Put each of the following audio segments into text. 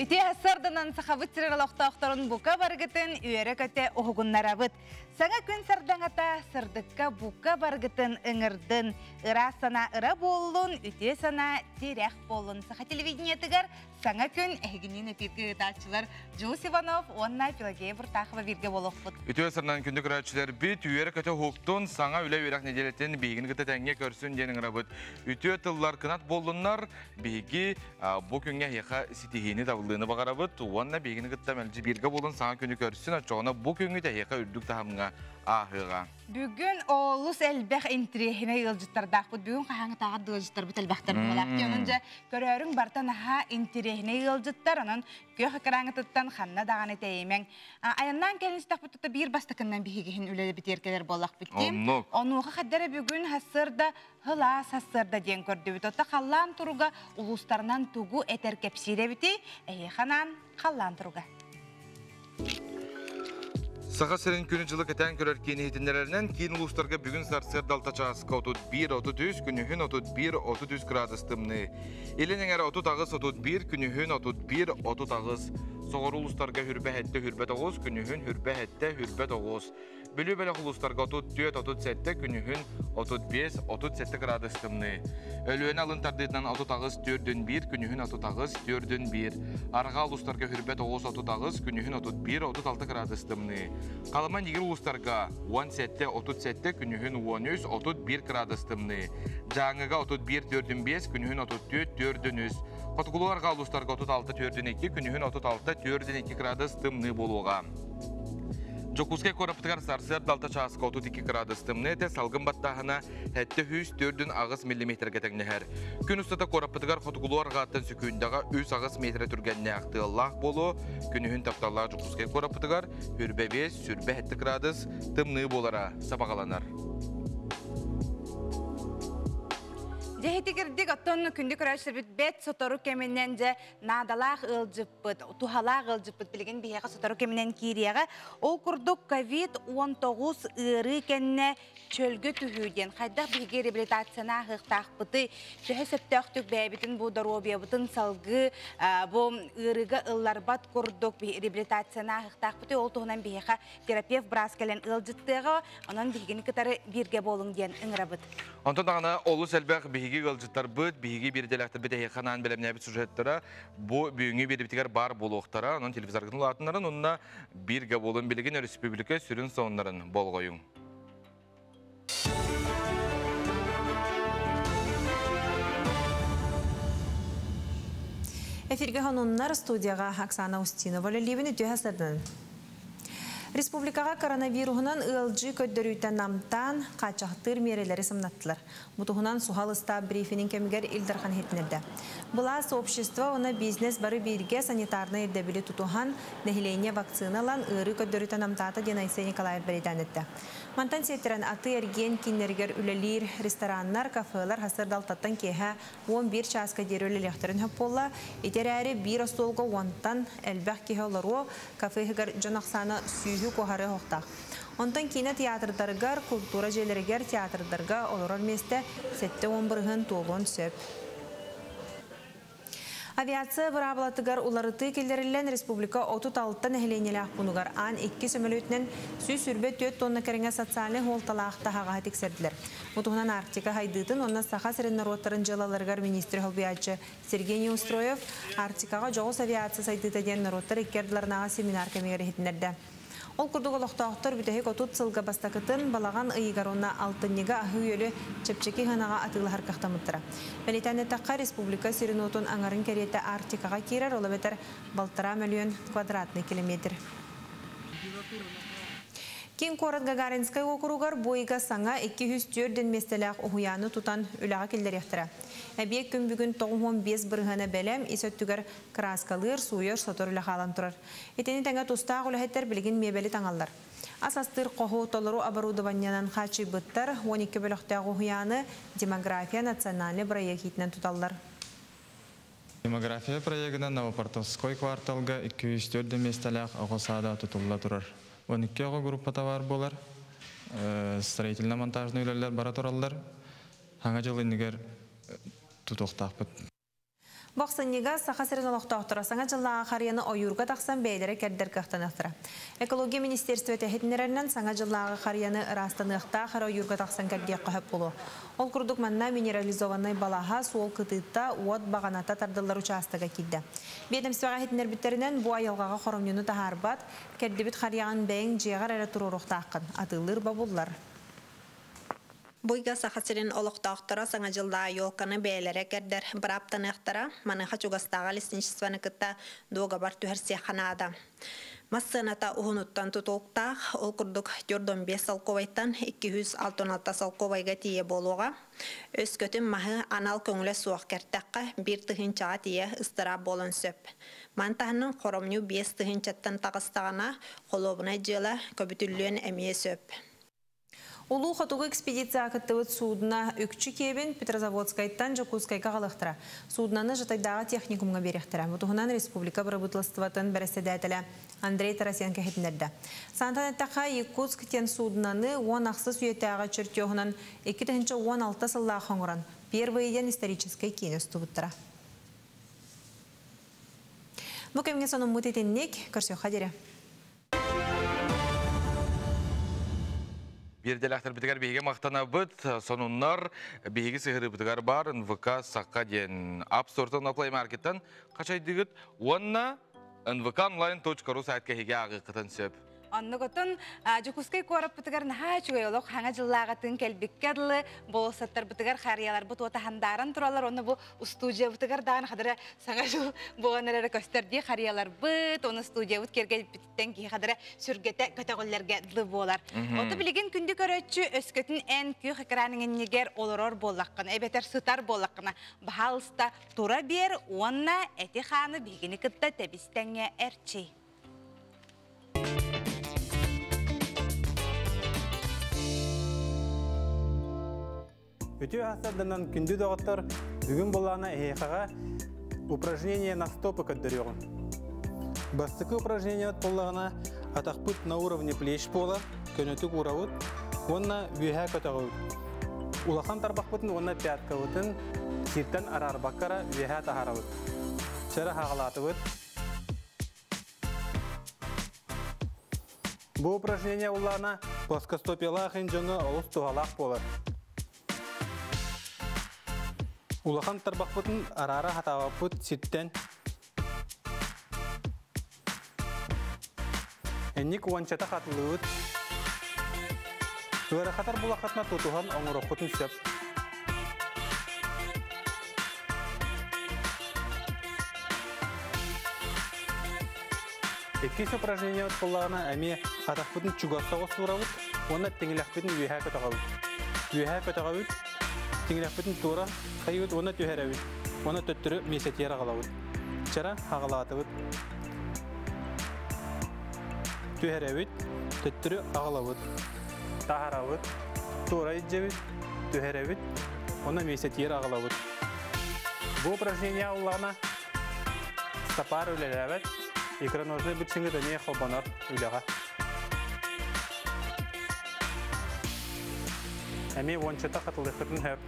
Үтүө сарданан сахабыт сирэр олохтоохторун бука баргытын үөрэ-көтө уһугуннарабыт. Саҥа күн сардаҥата сырдыкка бука баргытын ыҥырдын. Ыраас санаа ыра буоллун, үтүө санаа тирэх буоллун. Саха телевидениетыгар саҥа күн эһигинин эфиргэ ыытааччылар Дьулус Иванов уонна Пелагея Буртахова бииргэ буолуохпут. Үтүө сарданан күндү көрөөччүлэр бит үөрэ-көтө уһуктун, саҥа үлэ үөрэх нэдиэлэтин биһигини кытта тэҥҥэ көрсүн диэн ыҥырабыт. Үтүө тыллар кынат буоллуннар, биһиги бу күҥҥэ эһиэхэ ситиһиини табыллыыны баҕарабыт уонна биһигини кытта мэлдьи бииргэ буолун саҥа күнү көрсүн, оччоҕуна бу күҥҥүт эһиэхэ үрдүк таһымҥа ааһыаҕа. Бүгүн олус элбэх интириэһинэй ыалдьыттардаахпыт. Бүгүн хаһааҥҥытааҕар да ыалдьыттарбыт элбэхтэр буолаах. Онон дьэ көрөөрүҥ барыта наһаа интириэһинэй ыалдьыттар. Онон күөх экраҥҥытыттан ханна даҕаны тэйимэҥ. Айаннаан кэлин истэхпит тута биир бастакыннан биһигиһин үлэлэбитиэр кэлэр буоллахпыт дии. Оннук. Онуоха хаддара бүгүн сарсыарда Һылаас сарсыарда диэн көрдүбүт. Отто халлаан туруга улуустарынан тугу этэр кэпсиир эбитий? Эһиэхэ анаан халлаан туруга. Саха сирин күнү-дьылы кэтээн көрөр киин иһитиннэрэринэн киин улуустарга бүгүн сарсыарда 6 чааска 31-33, күнүһүн 31-33 градус тымныы. Илин эҥэр 38-31, күнүһүн 31-38. Соҕуруу улуустарга хүрбэ 7 хүрбэ 9, күнүһүн хүрбэ 7 хүрбэ 9. Бүлүү бөлөх улуустарга 34-37, күнүһүн 35-37 градус тымныы. Өлүөнэ алын тардыытынан 38-4-1, күнүһүн 38-4-1. Арҕаа улуустарга хүрбэ 9-38, күнүһүн 31-36 градус тымныы. Халыма Нигир улуустарга 17-37, күнүһүн 13-31 градус тымныы. Дьааҥыга 31-4-5, күнүһүн 34-4-3. Хотугулуу арҕаа улуустарга 36-4-2, күнүһүн 36-4-2 градус тымныы буолуоҕа. Дьокуускай куораппытыгар сарсыарда 6 чааска 32 градус тымныы этэ, салгын баттааһына 748 миллиметргэ тэҥнэһэр. Күн устата куораппытыгар хотугулуу арҕааттан сөкүүндэҕэ 3-8 метрэ түргэннээх тыаллаах буолуо. Күнүһүн тапталлаах Дьокуускай куораппытыгар хүрбэ 5, сүрбэ 7 градус тымныы буолара сабаҕаланар. Дьэ итигирдик оттон күндү көрөөччүлэрбит бэт сотору кэминэн дьэ наадалаах ыалдьыппыт, туһалаах ыалдьыппыт билигин биһиэхэ сотору кэминэн киириэҕэ. Ол курдук ковид-19 ыарыы кэннэ чөлгө түһүү диэн хайдах биһиги реабилитацияны ааһыахтаахпытый, төһө сөптөөхтүк бэйэбитин бу доруобуйабытын салгыы бу ыарыыга ылларбат курдук реабилитацияны ааһыахтаахпытый, ол туһунан биһиэхэ терапевт быраас кэлэн ыалдьыттыаҕа, онон биһигини кытары бииргэ буолуҥ диэн ыҥырабыт. Онтон даҕаны олус элбэх биһиги ыалдьыттарбыт, биһиги биирдэлээхтэрбит эһиэхэ анаан бэлэмнээбит сюжеттара бу бүгүҥҥү биэриибитигэр баар буолуохтара. Онон телевизоргытын улаатыннарын уонна бииргэ буолун билигин өрөспүүбүлүкэ сүрүн сонуннарын болҕойуҥ. Эфиргэ хонуннар студияға Оксана Устинова үлэлиибин үтүө сардан. Республикаҕа коронавируһунан ыалдьыы көрдөрүүтэ намтаан, хааччахтыыр миэрэлэри сымнаттылар. Бу туһунан суһал ыстаап брифинин кэмигэр Ил Дархан иһитиннэрдэ. Былаас, общество уонна бизнес бары бииргэ санитарнай ирдэбили тутуһан, нэһилиэнньэ вакцина ылан, ыарыы көрдөрүүтэ намтаата диэн Айсен Николаев бэлиэтээн эттэ. Мантан сиэттэрэн атыы-эргиэн кииннэригэр үлэлиир рестораннар, кафелар сарсыарда алтаттан киэһэ 11 чааска диэри үлэлиэхтэрин сөп буолла. Ити эрээри биир остуолга уонтан элбэх киһи олоруо, кафе иһигэр дьон ахсаана сүүһү куоһарыа суохтаах. Онтон киинэ театрдарыгар, култуура дьиэлэригэр, театрдарга олорор миэстэ 70% туолуон сөп. Авиация быраабылатыгар уларытыы киллэриллэн республика 36 нэһилиэнньэлээх пуунугар аан икки сөмөлүөтүнэн 124 тонна кэриҥэ социальнай суолталаах таһаҕаһы тиксэрдилэр. Бу туһунан Арктика сайдыытын уонна Саха сирин норуоттарын дьыалаларыгар министр солбуйааччы Сергей Неустроев Арктикаҕа дьоҕус авиация сайдыыта диэн норуоттар икки ардыларынааҕы семинар кэмигэр иһитиннэрдэ. Ол курдук олохтоохтор бүтэһик 30 сылга бастакытын балаҕан ыйыгар уонна алтынньыга аһыы-үөлү чэпчэки сыанаҕа атыылаһар кыахтаммыттара. Бэлиэтээн эттэххэ, республика сирин-уотун аҥарын кэриэтэ Арктикаҕа киирэр, ол эбэтэр балтараа мөлүйүөн квадратный километр. Киин куорат Гагаринскай уокуругар бу ыйга саҥа 204 миэстэлээх уһуйааны тутан үлэҕэ киллэриэхтэрэ. Эбиэк күн бүгүн 95 бырыһыана бэлэм, ис өттүгэр кырааскалыыр, сууйар, сотор үлэ хаалан турар. Итини тэҥэ тустаах үлэһиттэр билигин миэбэли таҥаллар. Ас астыыр хоһу толору оборудованиенан хааччыйбыттар, 12 бөлөхтөөх уһуйааны «Демография» национальнай бырайыак иитинэн туталлар. Демография проегынан Новопортовской кварталга 204 миэстэлээх оҕо саада тутулла турар. 12 оҕо группата баар буолар. Строительно-монтажный үлэлэр бара тураллар. Хаҥа дьыл иннигэр тутуохтаахпыт. Бохсынньыга Саха сирин олохтоохторо саҥа дьыллааҕы харыйаны ойуурга тахсан бэйэлэрэ кэрдэр кыахтаныахтара. Экология министиэристибэтэ иһитиннэрэринэн, саҥа дьыллааҕы харыйаны ыраастаныахтаах эрэ ойуурга тахсан кэрдиэххэ сөп буолуо. Ол курдук манна минерализованнай балаһа, суол кытыыта, уот баҕаната тардыллар учаастага киирдэ. Биэдэмсибэҕэ иһитиннэрбиттэринэн, бу айылҕаҕа хоромньуну таһаарбат, кэрдибит харыйаҕын бэйэҥ дьиэҕэр эрэ туруоруохтааххын, атыылыыр бобуллар. Бу ыйга Саха сирин олохтоохторо Саҥа дьыллааҕы елканы бэйэлэрэ кэрдэр бырааптаныахтара, маныаха чугастааҕы лесничествоны кытта дуогабар түһэрсиэххэ наада. Мас сыаната уһунуттан тутулуктаах, ол курдук 45 солкуобайтан 266 солкуобайга тиийэ буолуоҕа. Өскөтүн маһы анал көҥүлэ суох кэртэххэ, биир тыһыынчаҕа тиийэ ыстараап буолуон сөп. Маны таһынан хоромньу 5 тыһыынчаттан таҕыстаҕына, холуобунай дьыала көбүтүллүөн эмиэ сөп. Улуу Хотугу экспедицияҕа кыттыбыт суудуна үкчү киэбин Петрозаводскайтан Дьокуускайга аҕалыахтара. Суудунаны Жатайдааҕы техникумҥа биэриэхтэрэ. Бу туһунан республика бырабыыталыстыбатын бэрэссэдээтэлэ Андрей Тарасенко иһитиннэрдэ. Саантан эттэххэ, Якутск диэн суудунаны 16 үйэтээҕи чертеһунан 2016 сыллаах оҥорон, Первый диэн историческай киинэ устубуттара. Бу кэмҥэ сонуммут итинник, көрсүөххэ диэри. Биирдэлээхтэрбитигэр биһиги махтанабыт. Сонуннар биһиги сыһырыыбытыгар бар НВК Саха диэн App Store-тан Play Market-тан хачайдыгыт уонна nvkonline.ru сайтка эһиги ааҕыаххытын сөп. Оннугутун Дьокуускай куораппытыгар наһаа үчүгэй олох хаҥа дьыллааҕытын кэлбиккэ дылы болуоссаттарбытыгар харыйаларбыт уота хандааран тураллар уонна бу устуудьуйабытыгар даҕаны хадара саҥа дьыл буолан эрэрэ көстөр дии харыйаларбыт уонна студиябыт киэргэлбититтэн киһи хадара сүргэтэ көтөҕүллэргэ дылы буолар. Оту билигин күндү көрөөччү өскөтүн эн күөх экран иннигэр олорор буоллаххына эбэтэр сытар буоллаххына баһаалыста тура биэр уонна эти-хааны биһигини кытта тэбис-тэҥҥэ эрчий. Үтүө сарсыарданан күндү доҕоттор, бүгүн булаана эһиэхэҕэ упражнение на стопы көрдөрүөҕүм. Бастакы упражнение буоллаҕына атахпыт на уровне плеч буолар, көнөтүк уурабыт уонна үөһээ көтөҕөбүт. Улахан тарбахпытын уонна пяткабытын сиртэн араарбакка эрэ үөһээ таһаарабыт. Чэрэ хаҕалаатыбыт. Бу упражнение улаана плоскостопиялаах ин дьоҥҥо олус туһалаах буолар. Улахан тарбахпытын араара хатаабаппыт сиртэн. Энник уончата хатылыыбыт. Ыарахатар булахатына тутуһан оҥороххутун сөп. Иккис упражнение буоллаҕына эмиэ атахпытын чугас соҕус туурабыт уонна тиҥилэхпитин үөһээ көтөҕөбүт. Үөһээ көтөҕөбүт, тиҥилэхпитин туора хайыыбыт уонна түһэрэбит уонна төттөрү миэстэтигэр аҕалабыт. Чара аҕалаатыбыт. Түһэрэбит, төттөрү аҕалабыт. Таһарабыт, туора илдьэбит, түһэрэбит уонна миэстэтигэр аҕалабыт. Бу упражнение аҕаллаҕына Стопар үлэлээбэт, икроножнай быччыҥыт эмиэ холбонор үлэҕэ. Эмиэ уончата хатылыаххытын сөп.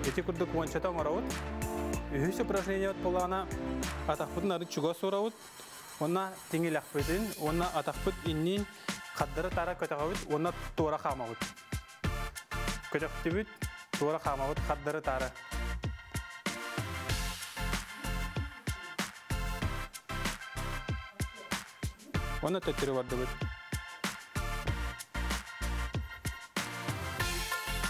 Ити курдук уончата оҥоробут. Үһүс упражнениебыт буоллаҕына атахпытын арыт чугас уурабыт. Уонна тиҥилэхпитин уонна атахпыт иннин хардары таара көтөҕөбүт уонна туора хаамабыт. Көтөхтүбүт, туора хаамабыт хардары таара. Уонна төттөрү бардыбыт.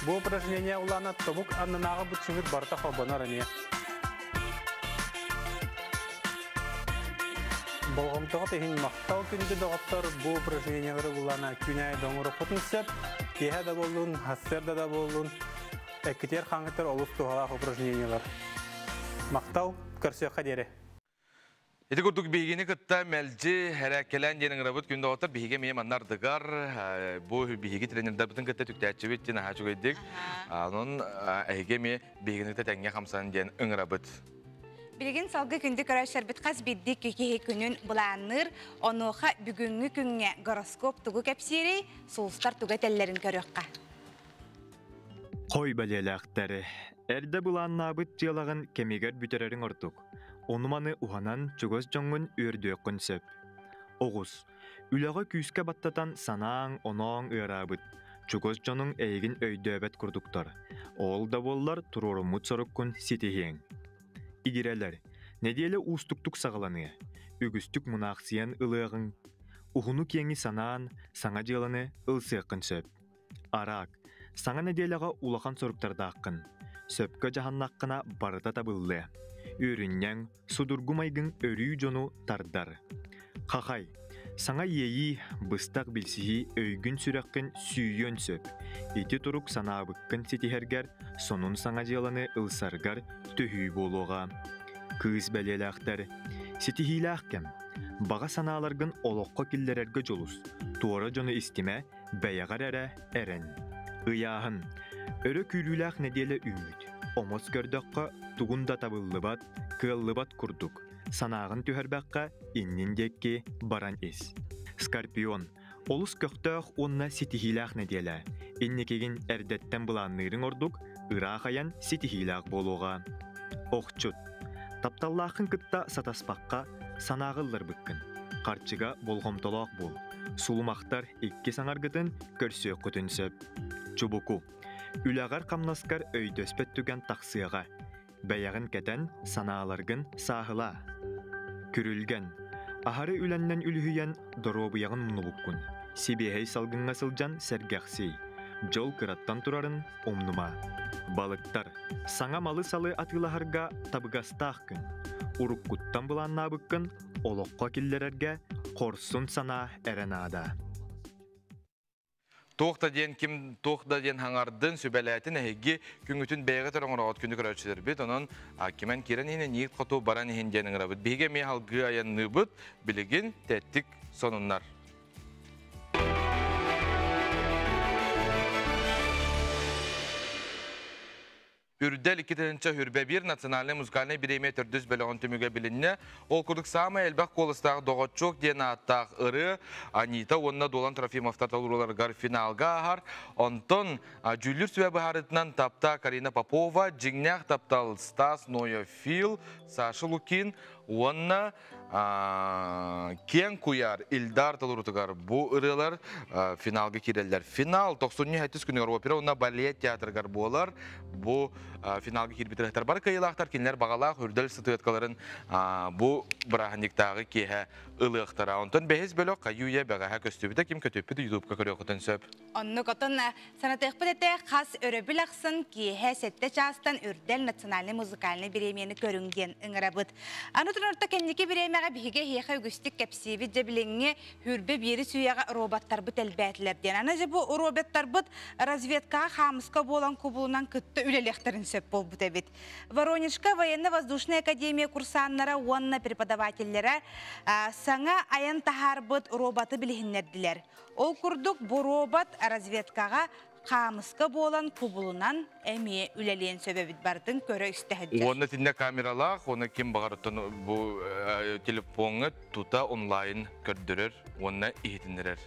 Бу упражнение улаана тобук аннынааҕы быччыҥыт барыта холбонор эмиэ. Болҕомтоҕут иһин махтал күндү доҕоттор, бу упражнениелары буллаана күн аайы да оҥоруоххутун сөп. Киэһэ да буоллун, сарсыарда да буоллун, эккитигэр хаҥҥытыгар олус туһалаах упражнениелар. Махтал, көрсүөххэ диэри. Ити курдук биһигини кытта мэлдьи эрээккэлээн диэн ыҥырабыт күн доҕоттор биһиги эмиэ манна ардыгар бу биһиги тренердарбытын кытта түктээччибит диэн наһаа үчүгэйдик. Онон эһиги эмиэ биһигини кытта тэҥҥэ хамсан диэн ыҥырабыт. Билигин салгыы күндү көрөөччүлэрбит хас биирдии киһи күнүн былаанныыр, онуоха бүгүҥҥү күҥҥэ гороскоп тугу кэпсиирий, сулустар тугу этэллэрин көрүөххэ. Хой бэлиэлээхтэр, эрдэ былааннаабыт дьыалаҕын кэмигэр бүтэрэриҥ ордук. Ону-маны уһанан чугас дьоҥҥун үөрдүөххүн сөп. Оҕус. Үлэҕэ күүскэ баттатан санааҥ, онооҥ ыараабыт. Чугас дьонуҥ эйигин өйдөөбөт курдуктар. Ол да буоллар туруоруммут соруккун ситиһиэҥ. Игирэлэр, нэдиэлэ уустуктук саҕаланыа, үгүстүк мунаахсыйан ылыаҕыҥ, уһуну-киэҥи санаан, саҥа дьыаланы ылсыаххын сөп. Араак, саҥа нэдиэлэҕэ улахан соруктардааххын, сөпкө дьаһаннаххына барыта табыллыа. Үөрүнньэҥ, судургу майгыҥ өрүү дьону тардар. Хахай, саҥа иэйии, быстах билсиһии өйгүн-сүрэххин сүүйүөн сөп. Ити турук санаабыккын ситиһэргэр, сонун саҥа дьыаланы ылсаргар төһүү буолуоҕа. Кыыс бэлиэлээхтэр, ситиһиилээх кэм. Баҕа санааларгын олоххо киллэрэргэ дьулус. Туора дьону истимэ, бэйэҕэр эрэ эрэн. Ыйааһын. Өрө күүрүүлээх нэдиэлэ үүммүт. Омос көрдөххө, тугун да табыллыбат, кыаллыбат курдук. Санааҕын түһэрбэххэ, иннин диэки баран ис. Скорпион. Олус көхтөөх уонна ситиһиилээх нэдиэлэ. Инникигин эрдэттэн былаанныырыҥ ордук, ыраах айан ситиһиилээх буолуоҕа. Охчут. Тапталлааххын кытта сатаспакка, санааҕа ылларбыккын. Харчыга болҕомтолоох буол. Сулумахтар икки саҥаргытын көрсүөххүтүн сөп. Чубуку. Үлэҕэр-хамнаскар өйдөспөт түгэн тахсыаҕа. Бэйэҕин кэтэн, санааларгын сааһылаа. Күрүлгэн. Аһары үлэннэн үлүһүйэн, доруобуйаҕын умнубуккун. Сибиэһэй салгыҥҥа сылдьан сэргэхсий. Дьол кыраттан турарын умнума. Балыктар. Саҥа малы-салы атыылаһарга табыгастаах күн. Уруккуттан былааннаабыккын олоххо киллэрэргэ хорсун санаа эрэ наада. Туох да диэн ким туох да диэн хаҥардын, сүбэлээтин эһиги күҥүтүн бэйэҕит эрэ оҥороҕут күнү көрөөччүлэрбит. Онон кимэн киирэн иһин эниит хоту баран иһин диэн ыҥырабыт. Биһиги эмиэ алгыы айанныыбыт. Билигин тэттик сонуннар. Үрдэл 2021 национальнай музыкальнай бириэмийэ төрдүс бөлөҕүн түмүгэ билиннэ. Ол курдук саамай элбэх куоластаах Доҕоччуок диэн ааттаах ырыа Анита уонна Дуолан Трофимовтар толорууларыгар финалга ааһар. Онтон дьүүллүүр сүбэ быһаарыытынан тапта Карина Попова, дьиҥнээх таптал Стас Ноев-Фил, Саша Лукин уонна Киэҥ куйаар Ильдар толоруутугар бу ырыалар финалга киирэллэр. Финал тохсунньу сэттис күнүгэр опера уонна балет театрыгар буолар. Бу финалга киирбит ырыаһыттар бары кыайыылаахтар кинилэр баҕалаах үрдэл статуэткаларын бу бырааһынньыктааҕы киэһэ ылыахтара. Онтон бэһис бөлөх хайыы-үйэ бэҕэһээ көстүбүтэ ким көтүппүт ютубка көрүөххүтүн сөп. Оннук отон санатыахпыт этэ, хас өрөбүл ахсын киэһэ сэттэ чаастан Үрдэл национальнай музыкальнай бириэмийэни көрүҥ диэн ыҥырабыт. Аны туран кэнники бириэмэҕэ биһиги эһиэхэ үгүстүк кэпсиибит дьэ билиҥҥи хүрбэ биэри сүүйэҕэ роботтарбыт элбээтилэр диэн. Аны дьэ бу роботтарбыт разведкаҕа хаамыска буолан кубулунан кытта үлэлиэхтэрин сөп буолбут эбит. Воронежка военно-воздушная академия курсаннара уонна преподавателлэрэ саҥа айан таһаарбыт роботы билиһиннэрдилэр. Ол курдук, бу робот разведкаҕа хаамыска буолан кубулунан эмиэ үлэлиэн сөп эбит барытын көрө истэ сылдьар. Уонна итиннэ камералаах, уонна ким баҕарыттан бу телефоҥҥа тута онлайн көрдөрөр уонна иһитиннэрэр.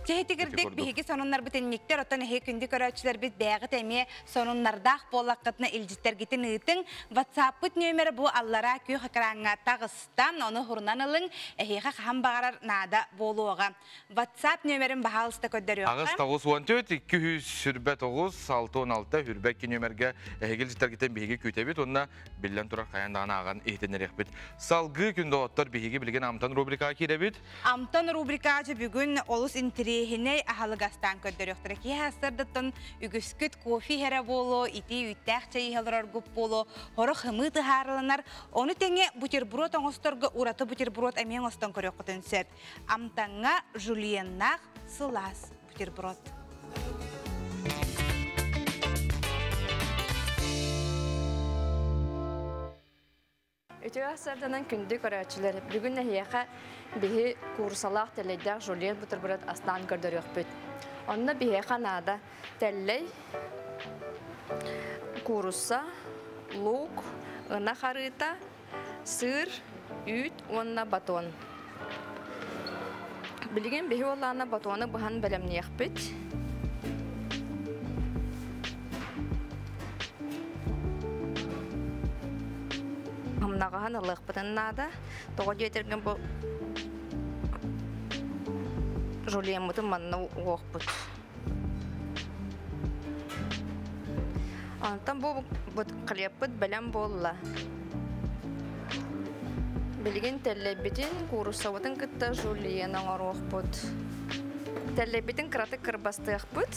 Чэһитигирдик биһиги сонуннарбыт инниктэр, оттон эһиги күндү көрөөччүлэрбит бэйэҕит эмиэ сонуннардаах буоллаххытына илдьиттэргитин ыытыҥ. WhatsApp-пыт нүөмэрэ бу аллараа күөх экраҥҥа таҕыстан, ону хурунан ылыҥ, эһиэхэ хаһан баҕарар наада буолуоҕа. WhatsApp нүөмэрин баһаалыста көрдөрүөххэ. Аҕыс тоҕус уон түөрт, икки үс сүрбэ тоҕус, алта уон алта, хүрбэ икки нүөмэргэ эһиги илдьиттэргитин биһиги күүтэбит уонна биллэн турар хайаан даҕаны ааҕан иһитиннэриэхпит. Салгыы күн доҕоттор биһиги билигин Амтан рубрикаҕа киирэбит. Амтан рубрикаҕа бүгүн олус интэриэһинэй аһылык астаан көрдөрүөхтэрэ. Киһи астардыттан үгүскүт кофе иһэрэ буолуо, итии үүттээх чэй иһэ олороргут буолуо, хорох ымыы тыһаарыланар. Ону тэҥэ бутерброд оҥосторго ураты бутерброд эмиэ оҥостон көрүөххүтүн сөп. Амтаҥҥа жульеннаах сылаас бутерброд. Үтүө сарданан күндү көрөөччүлэр, бүгүн эһиэхэ биһи куурусалаах тэллэйдээх жульен бутерброд астаан көрдөрүөхпүт. Онно биһиэхэ наада тэллэй, Куурусса, луук, ынах арыыта, сыыр, үүт уонна батон. Билигин биһи уоллаана батоны быһан бэлэмниэхпит. Хамнаҕаһын ылыахпытын наада. Тоҕо диэтэргин бу жульеммытын манна уохпут. Онтон бу хлебпыт бэлэм буолла. Билигин тэллэйбитин, кууруссабытын кытта жульен оҥоруохпут. Тэллэйбитин кыратык кырбастыахпыт.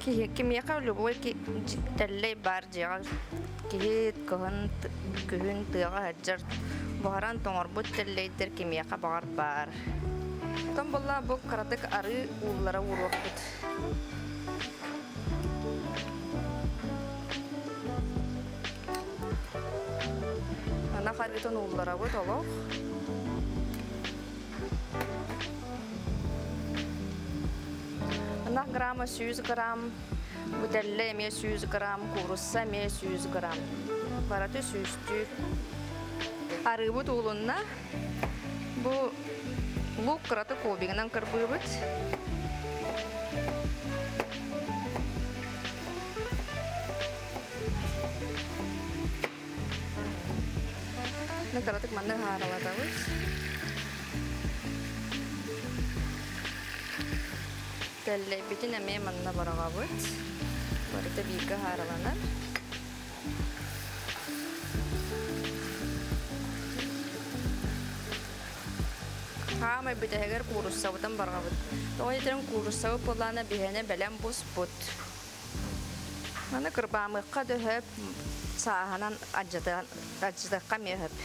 Киһи кимиэхэ любой тэллэй баар дьиэҕэ киһи кыһын күһүн тыаҕа сылдьар буһаран тоҥорбут тэллэйдэр кимиэхэ баҕар баар. Оттон буолла бу кыратык арыы ууллара ууруохпут. Ынах арыытын уулларабыт олох. Ынах грамма 100 грамм, бутелле эмиэ 100 грамм, куурусса эмиэ 100 грамм. Барыта сүүстүү. Арыыбыт уулунна. Бу лук кыраты кубигынан кырбыыбыт. Кыратык манны хааралатабыт. Тэллэйбитин эмиэ манна бараҕабыт. Барыта бииргэ хаараланар. Хаамай бүтэһигэр кууруссабытын барҕабыт. Тоҕо диэтэрин кууруссабыт буоллаана биһиэнэ бэлэм буспут. Маны кырбаамыахха дөһөп, сааһынан адьытыахха эмиэ өһөп.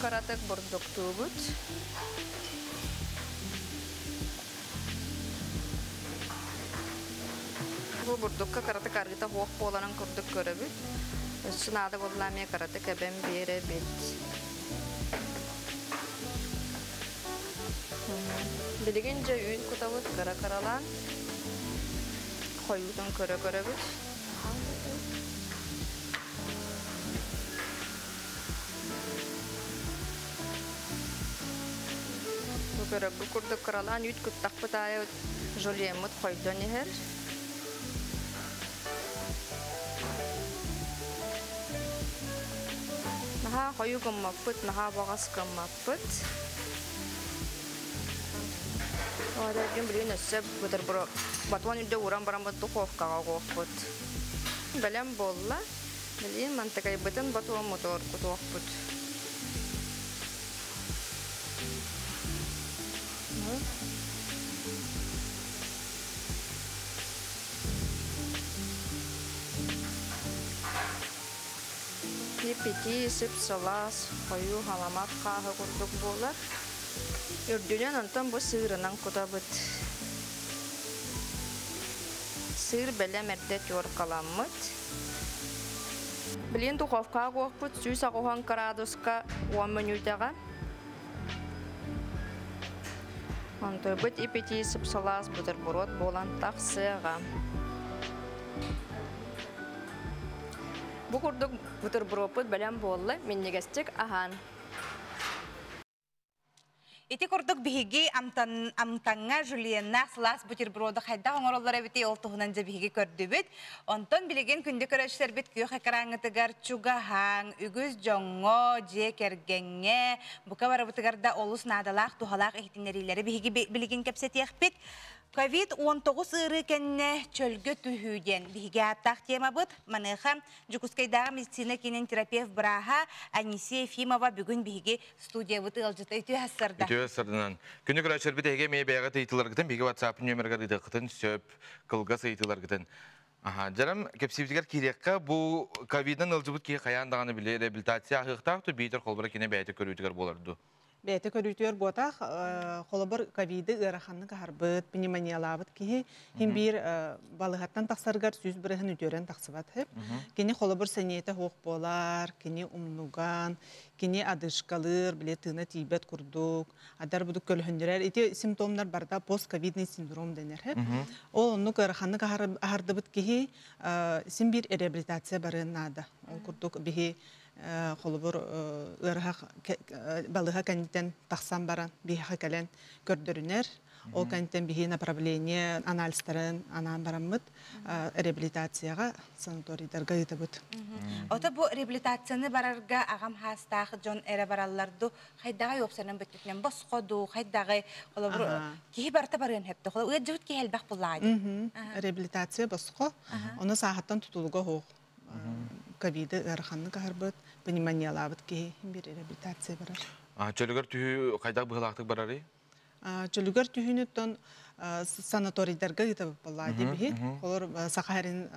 Кыратык бурдуктуубут. Бу бурдукка кыратык арыыта хуох буоларын курдук көрөбүт. Өссө наада буолла эмиэ кыратык эбэн биэрэбит. Билигин дьэ үүт кутабыт кыра-кыралаан. Хойуутун көрө-көрөбүт. Бу көрөргүт курдук кыралаан үүт куттахпыт аайы жульеммут хойдон иһэр. Наһаа хойуу гыммаппыт, наһаа баҕас гыммаппыт. Оҕолоргун билигин өссө бутерброд батон үрдэ ууран бараммыт духовкаҕа угуохпут. Бэлэм буолла. Билигин мантыкайбытын батон кутуохпут. Пити сып-сылаас, хойуу халамат хааһы курдук буолар. Үрдүнэн онтон бу сыырынан кутабыт. Сыыр бэлэм эрдэ тюркаламмыт. Билигин духовкаҕа уохпут 180 градуска 10 мүнүүтэҕэ. Онтойбут ипити сып-сылаас бутерброд буолан тахсыаҕа. Бу курдук бутербродпут бэлэм буолла, минньигэстик аһаан. Ити курдук биһиги амтаҥҥа жульеннаах сылаас бутерброду хайдах оҥороллор эбитий ол туһунан дьэ биһиги көрдүбүт. Онтон билигин күндү көрөөччүлэрбит күөх экраҥҥытыгар чугаһаҥ, үгүс дьоҥҥо, дьиэ кэргэҥҥэ, бука барыбытыгар да олус наадалаах, туһалаах иһитиннэриилэри биһиги билигин кэпсэтиэхпит. Ковид-19 ыарыы кэннэ чөлгө түһүү диэн биһиги ааттаах темабыт. Маныаха Дьокуускайдааҕы медицина киинин терапевт бырааһа Анисия Ефимова бүгүн биһиги студиябыт ыалдьыта. Үтүө сарда. Үтүө сарданан. Күнү көрөөччүлэрбит эһиги эмиэ бэйэҕит ыйытыыларгытын биһиги WhatsApp нүөмэригэр ыытыаххытын сөп, кылгас ыйытыыларгытын. Аха, дьарам кэпсиибитигэр киириэххэ бу ковидынан ыалдьыбыт киһи хайаан даҕаны били реабилитация аһыахтаах дуу, биитэр холбура кини бэйэтэ көрүүтүгэр буолар дуу? Бэйэтэ көрүүтүгэр буотах, холобур ковиды ыараханнык аһарбыт, пневмониялаабыт киһи хин биир балыһаттан тахсарыгар 100% үтүөрэн тахсыбат. Кини холобур сэниэтэ суох буолар, кини умнуган, кини одышкалыыр, били тыына тиийбэт курдук, адар будук көлөһүндүрэр. Ити симптомнар барыта постковидный синдром дэнэр. Ол оннук ыараханнык аһардыбыт киһи син биир реабилитация барыан наада. Ол курдук биһи холобур ыарыһах балыһа кэнниттэн тахсан баран биһиэхэ кэлэн көрдөрүнэр. Ол кэнниттэн биһи направление анализтарын анаан бараммыт реабилитацияҕа санаторийдарга ыытабыт. Ото бу реабилитацияны барарга аҕам хаастаах дьон эрэ бараллар ду хайдаҕай уопсанан бүттүтүнэн босхо ду хайдаҕай холобур киһи барыта барыан сөптө холобур ыалдьыбыт киһи элбэх буллаа Реабилитация босхо, ону сааһыттан тутулуга суох. Ковиды ыараханнык аһарбыт, пневмониялаабыт киһи биир реабилитация барар. Чөлүгэр түһүү хайдах быһыылаахтык барарый? Чөлүгэр түһүүнүттэн санаторийдарга ыытабыт буоллаа диэбиһи. Олор Саха сирин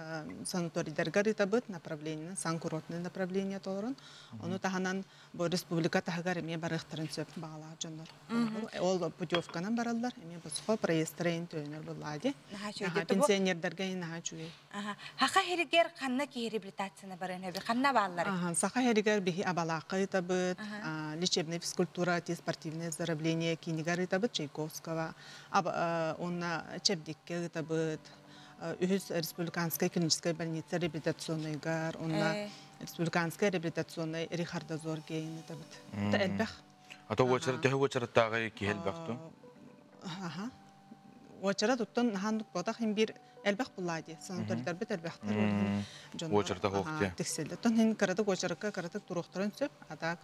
санаторийдарга ыытабыт направлениенан, санкурортный направление толорун. Ону таһынан бу республика таһыгар эмиэ барыахтарын сөп баҕалаах дьоннор. Ол путевканан бараллар, эмиэ босхо проездтарын төлөнөр буоллаа дии. Пенсионердарга наһаа үчүгэй. Саха сиригэр ханна киһи реабилитацияны барыан сөбүй? Ханна бааллар? Саха сиригэр биһи Абалаахха ыытабыт, лечебная физкультура, спортивное оздоровление киинигэр ыытабыт Чайковского, уонна Чэбдиккэ ыытабыт, үһүс республиканская клиническая больница реабилитационныйгар, уонна республиканская реабилитационный рехардозор кейин ыытабыт. Элбэх. Ата уочарат төһө уочараттааҕы киһи элбэх ту? Аха. Уочарат уттан наһаан ботах хин биир элбэх буллаа дии. Санаторийдарбыт элбэхтэр дьоннор. Уочарата хоох дии. Тиксэллэр. Тон хин кыратык уочаракка кыратык туруохтарын сөп. А так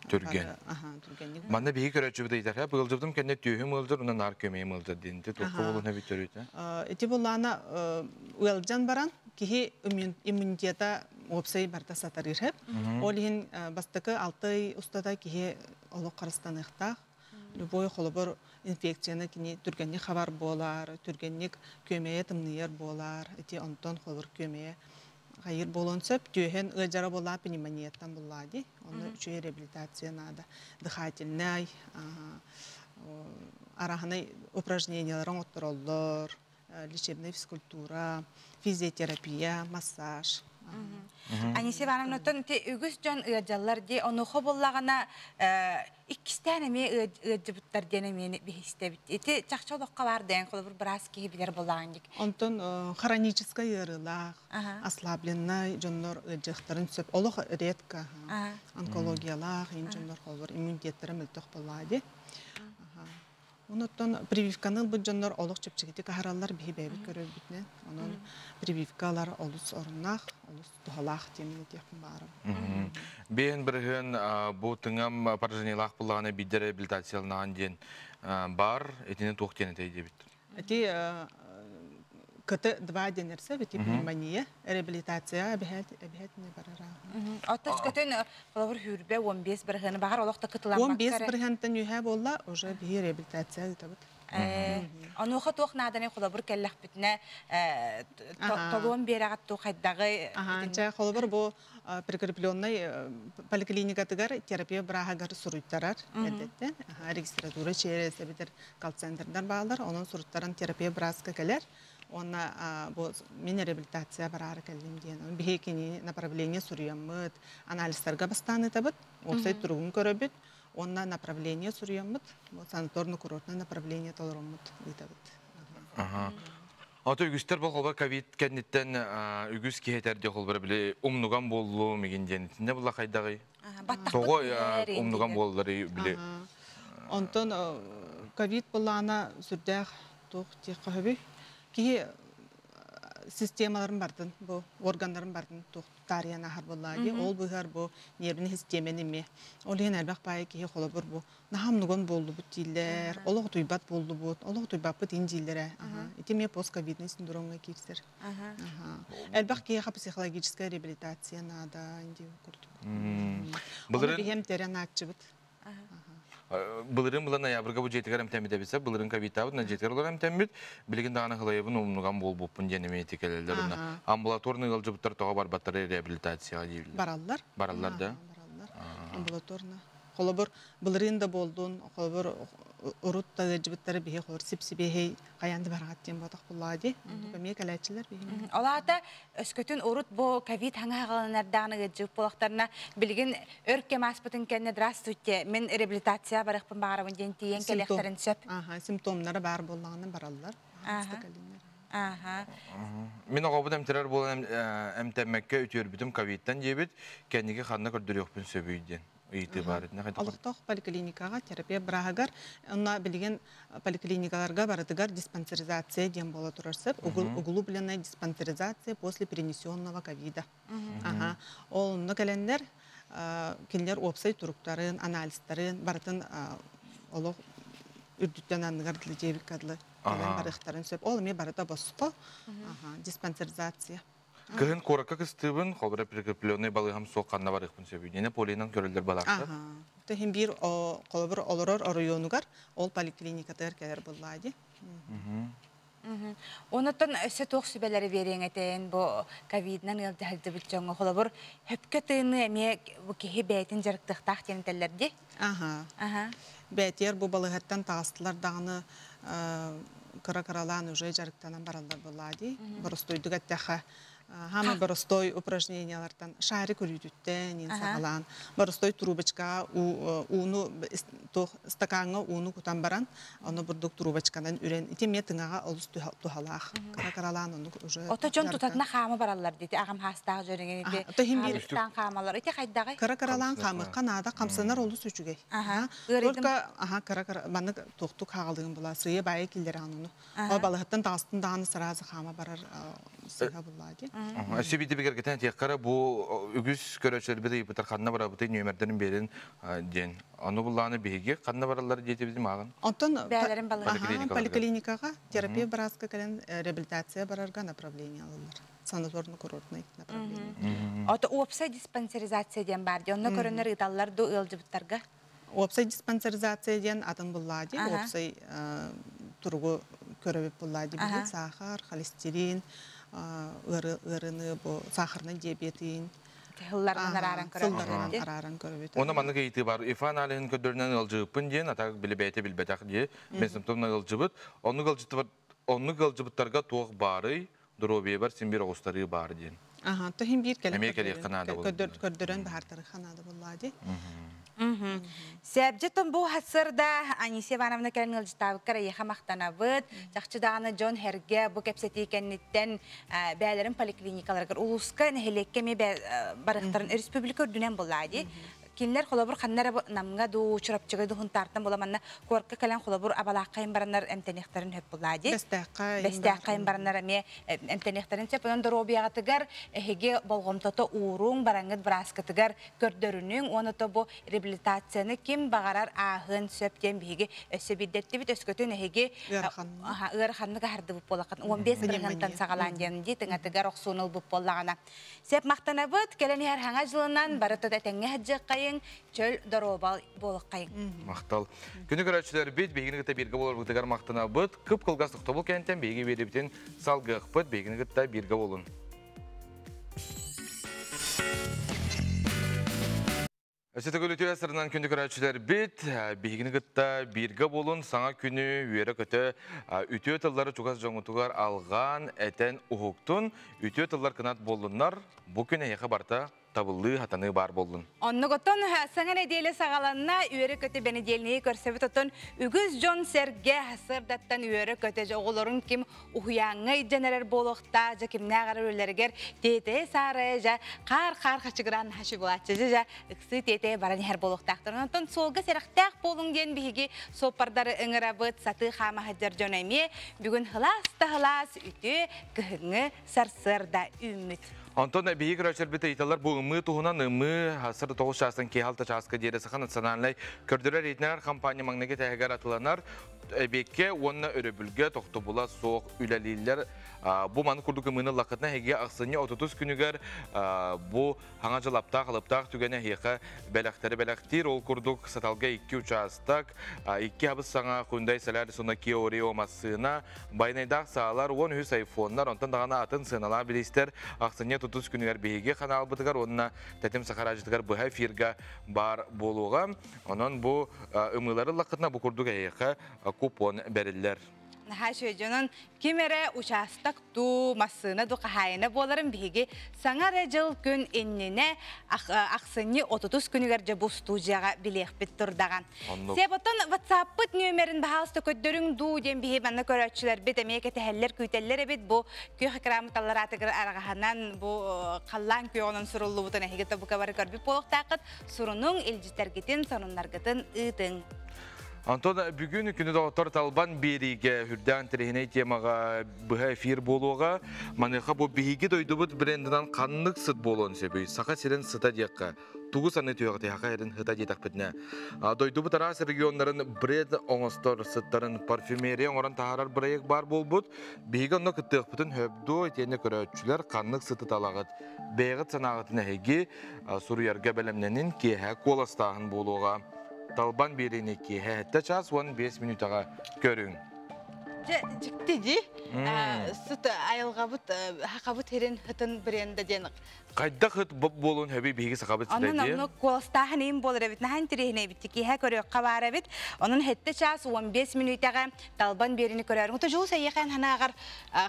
Түргэн. Аха, түргэнник. Манна биһи көрөөччүбүт ыйытар, быылдьыбытым кэннэ түөһүм ыалдьар, уна наар көмөйүм ыалдьар диэн. Ити туохха буолуон эбит төрүтэ? Ити буллаана ыалдьан баран киһи иммунитета уопсай барыта сатарыыр сөп. Ол иһин бастакы 6 ый устата киһи олох харыстаныахтаах. Любой холобур инфекцияны кини түргэнник хабар буолар, түргэнник күөмэйэ тымныйар буолар. Ити онтон холобур күөмэйэ хайыр буолуон сөп. Түөһэн ыалдьара буолаа пневмонияттан буллаа дии. Онно үчүгэй реабилитация наада. Дыхательнай, араһынай упражненияларын оҥоттороллор, лечебная физкультура, физиотерапия, массаж. Анисия Ивановна, ти үгүс дьон ыалдьаллар дии, онуоха буоллаҕына иккистээн эмиэ ыалдьыбыттар диэн эмиэ биһистэбит. Ити чахчы олоххо баар дээн холобур быраас киһи билэр буоллаҕын дик. Онтон хроническай ыарыылаах, ослабленный дьоннор ыалдьыахтарын сөп. Олох редко онкологиялаах ин дьоннор холобур иммунитеттара мөлтөх буоллаа дии. Онуттан прививканы ылбыт дьоннор олох чэпчэкитик аһараллар биһи бэйэбит көрөрбүтүнэн. Онон прививкалар олус оруннаах, олус туһалаах диэн этиэхпин баарым. 5% бу тыҥам поражениелаах буллаҕына биирдэ реабилитацияланаҕын диэн бар, итини туох диэн этэй диэбит. Ити КТ-2 диэн ити пневмония, реабилитация эбэһээт эбэһээтине барара. Оттон көтөн холобур хүрбэ 15% баҕар олох да кытыламмакка 15 бырыһыантан үһэ буолла, уже биһи реабилитация ыытабыт. Онуоха туох нааданы холобур кэллэхпитинэ толуон биэрэҕит туу хайдаҕы Чэ, холобур бу прикрепленный поликлиникатыгар терапия бырааһыгар суруйтарар эрдэттэн. Регистратура через эбэтэр колл-центрдар баалар, онон суруттаран терапия бырааска кэлэр. Уонна бу мин реабилитация бараары кэллим диэн. Биһи кини направление суруйаммыт, анализтарга бастаан ыытабыт, уопсай туругун көрөбүт, уонна направление суруйаммыт, санаторно-курортное направление толороммут ыытабыт. Ото үгүстэр бол холбор ковид кэнниттэн үгүс киһи этэр дии холбор били умнуган буоллу мигин диэн. Итиннэ була хайдаҕый? Тоҕо умнуган буоллары били. Онтон ковид буллаана сүрдээх туох диэххэ сөбүй? Киһи системаларын бардын, бу органнарын бардын туох таарыйан аһар буоллаа дии. Ол быһар бу нервный системени эмиэ. Ол иһин элбэх баайы киһи холобур бу наһаа умнуган буоллубут дииллэр, олох утуйбат буоллубут, олох утуйбаппыт ин дииллэрэ. Ити эмиэ постковидный синдромҥа киирсэр. Элбэх киһиэхэ психологическая реабилитация наада диэн курдук. Оны биһиэм тэрэн ааччыбыт. Былырыын була ноябрьга бу дьиэтигэр эмтэммит эбитсэ, былырыын ковидтаабыт, на дьиэтигэр олорон эмтэммит, билигин даҕаны хылайыбын умнуган буолбуппун диэн эмиэ тикэлэллэр уонна амбулаторный ыалдьыбыттар тоҕо барбаттар реабилитацияҕа дииллэр. Бараллар. Бараллар да? Бараллар. Амбулаторно. Холобур былырыын да буоллун, холобур урут да ыалдьыбыттары биһи холобур сип-сибиэһэй хайаан да бараҕат диэн буотах буоллаҕа дии. Оннук эмиэ кэлээччилэр биһиги. Ол аата өскөтүн урут бу ковид хаҥа хаҕаланардаҕына ыалдьыбыт буолахтарына, билигин өр кэм ааспытын кэннэ здравствуйте, мин реабилитация барыахпын баҕарабын диэн тиийэн кэлиэхтэрин сөп. Аха, симптомнара баар буоллаҕына бараллар. Аха. Мин оҕобун эмтэрэр буолан эмтэммэккэ үтүөрбүтүм ковидтан диэбит, кэнники ханна көрдөрүөхпүн сөбүй диэн ыйытыы баар итиннэ хайдах Олохтоох поликлиникаҕа терапия бырааһыгар онно билигин поликлиникаларга барытыгар диспансеризация диэн буола турар сөп. Углубленная диспансеризация после перенесенного ковида. Аха. Ол онно кэлэннэр кинилэр уопсай туруктарын, анализтарын барытын олох үрдүттэн анныгар дьиэбиккэ дылы кэлэн барыахтарын сөп. Ол эмиэ барыта босхо. Диспансеризация. Кыһын куоракка кыстыыбын, холобура прикрепленный балыыһам суох ханна барыахпын сөбүй? Диэнэ полинан көрөллөр балаахтар. Иһин биир холобур олорор оройуонугар ол поликлиникатыгар кэлэр буоллаа дии. Онотон өссө туох сүбэлэри биэриэҥ этэйин бу ковидынан ыалдьа сылдьыбыт дьоҥҥо холобур хөпкө тыыны эмиэ бу киһи бэйэтин дьарыктыахтаах диэн этэллэр дии. Аха. Бээтиэр бу балыыһаттан таҕыстылар даҕаны кыра-кыралаан уже дьарыктанан бараллар буоллаа дии. Боростуойдук эттэххэ Хамы боростой упражнениялартан шарик үрүүтүттэн иин саҕалаан боростой трубочкаҕа ууну туох стакаҥҥа ууну кутан баран ону бурдук трубочканан үрэн ити эмиэ тыҥаҕа олус туһалаах кыра-кыралаан оннук уже Ото дьон тутатына хаама бараллар дии аҕам хаастаах дьон ити хаамыктаан хаамалар ити хайдаҕый кыра-кыралаан хаамыахха наада хамсанар олус үчүгэй только аха кыра-кыра маннык туохтук хаалыгын була сыйа баайы киллэрэҕин ону Ол балыһыттан таҕыстын даҕаны сразу хаама барар сыыһа буллаа дии. Өссө биирдэ бигэргэтэн этиэххэ бу үгүс көрөөччүлэрбит ыйыппыттар ханна барабытый нүөмэрдэрин биэрин диэн. Ону буллааны биһиги ханна бараллар диэтибитим ааҕын. Онтон бээлэрин поликлиникаҕа терапия бырааска кэлэн реабилитация барарга направление алаллар. Санаторно-курортный направление. Ото уопсай диспансеризация диэн бар дии. Онно көрөнөр ыыталлар ду ыалдьыбыттарга? Уопсай диспансеризация диэн атын буллаа дии. Уопсай туругу көрөбүт буллаа дии. Сахар, холестерин, ыарыыны бу сахарный диабетин сылларынан арааран көрөбүт. Сылларынан арааран көрөбүт. Онно маннык ыйытыы бар. Ифа аналиһын көрдөрүнэн ыалдьыбыппын диэн, атак били бэйэтэ билбэтэх дии. Мен симптомна ыалдьыбыт. Оннук ыалдьыбыттарга туох баарый? Доруобуйабар син биир оҕустарыы баар диэн. Аха, тоһин биир кэлэн Эмиэ кэлиэххэ наада көрдөрөн баһартарыхха наада буоллаа дии. Сәбдьитин бу хасырда Анисия Ивановна кэлэн ыалдьытаабыккар эйиэхэ махтанабыт. Чахчы даҕаны дьон herге бу кэпсэтии кэнниттэн бээлэрин поликлиникаларыгар улууска нэһилиэккэ эмиэ барыхтарын республика үрдүнэн буоллаа дии. Кинилэр холобур ханна эрэ Намҥа дуу, Чурапчыга дуу Хунтаартан була манна куоракка кэлэн холобур абалааххайын бараннар эмтэниэхтэрин сөп буоллаа дии. Бэстээххэ бараннар эмиэ эмтэниэхтэрин сөп. Онон доруобуйаҕытыгар эһиги болҕомтото ууруҥ, бараҥҥыт бырааскытыгар көрдөрүнүҥ уонна то бу реабилитацияны ким баҕарар ааһыан сөп диэн биһиги өссө биирдэттибит. Өскөтүн эһиги ыараханнык аһардыбыт буоллаххын 15 бырыһыантан саҕалаан диэн дии тыҥатыгар охсууну ылбыт буоллаҕына. Сеп махтанабыт, кэлэн иһэр хаҥа дьылынан бары тут этэҥҥэ сылдьыаххайыҥ, чөл доруобал буолуоххайыҥ. Махтал. Күнү көрөөччүлэрбит биһигини кытта бииргэ буоларбытыгар махтанабыт. Кып-кылгас тохтобул кэнтэн биһиги биэрибитин салгыахпыт, биһигини кытта бииргэ буолун. Өссө төгүл үтүө сырынан күндү көрөөччүлэрбит, биһигини кытта бииргэ буолун, саҥа күнү үөрэ-көтө үтүө тыллары чугас дьоҥҥутугар алҕаан, этэн уһуктун, үтүө тыллар кынат буоллуннар, бу күн эһиэхэ барыта табыллыы, хатаныы баар буоллун. Оннугутун саҥа нэдиэлэ саҕаланна, үөрэ-көтө бэнидиэлнэйи көрсөбүт отон үгүс дьон сэргэ сырдаттан үөрэ-көтө оҕолорун ким уһуйааҥҥа илдьэн эрэр буолуохтаах, дьэ кимнээх эрэр үлэлэригэр тиэтэйэ саарайа дьэ хаар-хаар хачыгыраан хачыгылааччы дьэ ыксыы тиэтэйэ баран иһэр буолуохтаахтар. Онтон суолга сэрэхтээх буолуҥ диэн биһиги суоппардары ыҥырабыт, сатыы хаама сылдьар дьон эмиэ бүгүн сылаас да сылаас үтүө кыһыҥҥы сарсыарда үүммүт. Онтон биһиги көрөөччүлэрбит ыйыталлар бу ымыы туһунан ымыы сыр 9 чаастан киэһэ 6 чааска диэри Саха национальнай көрдөрөр рейтиннэр компания маҥнайгы этээһигэр атыланар. Эбиэккэ уонна өрөбүлгэ тохтобула суох үлэлииллэр. Бу маны курдук ымыыны ыллаххытына эһиги ахсынньы 30 күнүгэр бу хаҥа дьыл аптаах-алыптаах түгэнэ эһиэхэ бэлэхтэри бэлэхтиир. Ол курдук Саталга 2 учаастак, 2 хабыс саҥа Hyundai Solaris уонна Kia Rio массыына, байанайдаах саалар, 13 айфоннар, онтон даҕаны атын сыаналаах бириистэр ахсынньы 30 күнүгэр биһиги ханаалбытыгар уонна Тэтим Саха радиотыгар быһа эфирга баар буолуоҕа. Онон бу ымыылары ыллаххытына бу курдук эһиэхэ купон бэриллэр. Наһаа үчүгэй дьонон ким эрэ учаастак дуу, массыына дуу хаһаайына буоларын биһиги саҥа эрэ дьыл күн иннинэ ахсынньы 30 күнүгэр дьэ бу студияҕа билиэхпит турдаҕа. Себотон WhatsApp-пыт нүөмэрин баһаалыста көрдөрүҥ дуу диэн биһи манна көрөөччүлэрбит эмиэ кэтэһэллэр, күүтэллэр эбит. Бу күөх экран таллараатыгар араҕаһынан бу халлаан күөҕүнэн суруллубутун эһиги тобука бары көрбүт буолуохтааххыт. Сурунуҥ, илдьиттэргитин, сонуннаргытын ыытыҥ. Антон бүгүн күнү доҕоттор талбан биэриигэ үрдээн интэриэһинэй темаҕа быһа эфир буолуоҕа. Маныаха бу биһиги дойдубут брендынан ханнык сыт буолуон сөбүй? Саха сирин сыта диэххэ. Тугу саныы түһэҕитий Саха сирин сыта диэтэхпитинэ. Дойдубут араас регионнарын бренд оҥостор сыттарын парфюмерия оҥорон таһаарар бырайыак баар буолбут. Биһиги онно кыттыахпытын сөп дуо? Итиэннэ көрөөччүлэр ханнык сыты талаҕыт? Бэйэҕит санааҕытын эһиги суруйарга бэлэмнэнин киэһэ куоластааһын буолуоҕа. Талбан биэриини киэһэ 7 чаас 15 мүнүүтэҕэ көрүҥ. Дьэ, дьикти дии. Сыт айылҕабыт хахабыт хирин хытын бренда диэн Хайдах ыт буолуон хөбүй биһиги сахабыт сирэ Онон онно куоластааһын иин буолар эбит. Наһаа интэриэһинэй эбит. Киэһэ көрүөххэ баар эбит. Онон 7 чаас 15 мүнүүтэҕэ Талбан биэриини көрөөрүҥ. Ото Дьулус эйиэхэ ханаағар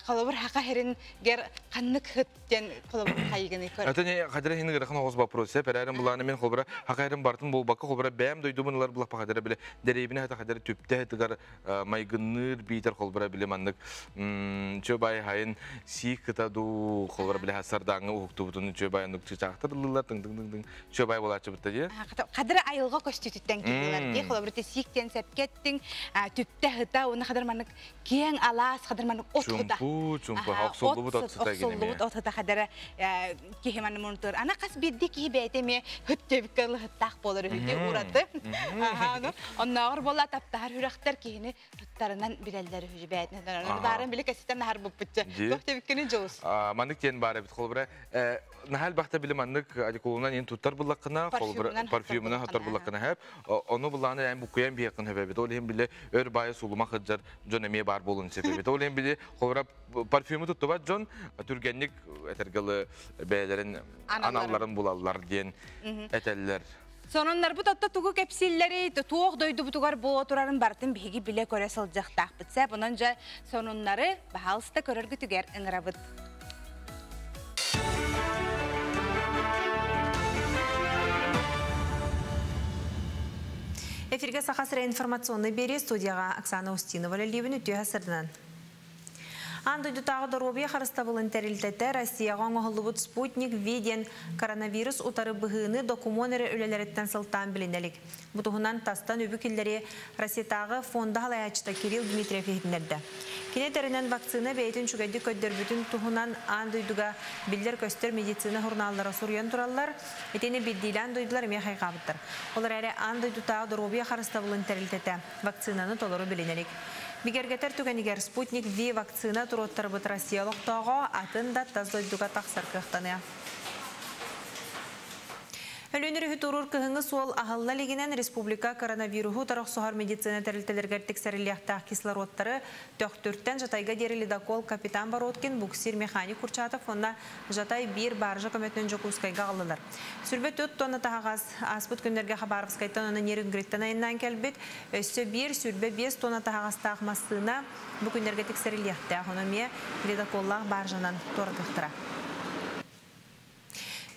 холобур хаха хирин гер ханнык хыт диэн холобур хайыгыны көр. Это не хадра хин ырахан оҕус вопрос сеп эрээрин булааны мен холбура хакайрын бартын болбакка холбура бэйэм дойдубун ылар булаппа хадра биле дэриэбинэ хата хадра түптэ хытыгар майгынныыр биитэр холбура биле маннык чө бай хайын сиик кыта дуу холбура биле сардааҥҥа уһуктубутун чө бай оннук чыычаахтар ыллылар тыҥ тыҥ тыҥ тыҥ чө бай буолааччыбытта дии Хадра айылҕа көстүүтүттэн киһилэр дии холобур сииктен сепкеттиң түптэ хыта уна хадыр маннык киэҥ алаас хадыр маннык от хыта. Чумпу, чумпу, охсуллубут от сыта Охсуллубут от хыта хадара киһи манны мунтур. Ана хас биирдии киһи бэйэтэ эмиэ хыт төбүккэ ыһыттаах буолар үһү ураты. Оннооҕор буолла таптаһар үрөхтөр киһини ыттарынан билэллэр үһү бэйэтинэн. Ону баарын били кэситэн наһар буппутча. Туох төбүккүнү дьулус. Маннык диэн баар эбит холобура наһаа элбэхтэ били маннык одеколонунан ин туттар буллаххына холобура парфюмунан туттар буллаххына хэп ону буллааны эн буккуйан биһиэххин хөбөбүт ол иһин били өр баайы сулума сылдьар дьон эмиэ баар буолуон сөп эбит ол иһин били холобура парфюму туттубат дьон түргэнник этэргэлы бэйэлэрин аналларын булаллар диэн этэллэр. Сонуннарбыт отто тугу кэпсииллэри, туох дойдубутугар буола турарын барытын биһиги билэ-көрө сылдьыахтаахпыт. Сөп, онон дьэ сонуннары баһаалыста көрөргүтүгэр ыҥырабыт. Эфиргэ Саха сирэ информационный биэрии студияҕа Оксана Устинова үлэлиибин үтүө сырдынан. Аан дойдутааҕы доруобуйа харыстабылын тэрилтэтэ Россияҕа оҥоһуллубут Спутник V диэн коронавирус утары быһыыны докумуон эрэ үлэлэриттэн сылтаан билинэ илик. Бу туһунан тастан үбү киллэрии Россиятааҕы фонда салайааччыта Кирилл Дмитриев иһитиннэрдэ. Кини этэринэн вакцина бэйэтин үчүгэйдик көрдөрбүтүн туһунан аан дойдуга биллэр-көстөр медицина сурунааллара суруйан тураллар. Итини биирдиилээн дойдулар эмиэ хайҕаабыттар. Ол эрээри аан дойдутааҕы доруобуйа харыстабылын тэрилтэтэ вакцинаны толору билинэ илик. Бигэргэтэр түгэнигэр Спутник V вакцина туруоттарбыт Россия олохтооҕо атын да тас дойдуга тахсар кыахтаныа. Өлүөн өрүһү туоруур кыһыҥҥы суол аһылла илигинэн республика коронавируһу утары охсуһар медицина тэрилтэлэригэр тиксэриллиэхтээх кислородтары Төхтүртэн Жатайга диэри ледокол капитан Бородкин, буксир механик Курчатов уонна Жатай биир баржа көмөтүнэн Дьокуускайга аҕаллылар. Сүрбэ 4 тонна таһаҕас ааспыт күннэргэ Хабаровскайтан уонна Нерюнгриттан айаннаан кэлбит. Өссө биир сүрбэ 5 тонна таһаҕастаах массыына бу күннэргэ тиксэриллиэхтээх. Ону эмиэ ледоколлаах баржанан туоратыахтара.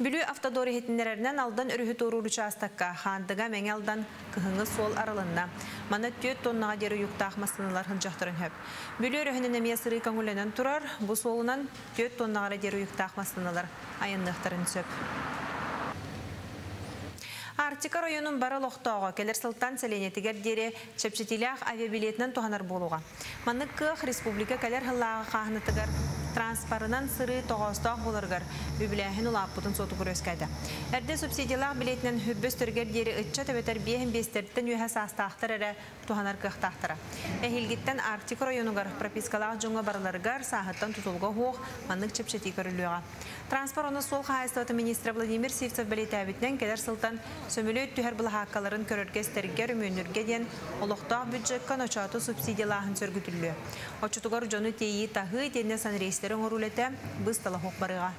Бүлүү автодор иһитиннэрэринэн Алдан өрүһү туоруур учаастакка Хаандыга Мэҥэ Алдан кыһыҥҥы суол арылынна. Манна 4 тоннаҕа диэри уйуктаах массыыналар сылдьыахтарын сөп. Бүлүү өрүһүнэн эмиэ сырыы көҥүллэнэн турар. Бу суолунан 4 тоннаҕа эрэ диэри уйуктаах массыыналар айанныахтарын сөп. Арктика районун бары олохтооҕо кэлэр сылтан сэлиэнньэтигэр диэри чэпчэтиилээх авиабилетинэн туһанар буолуоҕа. Маннык кыах республика кэлэр сыллааҕы хааһынатыгар транспорынан сырыы тоҕоостоох буоларыгар үбүлээһин улааппытын суотугар үөскээтэ. Эрдэ субсидиялаах билиэтинэн хүрбөстөргөр диэри ыччат эбэтэр 55-тэртэн үөһэ саастаахтар эрэ туһанар кыахтаахтара. Эһиилгиттэн Арктика районугар пропискалаах дьоҥҥо барыларыгар сааһыттан тутулуга суох маннык чэпчэтии көрүллүөҕэ. Транспорт уонна суол хаһаайыстыбатын министрэ Владимир Сивцев бэлиэтээбитинэн, кэлэр сылтан сөмөлүөт түһэр былаһааккаларын көрөргө-истэргэ, өрөмүөннүүргэ диэн олохтоох бюджекка ночооту субсидиялааһын сөргүтүллүө. Оччотугар дьону тиэйии-таһыы итиэннэ санрейстэри оҥоруу үлэтэ быыстала суох барыаҕа.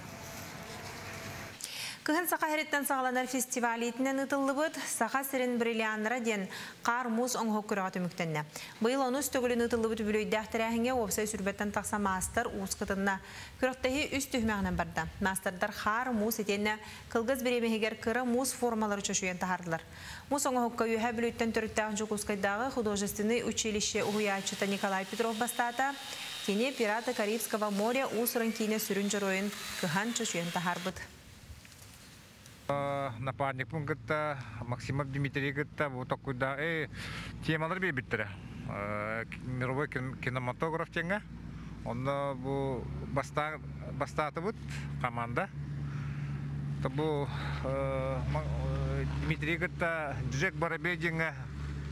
Кыһын Саха сириттэн саҕаланар фестиваль иитинэн ыытыллыбыт Саха сирин бриллианнара диэн хаар-муус оҥоһук күрэҕэ түмүктэннэ. Быйыл онус төгүлүн ыытыллыбыт үбүлүөйдээх тэрээһиҥҥэ уопсай сүрбэттэн тахса маастар уус кытынна. Күрэхтэһии үс түһүмэҕинэн барда. Маастардар хаар, муус итиэннэ кылгас бириэмэ иһигэр кыра муус формалары чочуйан таһаардылар. Муус оҥоһукка Үөһээ Бүлүүттэн төрүттээх Дьокуускайдааҕы художественнай училище уһуйааччыта Николай Петров бастаата. Кини «Пираты Карибского моря» уус-уран киинэ сүрүн дьоруойун кыһан чочуйан таһаарбыт. Напарникпын кытта Максимов Дмитрий кытта бу токкуйда темалар биэрбиттэрэ. Мировой кинематограф диэҥҥэ. Онно бу бастаатыбыт команда. Бу Дмитрий кытта Джек Барабе диэҥҥэ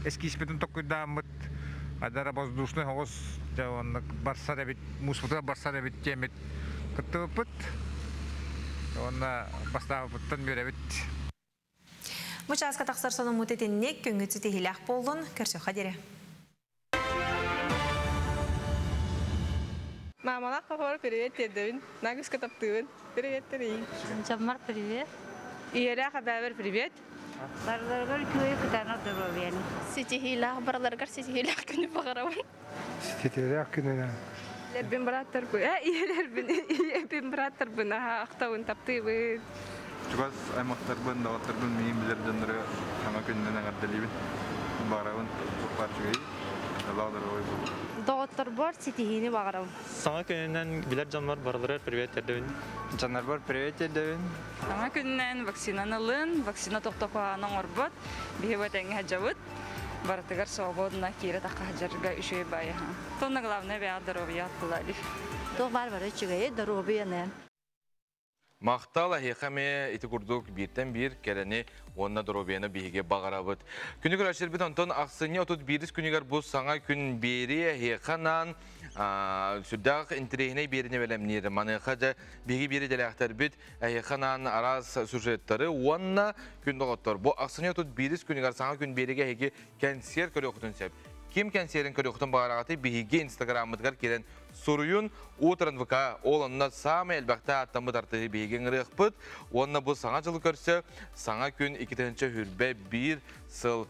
эскизпитин токкуйдааммыт адара воздушный оҕус барсар эбит, муспутугар барсар эбит диэммит кыттыбыппыт. Уонна бастаабыппыттан үөрэбит. Бу чааска тахсар сонуммут итинник, күҥҥүт ситиһиилээх буоллун, көрсүөххэ диэри. Мамалаах папабар привет тиэрдэбин. Нагыска таптыыбын. Привет терейин. Дьоммор привет. Ийэлээх эбээбэр привет. Барыларыгар үчүгэй кытаанах доруобуйаны. Ситиһиилээх барыларыгар ситиһиилээх күнү баҕарабын. Ситиһиилээх күнүнэн. Ийэлэрбин бырааттарбын, ийэлэрбин, ийэбин бырааттарбын аһа ахтабын, таптыыбын. Чугас аймахтарбын, доҕотторбун миигин билэр дьоннору саҥа күнүнэн эҕэрдэлиибин. Баҕарабын туох үчүгэй, дьоллоох доруобай буолуу. Доҕотторбор ситиһиини баҕарабын. Саҥа күнүнэн билэр дьоммор барыларыгар привет тиэрдэбин. Дьоннорбор привет тиэрдэбин. Саҥа күнүнэн вакцинаны ылын, вакцина тохтокуһааны оҥорбот. Биһи бу этэҥҥэ сылдьабыт. Барытыгар свободно киирэ тахха сылдьарга үчүгэй баайа. Тонна главное бэйэҕэ доруобуйа аттылари. Туох баар бары үчүгэйи, доруобуйаны. Махтал эһиэхэ эмиэ ити курдук бииртэн биир кэрэни уонна доруобуйаны биһиги баҕарабыт. Күнү көрөөччүлэрбит онтон ахсынньы 31 күнүгэр бу саҥа күн биэрии эһиэхэ анаан сүрдээх интэриэһинэй биэриини бэлэмниир. Маныаха дьэ биһиги биир идэлээхтэрбит эһиэхэ анаан араас сюжеттары уонна күн доҕоттор бу ахсынньы 31 күнүгэр саҥа күн биэриигэ эһиги кэнсиэр көрүөххүтүн сөп. Ким кэнсиэрин көрүөххүтүн баҕараҕытый биһиги инстаграммытыгар киирэн суруйун утром ВК ол онно саамай элбэхтэ ааттаммыт артыыһы биһиги ыҥырыахпыт уонна бу саҥа дьылы көрсө саҥа күн 2021 сыл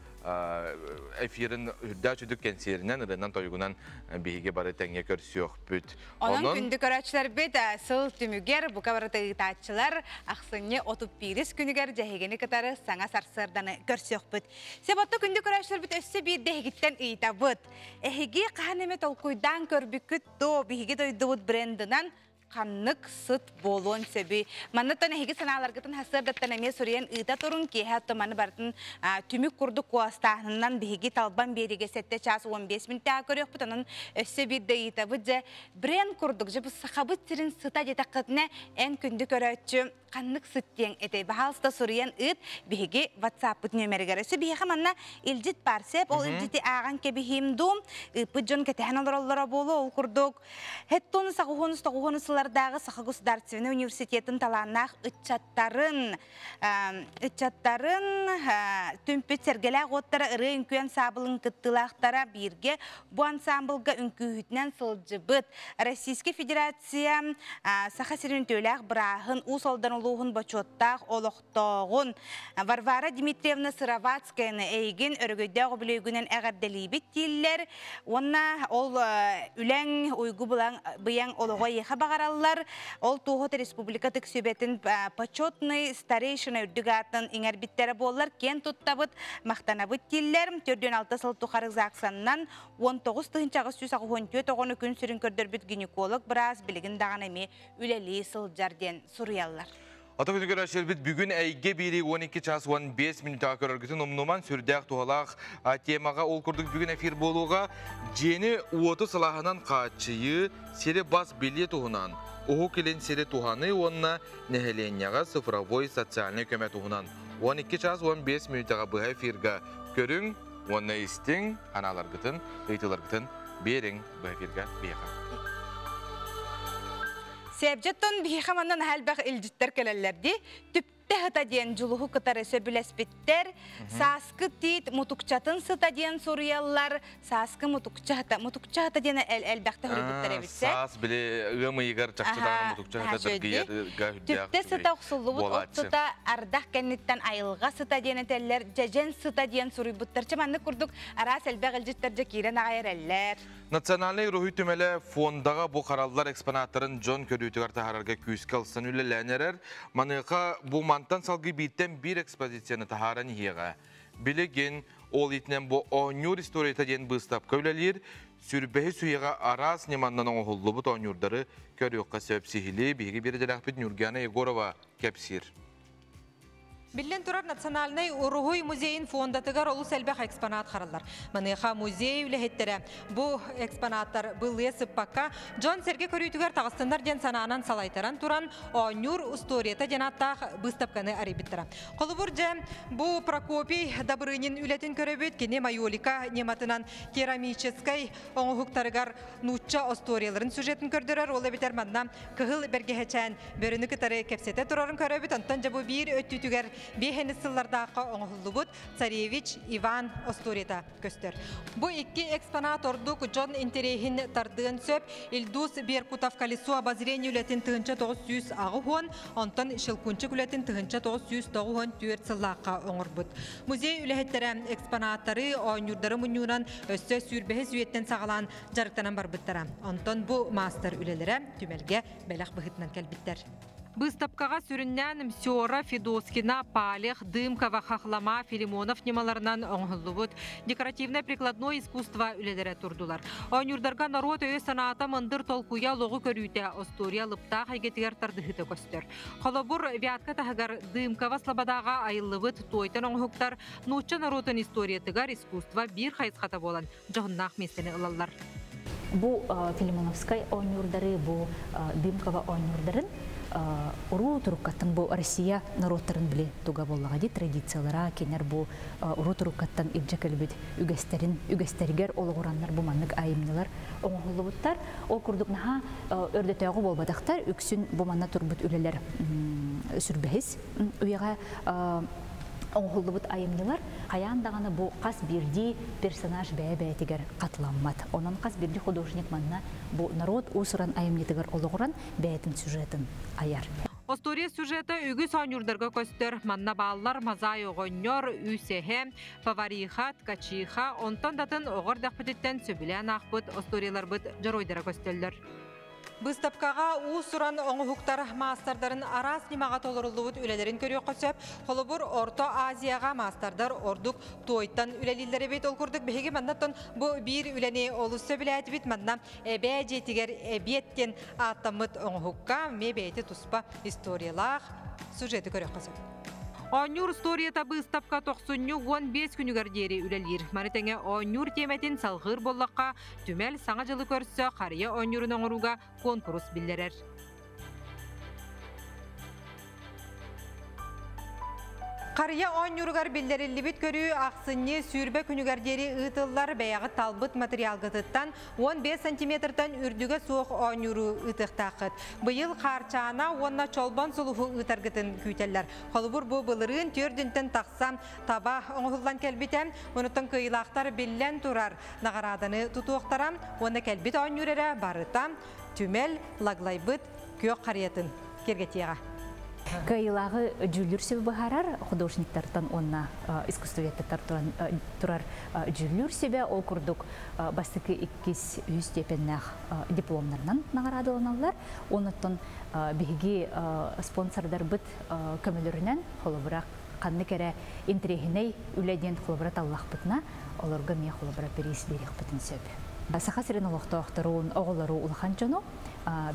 эфирин үрдээх үрдүк кэнсиэринэн ырыанан тойугунан биһиги бары тэҥҥэ көрсүөхпүт. Онон күндү көрөөччүлэрбит сыл түмүгэр бука барыта ыытааччылар ахсынньы 31 күнүгэр дьэһигини кытары саҥа сарсыарданы көрсүөхпүт. Себотто күндү көрөөччүлэрбит өссө биирдэ эһигиттэн ыйытабыт. Эһиги хаһан эмэ толкуйдаан көрбүккүт доо биһиги дойдубут брендынан ханнык сыт буолуон сөбүй. Манныттан эһиги санааларгытын сарсыардаттан эмиэ суруйан ыыта турун киэһэ оттоманы барытын түмүк курдук куоластааһынынан биһиги талбан биэригэ 7 час 15 мүнтэҕэ көрүөхпүт. Онон өссө биирдэ ыйытабыт дьэ бренд курдук дьэ бу сахабыт сирин сыта диэтэххитинэ эн күндү көрөөччү ханнык сыт диэн этэй баһаалыста суруйан ыыт биһиги ватсаппыт нүөмэригэр өссө биһиэхэ манна илдьит баар сеп ол илдьити ааҕан кэбиһиим дуу ыыппыт дьон кэтэһэн олороллоро буолуо ол курдук Хеттон саҕуһун тоҕуһун сыллардааҕы Саха государственнай университетын талааннаах ыччаттарын ыччаттарын түмпүт сэргэлээх уоттара ырыа үҥкүү ансаабылын кыттыылаахтара бииргэ бу ансаамбылга үҥкүүһүтүнэн сылдьыбыт Российскай Федерация Саха сирин үтүөлээх бырааһын Уус Алдан улууһун бочуоттаах олохтооҕун Варвара Дмитриевна Сыроватскаяны эйигин өрөгөйдөөх үбүлүөйгүнэн эҕэрдэлиибит дииллэр уонна ол үлэҥ уйгу быйаҥ олоҕо эйиэхэ баҕараллар. Ол туоһут республика тык сүбэтин почетный старейшина үрдүк аатын иҥэрбиттэрэ буоллар киэн туттабыт, махтанабыт дииллэр. 46 сыл тухары ЗАГСаннан 19 884 оҕону күн сирин көрдөрбүт гинеколог быраас билигин даҕаны эмиэ үлэлии сылдьар диэн суруйаллар. Ата күнү көрөөччүлэрбит бүгүн эйгэ биири 12 час 15 мүнүүтэҕэ көрөргүтүн умнуман сүрдээх туһалаах темаҕа ол курдук бүгүн эфир буолуоҕа дьиэни уоту сылааһынан хааччыйыы, сири бас билии туһунан, Уһук Илин сири туһаныы уонна нэһилиэнньэҕэ цифровой социальнай көмө туһунан 12 час 15 мүнүүтэҕэ быһа эфирга көрүҥ уонна истиҥ, анааларгытын, ыйытыыларгытын биэриҥ быһа эфирга биһиэхэ. Сээбдьэттон биһиэхэ манна наһаа элбэх илдьиттэр кэлэллэр дии. Түптэ сыта диэн дьулуһу кытары сөбүлэспиттэр. Сааскы тиит мутукчатын сыта диэн суруйаллар. Сааскы мутукча сыта, мутукча сыта диэн элбэхтэ суруйбуттар эбит. Саас били ыам ыйыгар чахчытааҕы мутукча сыта дыргыйарга үрдээх Түптэ сыта охсуллубут от сыта, ардах кэнниттэн айылҕа сыта диэн этэллэр, дьэдьэн сыта диэн суруйбуттар. Чэ маннык курдук араас элбэх илдьиттэр дьэ киирэн аҕай эрэллэр. Национальнай уруһуй түмэлэ фондаҕа бу хараллар экспонаттарын дьон көрүүтүгэр таһаарарга күүскэ ылсан үлэлээн эрэр. Маныаха бу мантан салгыы бииртэн биир экспозицияны таһааран иһиэҕэ. Билигин ол иитинэн бу оонньуур историята диэн быыстапка үлэлиир. Сүрбэһи сүүйэҕэ араас ньыманнан оҥоһуллубут оонньуурдары көрүөххэ сөп. Сиһилии биһиги биирдэлээхпит Нюргиана Егорова кэпсиир. Биллэн турар, Национальнай уруһуй музейын фондатыгар олус элбэх экспонат хараллар. Маныаха музей үлэһиттэрэ бу экспонаттар былыа сыппакка, дьон-сэргэ көрүүтүгэр таҕыстыннар диэн санаанан салайтаран туран, оонньуур устуоруйата диэн ааттаах быыстапканы арыйбыттара. Холобур, дьэ, бу Прокопий Добрынин үлэтин көрөбүт, кини майолика ньыматынан керамическай оҥоһуктарыгар нуучча остуоруйаларын сюжетын көрдөрөр, ол эбэтэр манна кыһыл бэргэһэчээн бөрөнү кытары кэпсэтэ турарын көрөбүт. Онтон дьэ бу биир өттүтүгэр биэһэни сыллардаахха оҥоһуллубут царевич Иван остуоруйата көстөр. Бу икки экспонат ордук дьон интэриэһин тардыан сөп. Ильдус Беркутов колесо обозрения үлэтин 1980, онтон Щелкунчик үлэтин 1994 сыллаахха оҥорбут. Музей үлэһиттэрэ экспонаттары, оонньуурдары мунньуунан өссө сүүрбэһис үйэттэн саҕалаан дьарыктанан барбыттара. Онтон бу маастар үлэлэрэ түмэлгэ бэлэх быһыытынан кэлбиттэр. Быыстапкаҕа сүрүннээн Мсера, Федоскина, Палех, Дымкова, Хахлама, Филимонов ньымаларынан оҥоһуллубут декоративнай-прикладной искусство үлэлэрэ турдулар. Оонньуурдарга норуот өйө-санаата мындыр толкуйа олоҕу көрүүтэ, остуоруйа алыптаах эйгэтигэр тардыһыыта көстөр. Холобур, Вятка таһыгар Дымкова Слободаҕа айыллыбыт туойтан оҥоһуктар нуучча норуотун историятыгар искусство биир хайысхата буолан дьоһуннаах миэстэни ылаллар. Бу Филимоновскай оонньуурдары, бу Дымкова оонньуурдарын уруу туруккаттан бу Россия норуоттарын били туга буоллаҕа дии традициялара кинилэр бу уруу туруккаттан илдьэ кэлбит үгэстэрин үгэстэригэр олоҕураннар бу маннык айымньылар оҥоһуллубуттар. Ол курдук наһаа өрдөтөөҕү буолбатахтар, үксүн бу манна турбут үлэлэр сүрбэһис үйэҕэ оҥоһуллубут айымньылар хайаан даҕаны бу хас биирдии персонаж бэйэ-бэйэтигэр хатыламмат. Онон хас биирдии художник манна бу норуот уус-уран айымньытыгар олоҕуран бэйэтин сюжетын айар. Остуоруйа сюжета үгүс оонньуурдарга көстөр. Манна бааллар Мазай оҕонньор, Үс эһэ, Повариха, Ткачиха, онтон да атын оҕо эрдэхпититтэн сөбүлээн аахпыт остуоруйаларбыт дьоруойдара көстөллөр. Быыстапкаҕа уус-уран оҥоһуктар маастардарын араас ньымаҕа толоруллубут үлэлэрин көрүөххэ сөп. Холобур, Орто Азияҕа маастардар ордук туойтан үлэлииллэр эбит. Ол курдук биһиги маннаттан бу биир үлэни олус сөбүлээтибит. Манна эбээ дьиэтигэр эбиэт диэн ааттаммыт оҥоһукка эмиэ бэйэтэ туспа историялаах сюжеты көрүөххэ сөп. Оонньуур устуоруйата быыстапка тохсунньу 15 күнүгэр диэри үлэлиир. Маны тэҥэ оонньуур тиэмэтин салҕыыр буоллахха, түмэл Саҥа дьылы көрсө харыйа оонньуурун оҥорууга куонкурус биллэрэр. Харыйа оонньууругар биллэриллибит көрүү ахсынньы сүүрбэ күнүгэр диэри ыытыллар бэйэҕит талбыт материалгытыттан 15 сантиметртан үрдүгэ суох оонньууру ыытыахтааххыт. Быйыл Хаарчаана уонна Чолбон сулуһу ыытаргытын күүтэллэр. Холобур, бу былырыын түөрдүнтэн тахса таба оҥоһуллан кэлбитэ. Онуттан кыайыылаахтар биллэн турар наҕарааданы тутуохтара уонна кэлбит оонньуур эрэ барыта түмэл лаглайбыт күөх харыйатын киэргэтиэҕэ. Кыайыылааҕы дьүүллүүр сүбэ быһаарар художниктартан уонна искусствоведтар турар дьүүллүүр сүбэ ол курдук бастакы иккис үһүс степеннээх дипломнарынан наҕараадаланаллар. Онуттан биһиги спонсордарбыт көмөлөрүнэн холобура ханнык эрэ интэриэһинэй үлэ диэн холобура таллахпытына олорго эмиэ холобура приз биэриэхпитин сөп. Саха сирин олохтоохторун, оҕолору, улахан дьону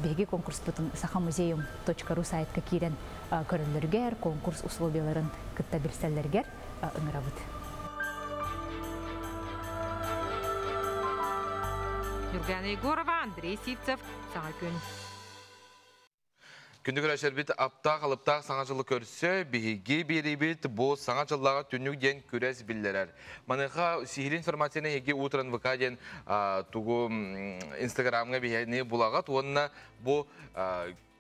Биһиги конкурспутун сахамузеум.ру сайтка киирэн көрөллөрүгэр, конкурс условияларын кытта билсэллэригэр ыҥырабыт. Нюргана Егорова, Андрей Сивцев, Саҥа күн. Күндү көрөөччүлэрбит аптаах алыптаах саҥа дьылы көрсө биһиги биэриибит бу саҥа дьыллааҕы түннүк диэн күрэс биллэрэр. Маныаха сиһилии информацияны эһиги утран ВК диэн тугу инстаграмҥа биһиэни булаҕыт уонна бу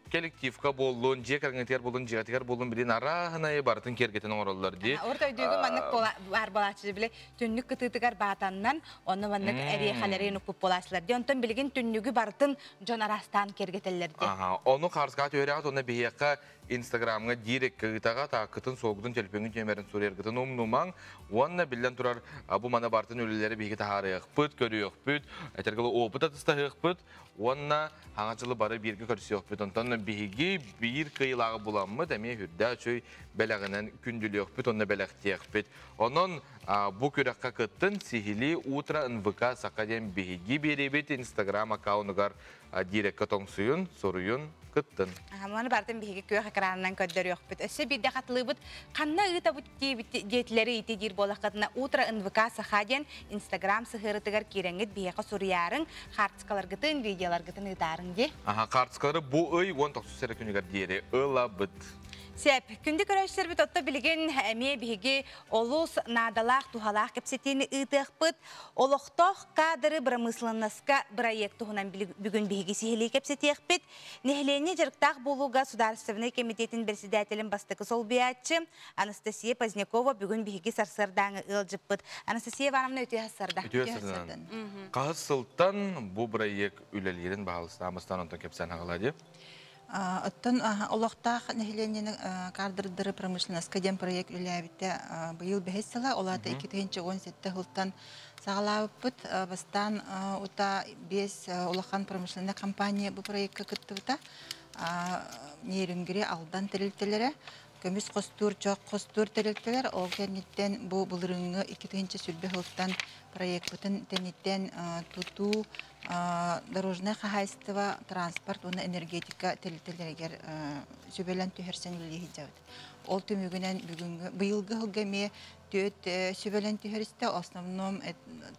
коллективка буоллун, дьиэ кэргэҥҥитигэр буоллун, дьиэҕитигэр буоллун билин арааһынайы барытын киэргэтэн оҥороллор дии. Урут өйдүүгүн маннык баар буолааччы били түннүк кытыытыгар баатаннан онно маннык эриэхэлэрин укпут буолааччылар дии. Онтон билигин түннүгү барытын дьон араастаан киэргэтэллэр дии. Аха, ону хаарыскаҕа түһэрэҕит уонна биһиэхэ Инстаграмҥа дирекка ыытаҕа тааккытын, суолгутун, төлөпүөҥҥүт нүөмэрин суруйаргытын умнумаҥ. Уонна биллэн турар, бу маны барытын үлэлэри биһиги таһаарыахпыт, көрүөхпүт, этэргэ опыт атыстаһыахпыт уонна хаҥа дьылы бары бииргэ көрсүөхпүт. Онтон биһиги биир кыайыылааҕы буламмыт, эмиэ үрдээх үчүгэй бэлэҕинэн күндүлүөхпүт уонна бэлэхтиэхпит. Онон бу күрэххэ кыттын сиһилии Утро НВК Саха диэн биһиги биэриибит Инстаграм аккаунугар дирекка тоҥсуйун, суруйун, кыттын. Маны барытын биһиги күөх экранынан көрдөрүөхпүт. Өссө биирдэ хатылыыбыт. Ханна ыытабыт диэтилэри ити диир буолаххытына Утро НВК Саха диэн Инстаграм сыһыарытыгар киирэҥҥит биһиэхэ суруйаарыҥ, хаартыскаларгытын, видеоларгытын ыытаарыҥ дии. Аха, хаартыскалары бу ый 19 эрэ күнүгэр диэри ылабыт. Сеп, күндү көрөөччүлэрбит отто билигин эмиэ биһиги олус наадалаах, туһалаах кэпсэтиини ыытыахпыт. Олохтоох кадры бырамыысыланнаска бырайыак туһунан бүгүн биһиги сиһилии кэпсэтиэхпит. Нэһилиэнньэ дьарыктаах буолууга Судаарыстыбаннай кэмитиэтин бэрэссэдээтэлин бастакы солбуйааччы Анастасия Позднякова бүгүн биһиги сарсыардааҥы ыалдьыппыт. Анастасия Ивановна үтүө сарсыарда. Үтүө сарсыарда. Хаһыс сылтан бу бырайыак үлэлиирин баһаалыстаамыстан онтон кэпсээн аҕалаа дии. Оттон олохтоох нэһилиэнньэни кадрдары промышленноска диэн проект үлэлээбитэ быйыл бэһис сыла, ол аата 2017 сылтан саҕалаабыппыт. Бастаан ута биэс улахан промышленнай компания бу проекка кыттыбыта. Нерюнгри, Алдан тэрилтэлэрэ, көмүс хостуур, чох хостуур тэрилтэлэр. Ол кэнниттэн бу былырыыҥҥы 2020 сылтан проекпытын тэниттэн тутуу дорожное хаһаайыстыба, транспорт уонна энергетика тэрилтэлэригэр сүбэлэн түһэрсэн үлэлии сылдьабыт. Ол түмүгүнэн бүгүҥҥү быйылгы сылга эмиэ түөрт сүбэлэн түһэристэ. Основном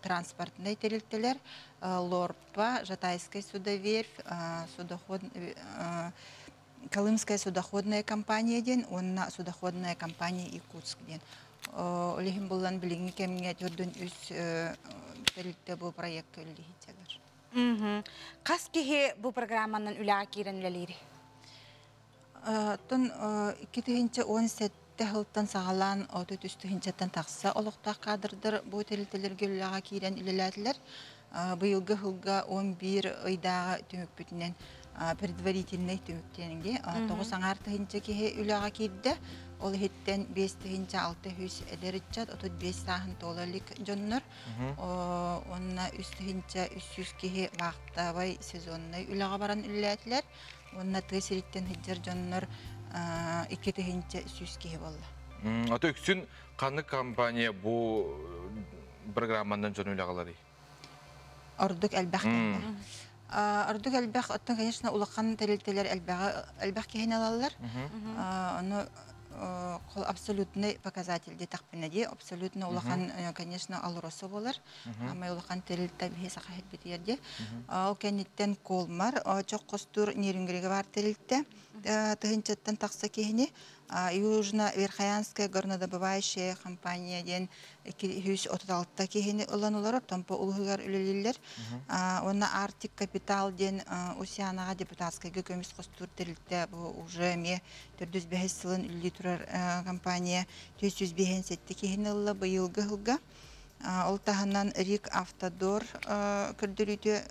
транспортнай тэрилтэлэр Лорпа, Жатайская судоверфь, судоход Колымская судоходная компания диэн уонна судоходная компания Якутск диэн. Ол иһин буллан билиҥҥи кэмҥэ төрдүн үс тэрилтэ бу проекка үлэлиһиттэлэр. Хас киһи бу программанан үлэҕэ киирэн үлэлиир? Оттон 2017 сылтан саҕалаан 33 тыһыынчаттан тахса олохтоох кадрдар бу тэрилтэлэргэ үлэҕэ киирэн үлэлээтилэр. Быйылгы сылга 11 ыйдааҕы түмүкпүтүнэн предварительнай түмүктэнги тоҕус аҥаар тыһыынча киһи үлэҕэ киирдэ. Ол иһиттэн 5600 эдэр ыччат, 35 сааһын туола илик дьоннор, уонна 3300 киһи вахтовай сезоннай үлэҕэ баран үлэлээтилэр. Уонна тыа сириттэн сылдьар дьоннор 2100 киһи буолла. Ата үксүн ханнык компания бу программанан дьон үлэҕаларый? Ордук элбэх Ордук элбэх, оттон, конечно, улахан тэрилтэлэр элбэҕи элбэх киһини алаллар. Ону абсолютный показатель диэтэхпинэ дии, абсолютно улахан, конечно, Алроса буолар. Амай улахан тэрилтэ биһи саха сирбитигэр дии. Ол кэнниттэн Колмар, чох хостуур Нерюнгригэ баар тэрилтэ тыһыынчаттан тахса киһини Южно-Верхоянская горнодобывающая компания диэн 236 киһини ылан олорор, Томпо улууһугар үлэлииллэр. Уонна Арктик Капитал диэн Усянаҕа депутатскайга көмүс хостуур тэрилтэ бу уже эмиэ төрдүс бэһис сылын үлэлии турар компания 457 киһини ылла быйылгы сылга. Ол таһынан Рик Автодор көрдөрүүтэ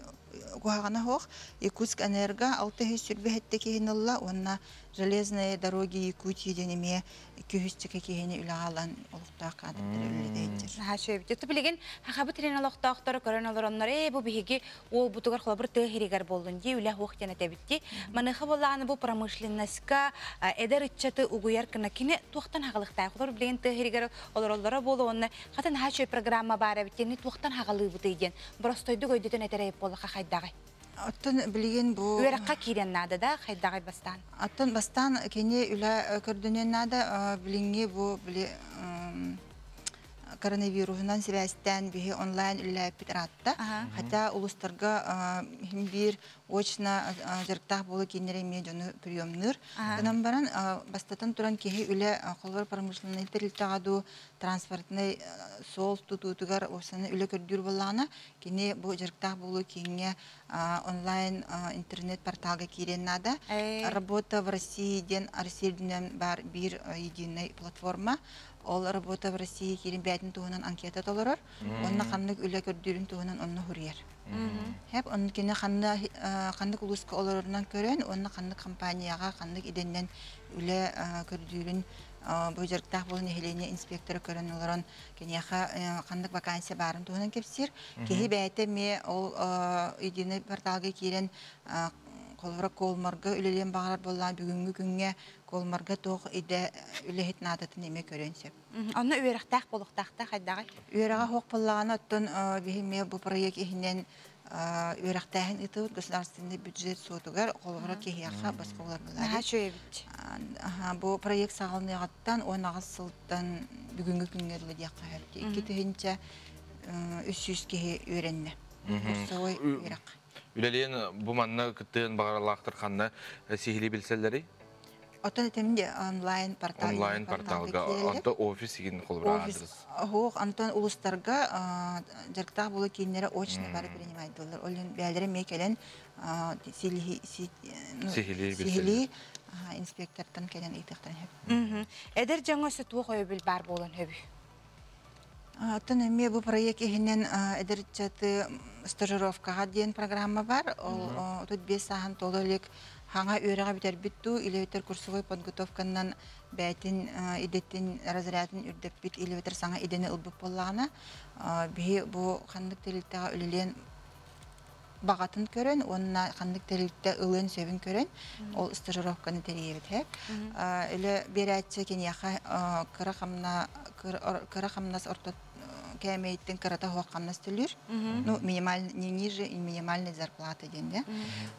куһаҕана суох. Якутск Энерго 627 киһини ылла уонна Железные дороги Якутии диэн эмиэ 200 киһини үлэҕэ ылан олохтоох кадрдары үлэлэтэ Наһаа үчүгэй. Дьэ билигин хахабыт сирин олохтоохторо көрөн олороннор, ээ бу биһиги уолбутугар холобур тыа иһигэр буоллун дии, үлэ суох диэн этэбит дии. Маныаха буоллаҕына бу промышленноска эдэр ыччаты угуйар гына кини туохтан хаҕалыктаах? Холобур билигин тыа иһигэр олороллоро буолуо уонна хата наһаа үчүгэй программа баар эбит диэн туохтан хаҕалыыбытый диэн боростойдук өйдөтөн этэр эбит буоллахха хайдаҕый? Оттон билигин бу Үөрэххэ киирэн наада да хайдаҕай бастаан? Оттон бастаан кини үлэ көрдөнүөн наада. Билиҥҥи бу били коронавируһунан сибээстээн биһи онлайн үлэлээппит ыраатта. Хотя улустарга биир очно дьарыктаах буолуу кииннэрэ эмиэ дьону приемныыр. Гынан баран бастатан туран киһи үлэ холобур промышленнай тэрилтэҕэ дуу транспортнай суол тутуутугар уопсайынан үлэ көрдүүр буоллаҕына, кини бу дьарыктаах буолуу кииҥҥэ онлайн интернет порталга киириэн наада. Работа в России диэн Россия үрдүнэн баар биир единый платформа. Ол Работа в России киирин бэйэтин туһунан анкета толорор. Онно ханнык үлэ көрдүүрүн туһунан онно суруйар. Хэп онно кини ханна ханнык улууска олорорунан көрөн, уонна ханнык компанияҕа ханнык идэннэн үлэ көрдүүрүн бу дьарыктаах буолан нэһилиэнньэ инспектора көрөн олорон киниэхэ ханнык вакансия баарын туһунан кэпсиир. Киһи бэйэтэ эмиэ ол единый порталга киирэн холобура Колмарга үлэлиэн баҕарар буоллаҕына бүгүҥҥү күҥҥэ Колмарга туох идэ үлэһит наадатын эмиэ көрүөн сөп. Онно үөрэхтээх буолуохтаахта хайдаҕый? Үөрэҕэ суох буоллаҕына оттон биһи эмиэ бу проект иһинэн үөрэхтээһин ыытыбыт государственный бюджет суотугар холобура киһиэхэ босхо булар Наһаа үчүгэй эбит. Бу проект саҕаланыаҕыттан 18 сылтан бүгүҥҥү күҥҥэ дылы диэххэ сөп. 2300 киһи үөрэннэ. Курсовой үөрэх. Үлэлиэн бу манна кыттыан баҕаралаахтар ханна сиһилии билсэллэрий? Оттон этим де онлайн портал. Онлайн порталга. Онто офис игин холобура адрес. Хоох, антон улустарга дьарыктаах буолуу кииннэрэ очно бары принимайдылар. Ол иһин бэйэлэрэ эмиэ кэлэн сиһилии инспектортан кэлэн ыйытыахтарын сөп. Эдэр дьоҥҥо өссө туох өйөбүл баар буолан сөбүй? Оттон эмиэ бу проект иһинэн эдэр ыччаты стажировкаҕа диэн программа бар. Ол 35 сааһын толо илик хаҥа үөрэҕи бүтэрбит дуу, или бүтэр курсовой подготовканан бэйэтин идэтин разрядын үрдэппит или бүтэр саҥа идэни ылбыт буоллаҕына, биһи бу ханнык тэрилтэҕэ үлэлиэн баҕатын көрөн уонна ханнык тэрилтэ ылыан сөбүн көрөн ол стажировканы тэрийэбит һэ. Үлэ биэрээччи киниэхэ кыра хамна кыра хамнас орто кээмэйиттэн кырата суох хамнас төлүүр. Ну, минимальный, не ниже минимальной зарплаты диэн да.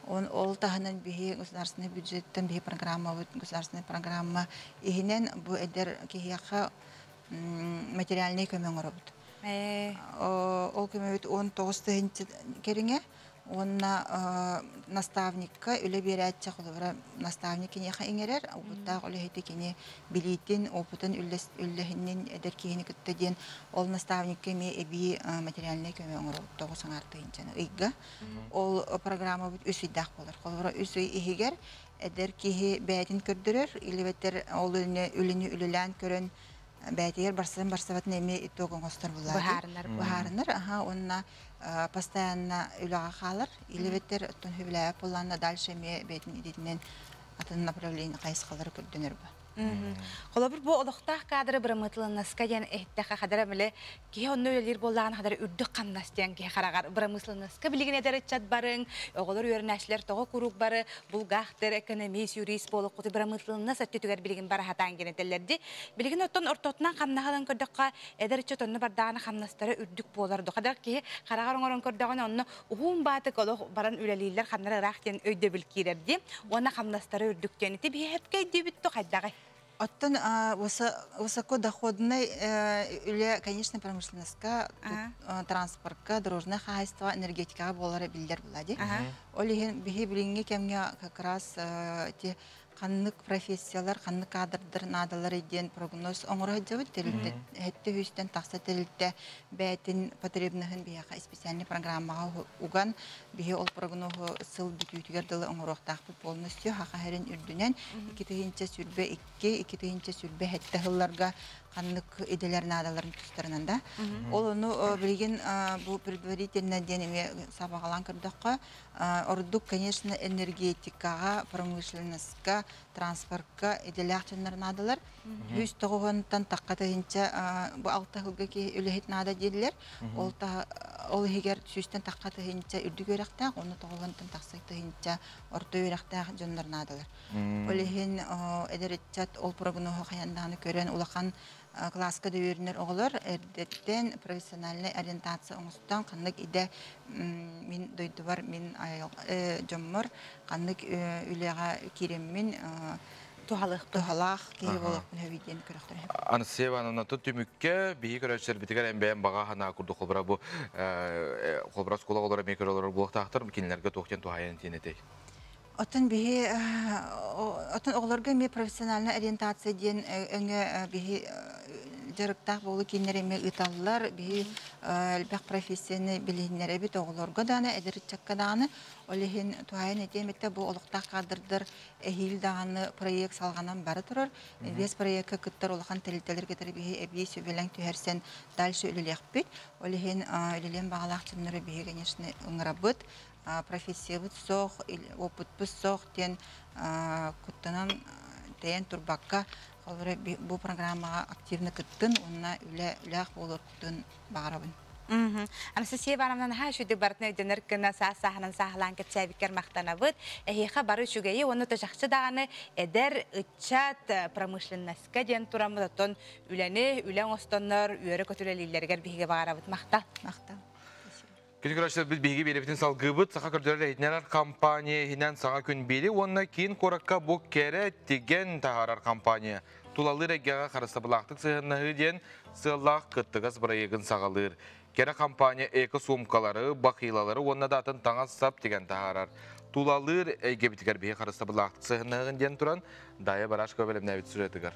Он ол таһынан биһи государственный бюджеттен биһи программа государственный программа иһинэн бу эдэр киһиэхэ материальный көмө оҥоробут. Ол көмөбүт 19 тыһыынча кэриҥэ уонна наставникка үлэ биэрээччи холобура наставник киниэхэ иҥэрэр опыттаах үлэһити кини билиитин опытын үллэһиннин эдэр киһини кытта диэн ол наставникка эмиэ эбии материальнай көмө оҥоробут 9 тыһыынчаны ыйга. Ол программабыт үс ыйдаах буолар. Холобура үс ый иһигэр эдэр киһи бэйэтин көрдөрөр, илибеттер ол үлэни үлэлээн көрөн бэйэтигэр барсан барсыбатын эмиэ итог оҥостор булар. Быһаарынар. Быһаарынар, аха, уонна постоянно үлэҕэ хаалар. Илибеттер оттон хүбүлээбэт буоллаҕына дальше эмиэ бэйэтин идэтинэн атын направление хайысхалары көрдөнөр бу. Холобур бу олохтоох кадры бырамыысыланнаска диэн иһиттэххэ хадара биле киһи онно үлэлиир буоллаҕына хадара үрдүк хамнас диэн киһи хараҕар бырамыысыланнаска билигин эдэр ыччат барыҥ, оҕолор үөрэнээччилэр тоҕо куруук бары булгаахтар, экономист, юрист буолуоххуту бырамыысыланнас өттүтүгэр билигин бара сатаан генетеллерди. Билигин оттон ортотунан хамнаһалан көрдөххө эдэр ыччат онно бардаҕына хамнастара үрдүк буолар. Хадара киһи хараҕар оҥорон көрдөҕүнэ онно уһуун баатык олох баран үлэлииллэр ханнара ыраах диэн өйдөбүл киирэр дии. Уонна хамнастара үрдүк диэн ити биһи хепкей диэбит хайдаҕай? Оттон высокодоходный үлэ, конечно, промышленностька, транспортка, дорожное хозяйство, энергетикаҕа буолара биллэр була ди. Ол иһин биһи билиҥҥи кэмҥэ как раз ти ханнык профессиялар, ханнык кадрдар наадалар диэн прогноз оҥоро сылдьабыт. Тэрилтэ хэттэ сүүстэн тахса тэрилтэ бэйэтин потребностын биһиэхэ специальный программаҕа уган, биһи ол прогнозу сыл бүтүүтүгэр дылы оҥоруохтаахпыт полностью Саха сирин үрдүнэн 2022, 2027 сылларга ханнык иделер наадаларын тустарынан да. Ол ону билигин бу предварительно диэн эмиэ сабаҕалаан көрдөххө, ордук, конечно, энергетикаҕа, промышленностька, транспортка иделээх дьоннор наадалар. 190-тан тахха тыһыынча бу алта сылга киһи үлэһит наада дииллэр. Ол ол иһигэр 100-тэн тахха тыһыынча үрдүк үөрэхтээх, оны 90-тан тахса тыһыынча орто үөрэхтээх дьоннор наадалар. Ол иһин эдэр ыччат ол прогнозу хаяндааны көрөн улахан Класска да үөрэнэр оҕолор эрдэттэн профессиональнай ориентация оҥостон ханнык идэ мин дойдубар, мин дьоммор ханнык үлэҕэ киирэммин туһалаах киһи буолуохпун сөбүй диэн көрөхтөрө. Анастасия Ивановна, түмүккэ биһи көрөөччүлэрбитигэр эмбэйэн баҕа санаа курдук холбура бу холбура оскуола оҕолоро эмиэ көрө олорор буолуохтаахтар, кинилэргэ туох диэн туһаайан этиэн этэй? Оттон биһи оттон оҕолорго эмиэ профессиональная ориентация диэн өҥө биһи дьарыктаах буолуу кииннэр эмиэ ыыталлар. Биһи элбэх профессияны билиһиннэрэбит оҕолорго даҕаны, эдэр ыччакка даҕаны. Ол иһин туһаайан этиэм этэ, бу олохтоох кадрдар эһиил даҕаны проект салҕанан бара турар. Вес проекка кыттар улахан тэрилтэлэр кытары биһи эбии сөбүлэҥ түһэрсэн дальше үлэлиэхпит. Ол иһин үлэлиэн баҕалаах дьоннору биһи, конечно, ыҥырабыт. Профессиябыт суох, опытпыт суох диэн куттанан тэйэн турбакка, холобура бу программаҕа активно кыттын уонна үлэ үлээх буолуохпутун баҕарабын. Анастасия Ивановна, наһаа үчүгэй барытын өйдөнөр гына саас сааһынан сааһылаан кэпсээбиккэр махтанабыт. Эһиэхэ бары үчүгэйи уонна чахчы даҕаны эдэр ыччат промышленноска диэн тураммыт оттон үлэни үлэ оҥостоннор үөрэ көтүлэлииллэригэр биһиги баҕарабыт. Махтал. Махтал. Күнү көрөөччүлэрбит биһиги биэрэбитин салгыыбыт. Саха көрдөрөр иһитиннэрэр компания иһинэн саҥа күн биэри уонна киин куоракка бу кэрэ тигэн таһаарар компания тулалыыр эйгэҕэ харыстабылаахтык сыһыаннаһыы диэн сыаллаах кыттыгас бырайыагын саҕалыыр. Кэрэ компания эко-суумкалары, бахилалары уонна да атын таҥас-сап тигэн таһаарар. Тулалыыр эйгэбитигэр биһи харыстабылаахтык сыһыаннаһыгын диэн туран, Дайа Барашкова бэлэмнээбит сюжетыгар.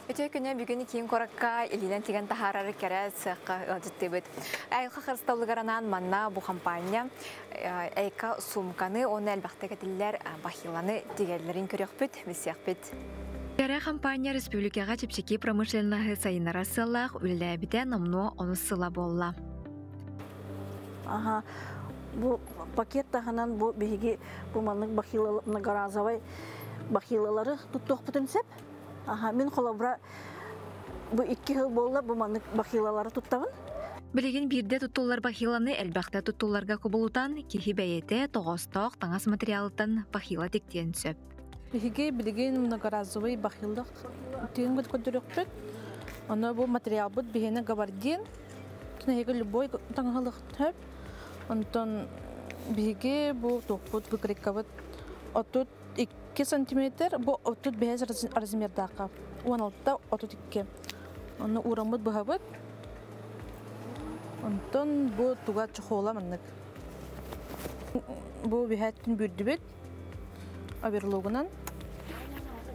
Үтүө күнү бүгүн киин куоракка илиинэн тигэн таһаарар кэрэ сыахха ыалдьыттыыбыт. Айылҕа харыстабылыгар анаан манна бу хампаанньа эйка суумканы уонна элбэхтик этиллэр бахиланы тигэллэрин көрүөхпүт, билсиэхпит. Кэрэ хампаанньа республикаҕа чэпчэки промышленноһы сайыннарар сыаллаах үлэлээбитэ номнуо онус сыла буолла. Аха, бу пакет таһынан бу биһиги бу маннык бахила многоразовай бахилалары туттуохпутун сөп. Аха, мин холобура бу икки сыл буолла бу маннык бахилалары туттабын. Билигин биирдэ туттуллар бахиланы элбэхтэ туттулларга кубулутан, киһи бэйэтэ тоҕоостоох таҥас материалыттан бахила тиктиэн сөп. Биһиги билигин многоразовый бахилах тыын көрдөрүөхпүт. Ону бу материалбыт биһиэнэ габардин. Кинигэ любой таҥаһылык сөп. Онтон биһиги бу туохпут выкройкабыт 32 сантиметр, бу 35 размердаахха. 16 32. Онно уураммыт быһабыт. Онтон бу туга чохола маннык. Бу биһэттин бүрдүбүт оверлогунан.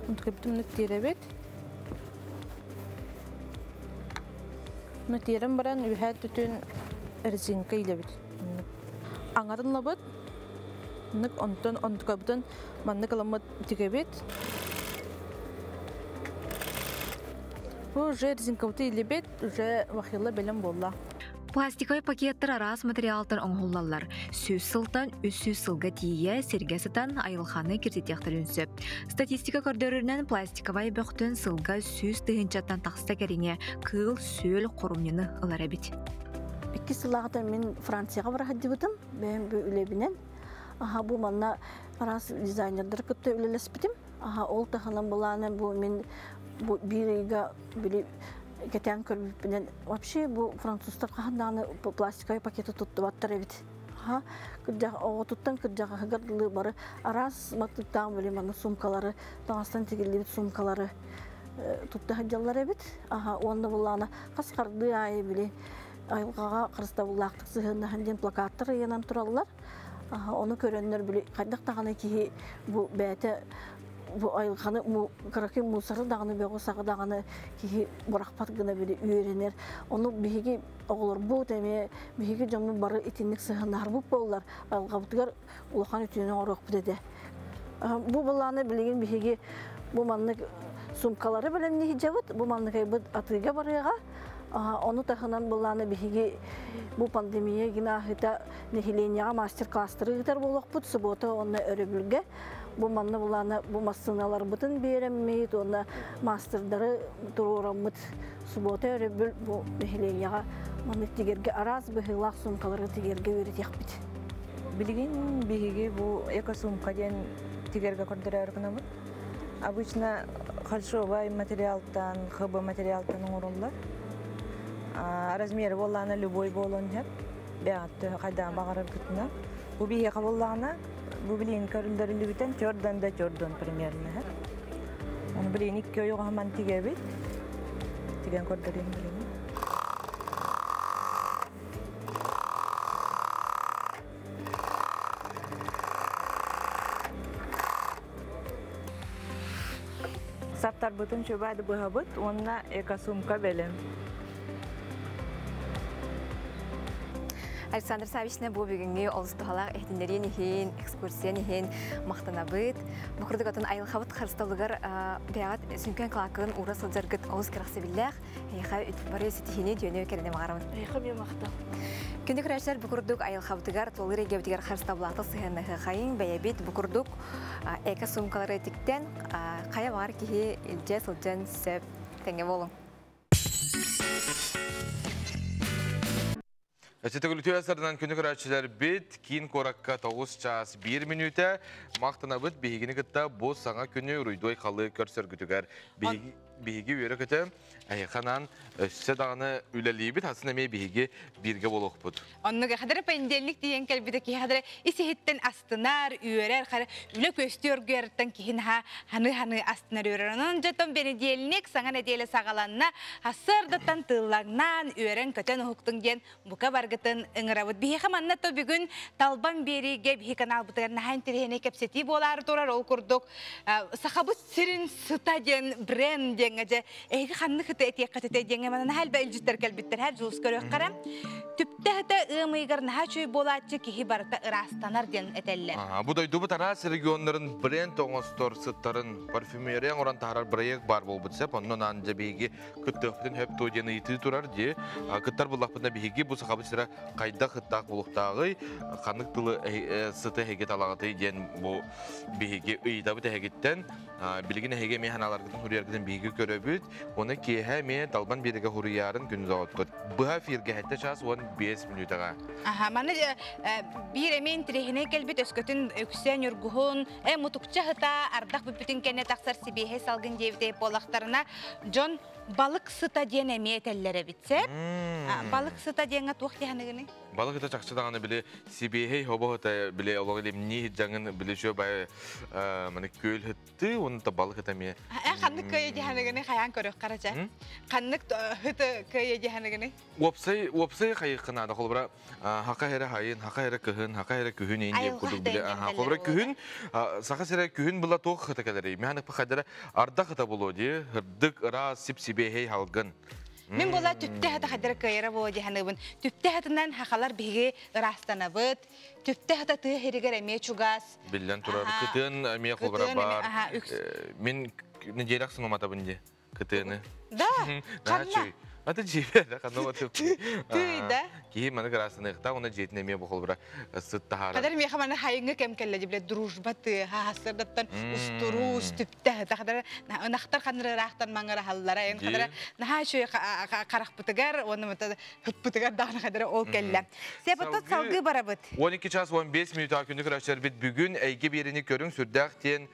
Онтукабытын тиэрэбит. Ну тиэрэн баран үһэ түтүн резинка илэбит. Аңарын лабыт. Нык онтон онтукабытын маннык ыламмыт тигэбит. Бу уже резинкабыты илибит, уже бахила бэлэм буолла. Пластиковай пакеттар араас материалтан оҥоһуллаллар. 100 сылтан 300 сылга тиийэ сиргэ сытан айылҕаны киртитиэхтэрин сөп. Статистика көрдөрөрүнэн пластиковай бөхтөн сылга 100 тыһыынчаттан тахса кэриҥэ кыыл сүөл хорумньуну ылар эбит. Икки сыллааҕыта мин Францияҕа бара сылдьыбытым, бэйэм бу үлэбинэн. Аха, бу манна араас дизайнердары кытта үлэлэспитим. Аха, ол таһынан былааны бу мин бу биир ыйга били кэтээн көрбүппүнэн вообще бу французтар хаһан даҕаны пластиковай пакеты туттубаттар эбит. Аха, кырдьах оҕотуттан кырдьаҕаһыгар дылы бары араас матыыптаах били манна сумкалары, таҥастан тигиллибит сумкалары тутта сылдьаллар эбит. Аха, уонна буллаана хас хардыы аайы били айылҕаҕа харыстабыллаахтык сыһыаннаһан диэн плакаттар ыйанан тураллар. Ону көрөннөр били хайдах даҕаны киһи бу бэйэтэ бу айылҕаны кыракый мусоры даҕаны бөҕү саҕы даҕаны киһи бырахпат гына били үөрэнэр. Ону биһиги оҕолорбут эмиэ биһиги дьоммут бары итинник сыһыаннаһарбыт буоллар айылҕабытыгар улахан үтүөнү оҥоруохпут этэ. Бу былааны билигин биһиги бу маннык сумкалары бэлэмнии сылдьабыт, бу манныкайбыт атыыга барыаҕа. Ону таһынан былааны биһиги бу пандемия гинааһыта нэһилиэнньэҕэ мастер-класстары ыытар буолуохпут суббота уонна өрөбүлгэ. Бу манна былааны бу массыыналарбытын биэрэммит уонна мастердары туруораммыт суббота өрөбүл бу нэһилиэнньэҕэ маннык тигэргэ араас быһыылаах суумкалары тигэргэ үөрэтиэхпит. Билигин биһиги бу эко-суумка диэн тигэргэ көрдөрөөр гынабыт. Обычно холшовай материалтан, ХБ материалтан оҥороллор. Размері боллаана любой болон хеп. Бәғат қайдан бағарар күтіна. Бу биһиэхэ боллаана, бу билиин көрүлдөрүлүбүтэн төрдөн да төрдөн примерно хеп. Оны билиин икки ойоҕа тигебит. Тиген көрдөрүн билиин. Саптарбытын чөбәді быһабыт, онна экосумка бэлэм. Александр Савична бу бүгүнгү олус тухалаах иһитиннэриэн иһин, экскурсиян иһин махтанабыт. Бу курдук отон айылхабыт харысталыгар бэйэҕит сүҥкэн кылааккын уура сылдьаргыт олус кэрэхсэбиллээх. Эйиэхэ бары ситиһиини үтүөнү кэрэни баҕарабын. Эйиэхэ эмиэ махтал. Күндү көрөөччүлэр, бу курдук айылхабытыгар, тулалыыр эйгэбитигэр харыстабылаахтык сыһыаннаһыахайыҥ, бэйэбит бу курдук эко-суумкалары тиктэн хайа баҕар киһи илдьэ сылдьан сөп. Тэҥҥэ буолуҥ. Өтөтөгүлүтүө сарынан күнү көрөөччүлэр бит киин куоракка 9 час 1 мүнүүтэ махтанабыт биһигини кытта бу саҥа күнү уруйдуой халы көрсөргүтүгэр биһиги үөрэ көтө эйханан өссө даҕаны үлэлиибит хасын эмиэ биһиги бииргэ буолуохпут. Оннуга хадара понедельник тиийэн кэлбитэ киһи хадара ис иһиттэн астынар, үөрэр, хара үлэ көстүү өргүөрүттэн киһи наһаа ханы-ханы астынар үөрэр. Онон дьотон понедельник саҥа нэдиэлэ саҕаланна, сарсыардаттан тыыллаҥнаан, үөрэн-көтөн уһуктуҥ диэн бука баргытын ыҥырабыт. Биһиэхэ манна то бүгүн Талбан биэриигэ биһи каналбытыгар наһаа интэриэһинэй кэпсэтии буолаары турар. Ол курдук Сахабыт сирин сыта диэн бренд диэҥҥэ дьэ эһиги ханнык ыты этиэххит этэ диэҥҥэ манна наһаа элбэх илдьиттэр кэлбиттэр һэ дьулус көрүөххэ эрэ. Түптэ ыта ыам ыйыгар наһаа үчүгэй буолааччы киһи барыта ыраастанар диэн этэллэр. Бу дойдубут араас регионнарын бренд оҥостор сыттарын парфюмерия оҥорон таһаарар проект баар буолбут сөп. Онон аан дьэ биһиги кыттыахпытын сөп дуо диэн ыйытыы турар дии. Кыттар буллахпытына биһиги бу Сахабыт сирэ хайдах ыттаах буолуохтааҕый, ханнык тылы сыты эһиги талаҕытый диэн бу биһиги ыйытабыт эһигиттэн. Билигин эһиги эмиэ санааларгытын суруйаргытын биһиги көрөбүт. Уонна киэһэ эмиэ Талбан биэрэгэ суруйаарын күнү доҕоттор. Быһа эфиргэ 7 час 15 мүнүүтэҕэ. Аха, маны биир эмиэ интириэһинэй кэлбит өскөтүн үксэ ньургуһун, мутукча сыта ардах бүппүтүн кэннэ тахсар сибиэһэй салгын диэбитэ буоллахтарына, дьон балык сыта диэн эмиэ этэллэр эбит сэр. Балык сыта диэҥҥэ туох диэханыгыный? Балык ыта чахчы даҕаны били сибиэһэй хобо ыта били олох илимнии дьаҥын били шө бай маны күөл хытты уонна балык ыта эмиэ Ханнык кыайа диэханыгыный хайаан көрүөх карача. Ханнык хыты кыайа диэханыгыный? Уопсай уопсай хайыххынаада холобура хака эрэ хайын, хака эрэ кыһын, хака эрэ күһүн иин диэн курдук биле. Холобура күһүн саха сирэ күһүн була туох хыта кэлэрий? Механик хадара арда хыта булуо дии, хырдык ыраас сип-сибиэһэй халгын. Мин була түптэ хата хадара кыайара буо диһаныбын. Түптэ хатынан хахалар биһиги ыраастанабыт. Түптэ хата тыа хиригер эмиэ чугас. Биллэн турар кытын эмиэ холобура бар. Мин неделя ахсын уматабын дии. Кытыаны. Да, ханна? Аты жиэбэр да ханна батып. Түй да. Киһи маны кырасыныахта, уна дьиэтин эмиэ бу сыт таһаарар. Кадар миэхэ маны хайыҥҥы кэм кэллэ дии, дружба тыаһа хассырдаттан устуруус түптэ хата ынахтар ханырыраахтан маҥыраһаллара эн хадара наһаа үчүгэй харахпытыгар уонна мата хыппытыгар даҕаны хадара ол кэллэ. Сепотот салгыы барабыт. 12 час 15 минута күндү көрөөччүлэрбит бүгүн эйгэ биэриини көрүҥ сүрдээх диэн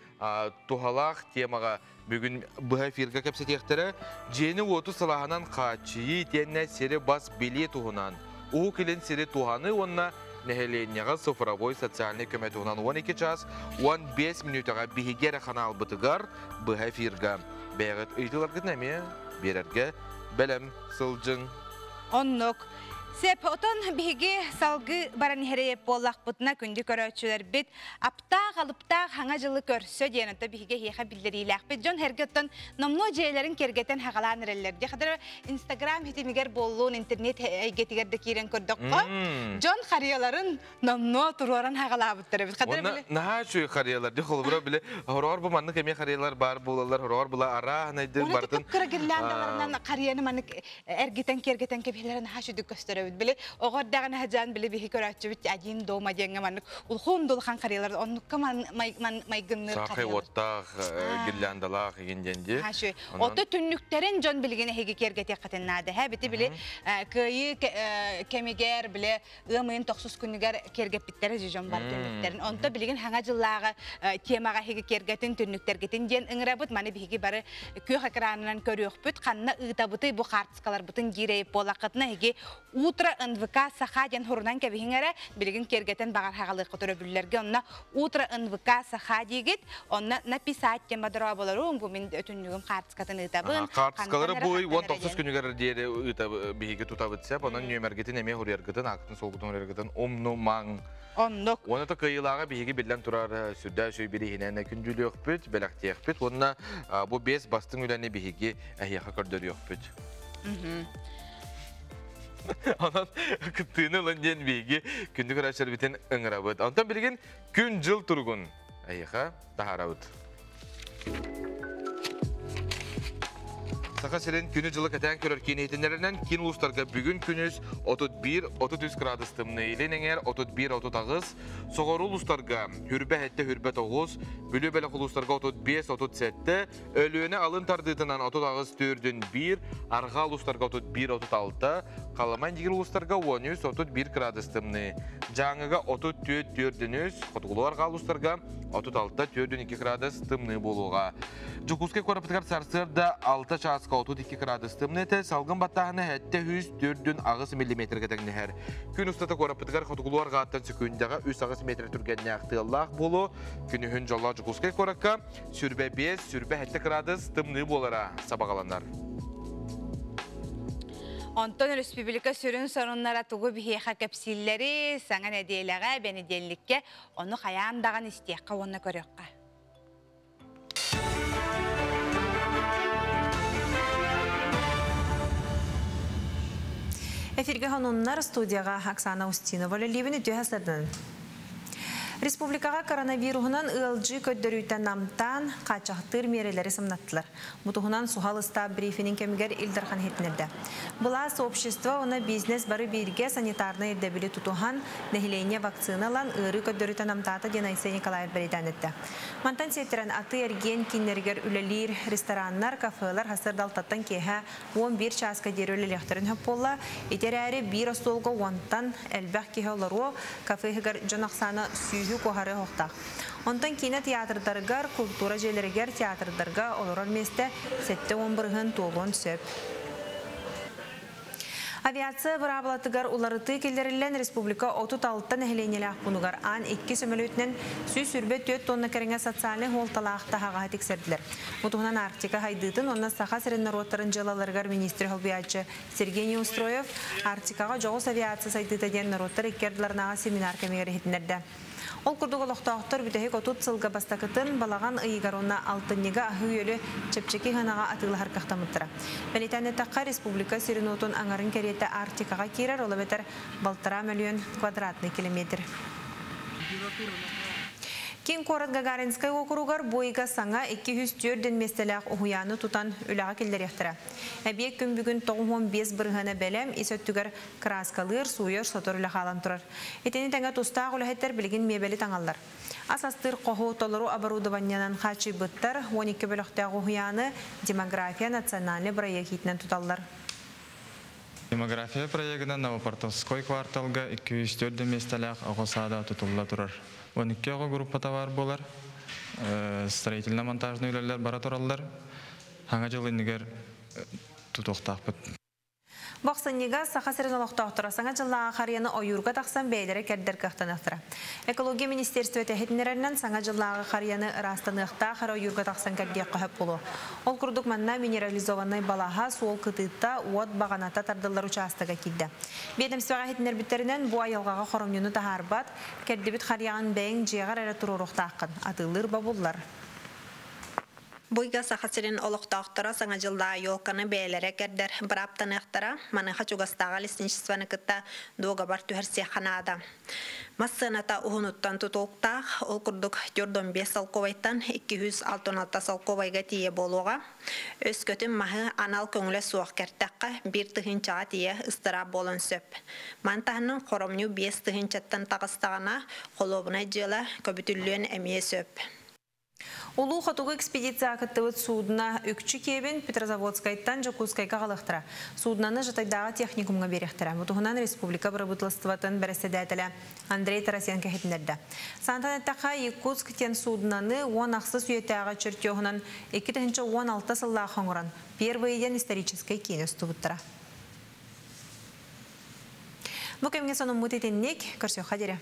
туһалаах темаҕа Бүгүн быһа эфиргэ кэпсэтиэхтэрэ дьиэни-уоту сылааһынан хааччыйыы итиэннэ сири бас билии туһунан, Уһук Илин сири туһаныы уонна нэһилиэнньэҕэ цифровой социальнай көмө туһунан 12 час 15 мүнүүтэҕэ биһиги эрэ ханаалбытыгар быһа эфиргэ бэйэҕит ыйытыыларгытын эмиэ биэрэргэ бэлэм сылдьыҥ. Оннук. Сеп, отон биһиги салгыы баран иһэрэй буоллахпытына күндү көрөөччүлэрбит Аптаах, алыптаах хаҥа дьылы көрсө диэн онто биһиги эһиэхэ биллэриилээхпит. Дьон эргэ оттон номнуо дьиэлэрин киэргэтэн хаҕалаан эрэллэр. Дьэ хадара Инстаграм хитимигэр буоллун, интернет эйгэтигэр да киирэн көрдөххө, дьон харыйаларын номнуо туруоран хаҕалаабыттар эбит. Хадара били наһаа үчүгэй харыйалар. Дьэ холобура били хороҕор бу маннык эмиэ харыйалар баар буолаллар, хороҕор була арааһынайдык бартын. Кыра гирляндаларынан харыйаны маннык эргитэн киэргэтэн кэбиһэлэрэ наһаа үчүгэй көстөр эбит. көрөбүт. Били оҕо эрдэҕинэ садьаан били биһи көрөөччүбүт один дома диэҥҥэ маннык улхуун дулхан харыйалар оннукка майгынныыр Саахай харыйалар. уоттаах, гирляндалаах игин диэн дии. Шөй. Ото түннүктэрин дьон билигин эһиги киэргэтиэххитин наада. Һэ бити били кыайыы кэмигэр биле ыам ыйын тохсус күнүгэр киэргэппиттэрэ дьон бар түннүктэрин. Онто билигин хаҥа дьыллааҕы темаҕа эһиги киэргэтин түннүктэргитин диэн ыҥырабыт. Маны биһиги бары күөх экранынан көрүөхпүт. Ханна ыытабытый бу хаартыскаларбытын диирэй буоллаххытына эһиги утро НВК Саха диэн хурунан кэбиһиҥ эрэ билигин киэргэтэн баҕар хаҕалыаххыт өрөбүллэргэ онно утро НВК Саха диигит онно написать диэн бодорооболорум бу мин түннүгүм хаартыскатын ыытабын. Хаартыскалары бу ый 19 күнүгэр диэри ыыта биһиги тутабыт сеп онон нүөмэргитин эмиэ хуруйаргытын аакытын суолгутун хуруйаргытын умнумаҥ. Оннук. Уонна то кыайыылааҕы биһиги биллэн турар сүрдээх үчүгэй бирииһинэн күндүлүөхпүт, бэлэхтиэхпит уонна бу бес бастыҥ үлэни биһиги эһиэхэ көрдөрүөхпүт. Онон кыттыыны ылын диэн биһиги күндү көрөөччүлэрбитин ыҥырабыт. Онтон билигин күн-дьыл туругун эһиэхэ таһаарабыт. Саха сирин күнү-дьылы кэтээн көрөр киин иһитиннэринэн киин улуустарга бүгүн күнүс 31-33 градус тымныы, илин эҥээр 31-38, соҕуруу улуустарга хүрбэ 7 хүрбэ 9, Бүлүү бөлөх улуустарга 35-37, Өлүөнэ алын тардыытынан 38 4-1, арҕаа улуустарга 31-36, Халыма Индигир улуустарга 13-31 градус тымныы, Дьааҥыга 34-4-3, Хотугулуу арҕаа улуустарга 36-4-2 градус тымныы буолуоҕа. Дьокуускай куораппытыгар сарсыарда 6 чааска 32 градус тымныы этэ, салгын баттааһына 704,8 миллиметргэ тэҥнэһэр. Күн устата куораппытыгар хотугулуу арҕааттан сөкүүндэҕэ 3-8 метр түргэннээх тыаллаах буолуо. Күнүһүн дьоллоох Дьокуускай куоракка сүрбэ 5, сүрбэ 7 градус тымныы буолара сабаҕаланар. Онтон республика сүрүн соруннара тугу биһиэхэ кэпсииллэри саҥа нэдиэлэҕэ, бэнидиэлликкэ ону хайаан даҕаны истиэххэ уонна көрүөххэ. Эфирге хонуннар студияға Оксана Устинова үлелиибин үтүө сардан. Республикаҕа коронавируһунан ыалдьыы көрдөрүүтэ намтаан, хааччахтыыр миэрэлэри сымнаттылар. Бу туһунан суһал ыстаап брифинин кэмигэр Ил Дархан иһитиннэрдэ. Былаас, общество уонна бизнес бары бииргэ санитарнай ирдэбили тутуһан, нэһилиэнньэ вакцина ылан, ыарыы көрдөрүүтэ намтаата диэн Айсен Николаев бэлиэтээн эттэ. Мантан сиэттэрэн атыы-эргиэн кииннэригэр үлэлиир рестораннар, кафелар сарсыарда алтаттан киэһэ 11 чааска диэри үлэлиэхтэрин сөп буолла. Ити эрээри биир остуолга уонтан элбэх киһи олоруо, кафе иһигэр дьон ахсаана сүүһү куоһарыа суохтаах. Онтон киинэ театрдарыгар, култуура дьиэлэригэр, театрдарга олорор миэстэ 70 бырыһыан туолуон сөп. Авиация быраабылатыгар уларытыы киллэриллэн республика 36 нэһилиэнньэлээх пуунугар аан икки сөмөлүөтүнэн 124 тонна кэриҥэ социальнай суолталаах таһаҕаһы тиксэрдилэр. Бу туһунан Арктика сайдыытын уонна Саха сирин норуоттарын дьыалаларыгар министр солбуйааччы Сергей Неустроев Арктикаҕа дьоҕус авиация сайдыыта диэн норуоттар икки ардыларынааҕы семинар кэмигэр иһитиннэрдэ. Ол курдук олохтоохтор бүтэһик 30 сылга бастакытын балаҕан ыйыгар уонна алтынньыга аһы-үөлү чэпчэки сыанаҕа атыылаһар кыахтаммыттара. Бэлиэтээн эттэххэ, республика сирин-уотун аҥарын кэриэтэ Арктикаҕа киирэр, ол эбэтэр балтараа мөлүйүөн квадратный километр. Киин куорат Гагаринскай уокуругар бу ыйга саҥа 204 миэстэлээх уһуйааны тутан үлэҕэ киллэриэхтэрэ. Эбиэк күн бүгүн 95 бырыһыана бэлэм, ис өттүгэр кырааскалыыр, сууйар, сотор үлэ хаалан турар. Итини тэҥэ тустаах үлэһиттэр билигин миэбэли таҥаллар. Ас астыыр хоһу толору оборудованиенан хааччыйбыттар, 12 бөлөхтөөх уһуйааны Демография национальный бырайыак иитинэн туталлар. Демография проегынан Новопортовской кварталга 204 миэстэлээх оҕо саада тутулла турар. 12 оҕо группата баар буолар. Строительно-монтажный үлэлэр бара тураллар. Саҥа дьыл иннигэр тутуохтаахпыт. Бохсунньуга Саха сирин олохтоохторо Саҥа дьыллааҕы харыйаны ойуурга тахсан бэйэлэрэ кэрдэр кыахтаныахтара. Экология министиэристибэтэ иһитиннэрэринэн Саҥа дьыллааҕы харыйаны ыраастаныахтаах эрэ ойуурга тахсан кэрдиэххэ сөп буолуо. Ол курдук манна минерализованнай балаһа, суол кытыыта, уот баҕаната тардыллар учаастага киирдэ. Биэдэмсибэҕэ иһитиннэрбиттэринэн, бу айылҕаҕа хоромньуну таһаарбат, кэрдибит харыйаҕын бэйэҥ дьиэҕэр эрэ туруоруохтааххын, атыылыыр бобуллар. Бу ыйга Саха сирин олохтоохторо Саҥа дьыллааҕы елканы бэйэлэрэ кэрдэр бырааптаныахтара. Маныаха чугастааҕы лесничествоны кытта дуогабар түһэрсиэххэ наада. Мас сыаната уһунуттан тутулуктаах, ол курдук 45 солкуобайтан 266 солкуобайга тиийэ буолуоҕа. Өскөтүн маһы анал көҥүлэ суох кэртэххэ, биир тыһыынчаҕа тиийэ ыстараап буолуон сөп. Маны таһынан хоромньу 5 тыһыынчаттан таҕыстаҕына, холуобунай дьыала көбүтүллүөн эмиэ сөп. Улуу Хотугу экспедицияҕа кыттыбыт суудуна үкчү киэбин Петрозаводскайтан Дьокуускайга аҕалыахтара. Суудунаны Жатайдааҕы техникумҥа биэриэхтэрэ. Бу туһунан республика бырабыыталыстыбатын бэрэссэдээтэлэ Андрей Тарасенко иһитиннэрдэ. Саантан эттэххэ, Якутск диэн суудунаны 10 ахсыс үйэтээҕи чертеһунан 2016 сыллаах оҥорон, Первый диэн историческай киинэ устубуттара. Бу кэмҥэ сонуммут итинник, көрсүөххэ диэри.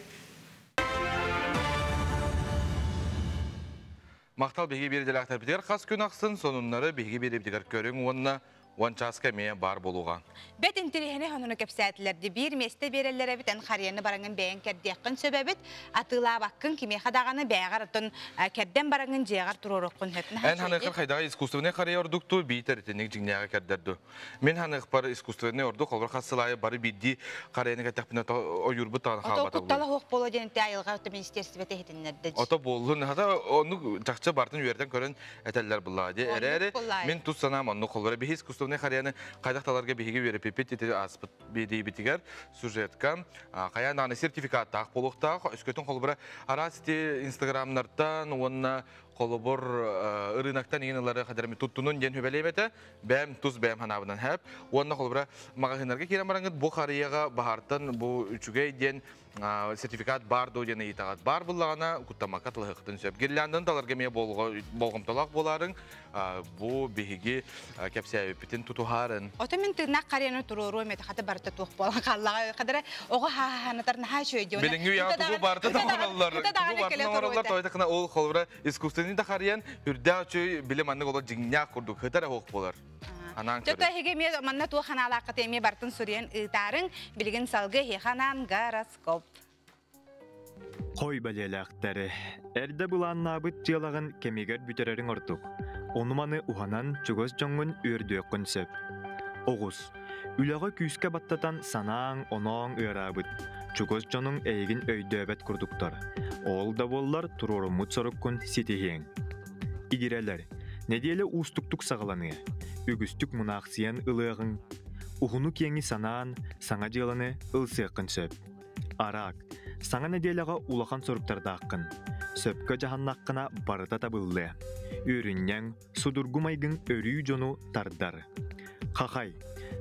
Махтал биһиги биирдэлээхтэрбитигэр хас күн ахсын сонуннары биһиги биирдибитигэр көрүҥ уонна 10 чааска эмиэ баар буолуоҕа. Бэт интэриэһинэй сонуну кэпсээтилэр ди биир миэстэ биэрэллэр эбит эн харыйаны бараҥын бэйэҥ кэрдиэххин сөп эбит атыылаабаккын кимиэхэ даҕаны бэйэҕэр оттон кэрдэн бараҥын дьиэҕэр туруоруоххун сөп. Эн ханыаххар хайдаҕа искусственный харыйа ордукту биитэр итинник дьиҥнээҕи кэрдэрду. Мин ханыахпар искусственный ордук холбор хас сыл аайы бары биирдии харыйаны кэттэхпинэ ойуурбут таҕаны Ото хаалбата куттала суох буолуо диэн айылҕа министиэристибэтэ иһитиннэрдэ. Ото буоллун, хата оннук чахчы бартын үөрдэн көрөн этэллэр буллаа ди. Эрээри мин тус санаам оннук холбор биһи искусственный харыйаны хайдах таларга биһиги үөрэппиппит ити ааспыт биэриибитигэр сюжетка хайаан даҕаны сертификаттаах буолуохтаах өскөтүн холобура араас ити инстаграмнартан уонна холобур ырыынактан иҥин ылары хадэрми туттунун диэн хүбэлиэм бэм тус бэм ханаабынан хэп уонна холобура маҕаһыыннарга киирэн бараҥыт бу харыйаҕа баһаартан бу үчүгэй диэн сертификат баар дуу диэн ыйытаҕат баар буллаҕына куттамакка тылыһыктын сөп гирлянданы таларга эмиэ болҕомтолоох буолаарыҥ бу биһиги кэпсээбиппитин тутуһаарын Ото мин тыыннаах харыйаны туруоруом этэ хата барыта туох буолан хааллаҕа хадара оҕо хааһанатар наһаа үчүгэй диэн. Билиҥҥи үйэҕэ тугу барыта оҥороллор, тугу барытын оҥороллор, тойтакына ол холобура искусственный да харыйан үрдээх үчүгэй билим аннык олор дьиҥнээх курдук хытар оһох буолар. Анаан Чото эһиги эмиэ манна туох ханаалааххыт эмиэ бартын суруйан ыытаарыҥ, билигин салгыы эһиэхэ анаан гороскоп. Хой бэлиэлээхтэр. Эрдэ былааннаабыт дьыалаҕын кэмигэр бүтэрэриҥ ордук. Ону-маны уһанан чугас дьоҥҥун үөрдүөххүн сөп. Оҕус. Үлэҕэ күүскэ баттатан санааҥ, онооҥ ыараабыт. Чугас дьонуҥ эйигин өйдөөбөт курдуктар. Ол да буоллар туруоруммут соруккун ситиһиэҥ. Игирэлэр. Нэдиэлэ уустуктук саҕаланыа. Үгүстүк мунаахсыйан ылыаҕыҥ. Уһуну-киэҥи санаан, саҥа дьыаланы ылсыаххын сөп. Араак. Саҥа нэдиэлэҕэ улахан соруктардааххын. Сөпкө дьаһаннаххына барыта табыллыа. Үөрүнньэҥ, судургу майгыҥ өрүү дьону тардар. Хахай.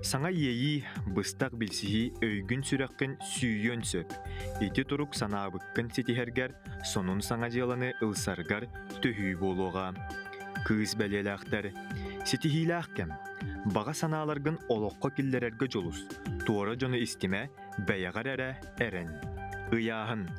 Саҥа иэйии, быстах билсиһии өйгүн-сүрэххин сүүйүөн сөп. Ити турук санаабыккын ситиһэргэр, сонун саҥа дьыаланы ылсаргар төһүү буолуоҕа. Кыыс бэлиэлээхтэр. Ситиһиилээх кэм. Баҕа санааларгын олоххо киллэрэргэ дьулус. Туора дьону истимэ, бэйэҕэр эрэ эрэн. Ыйааһын.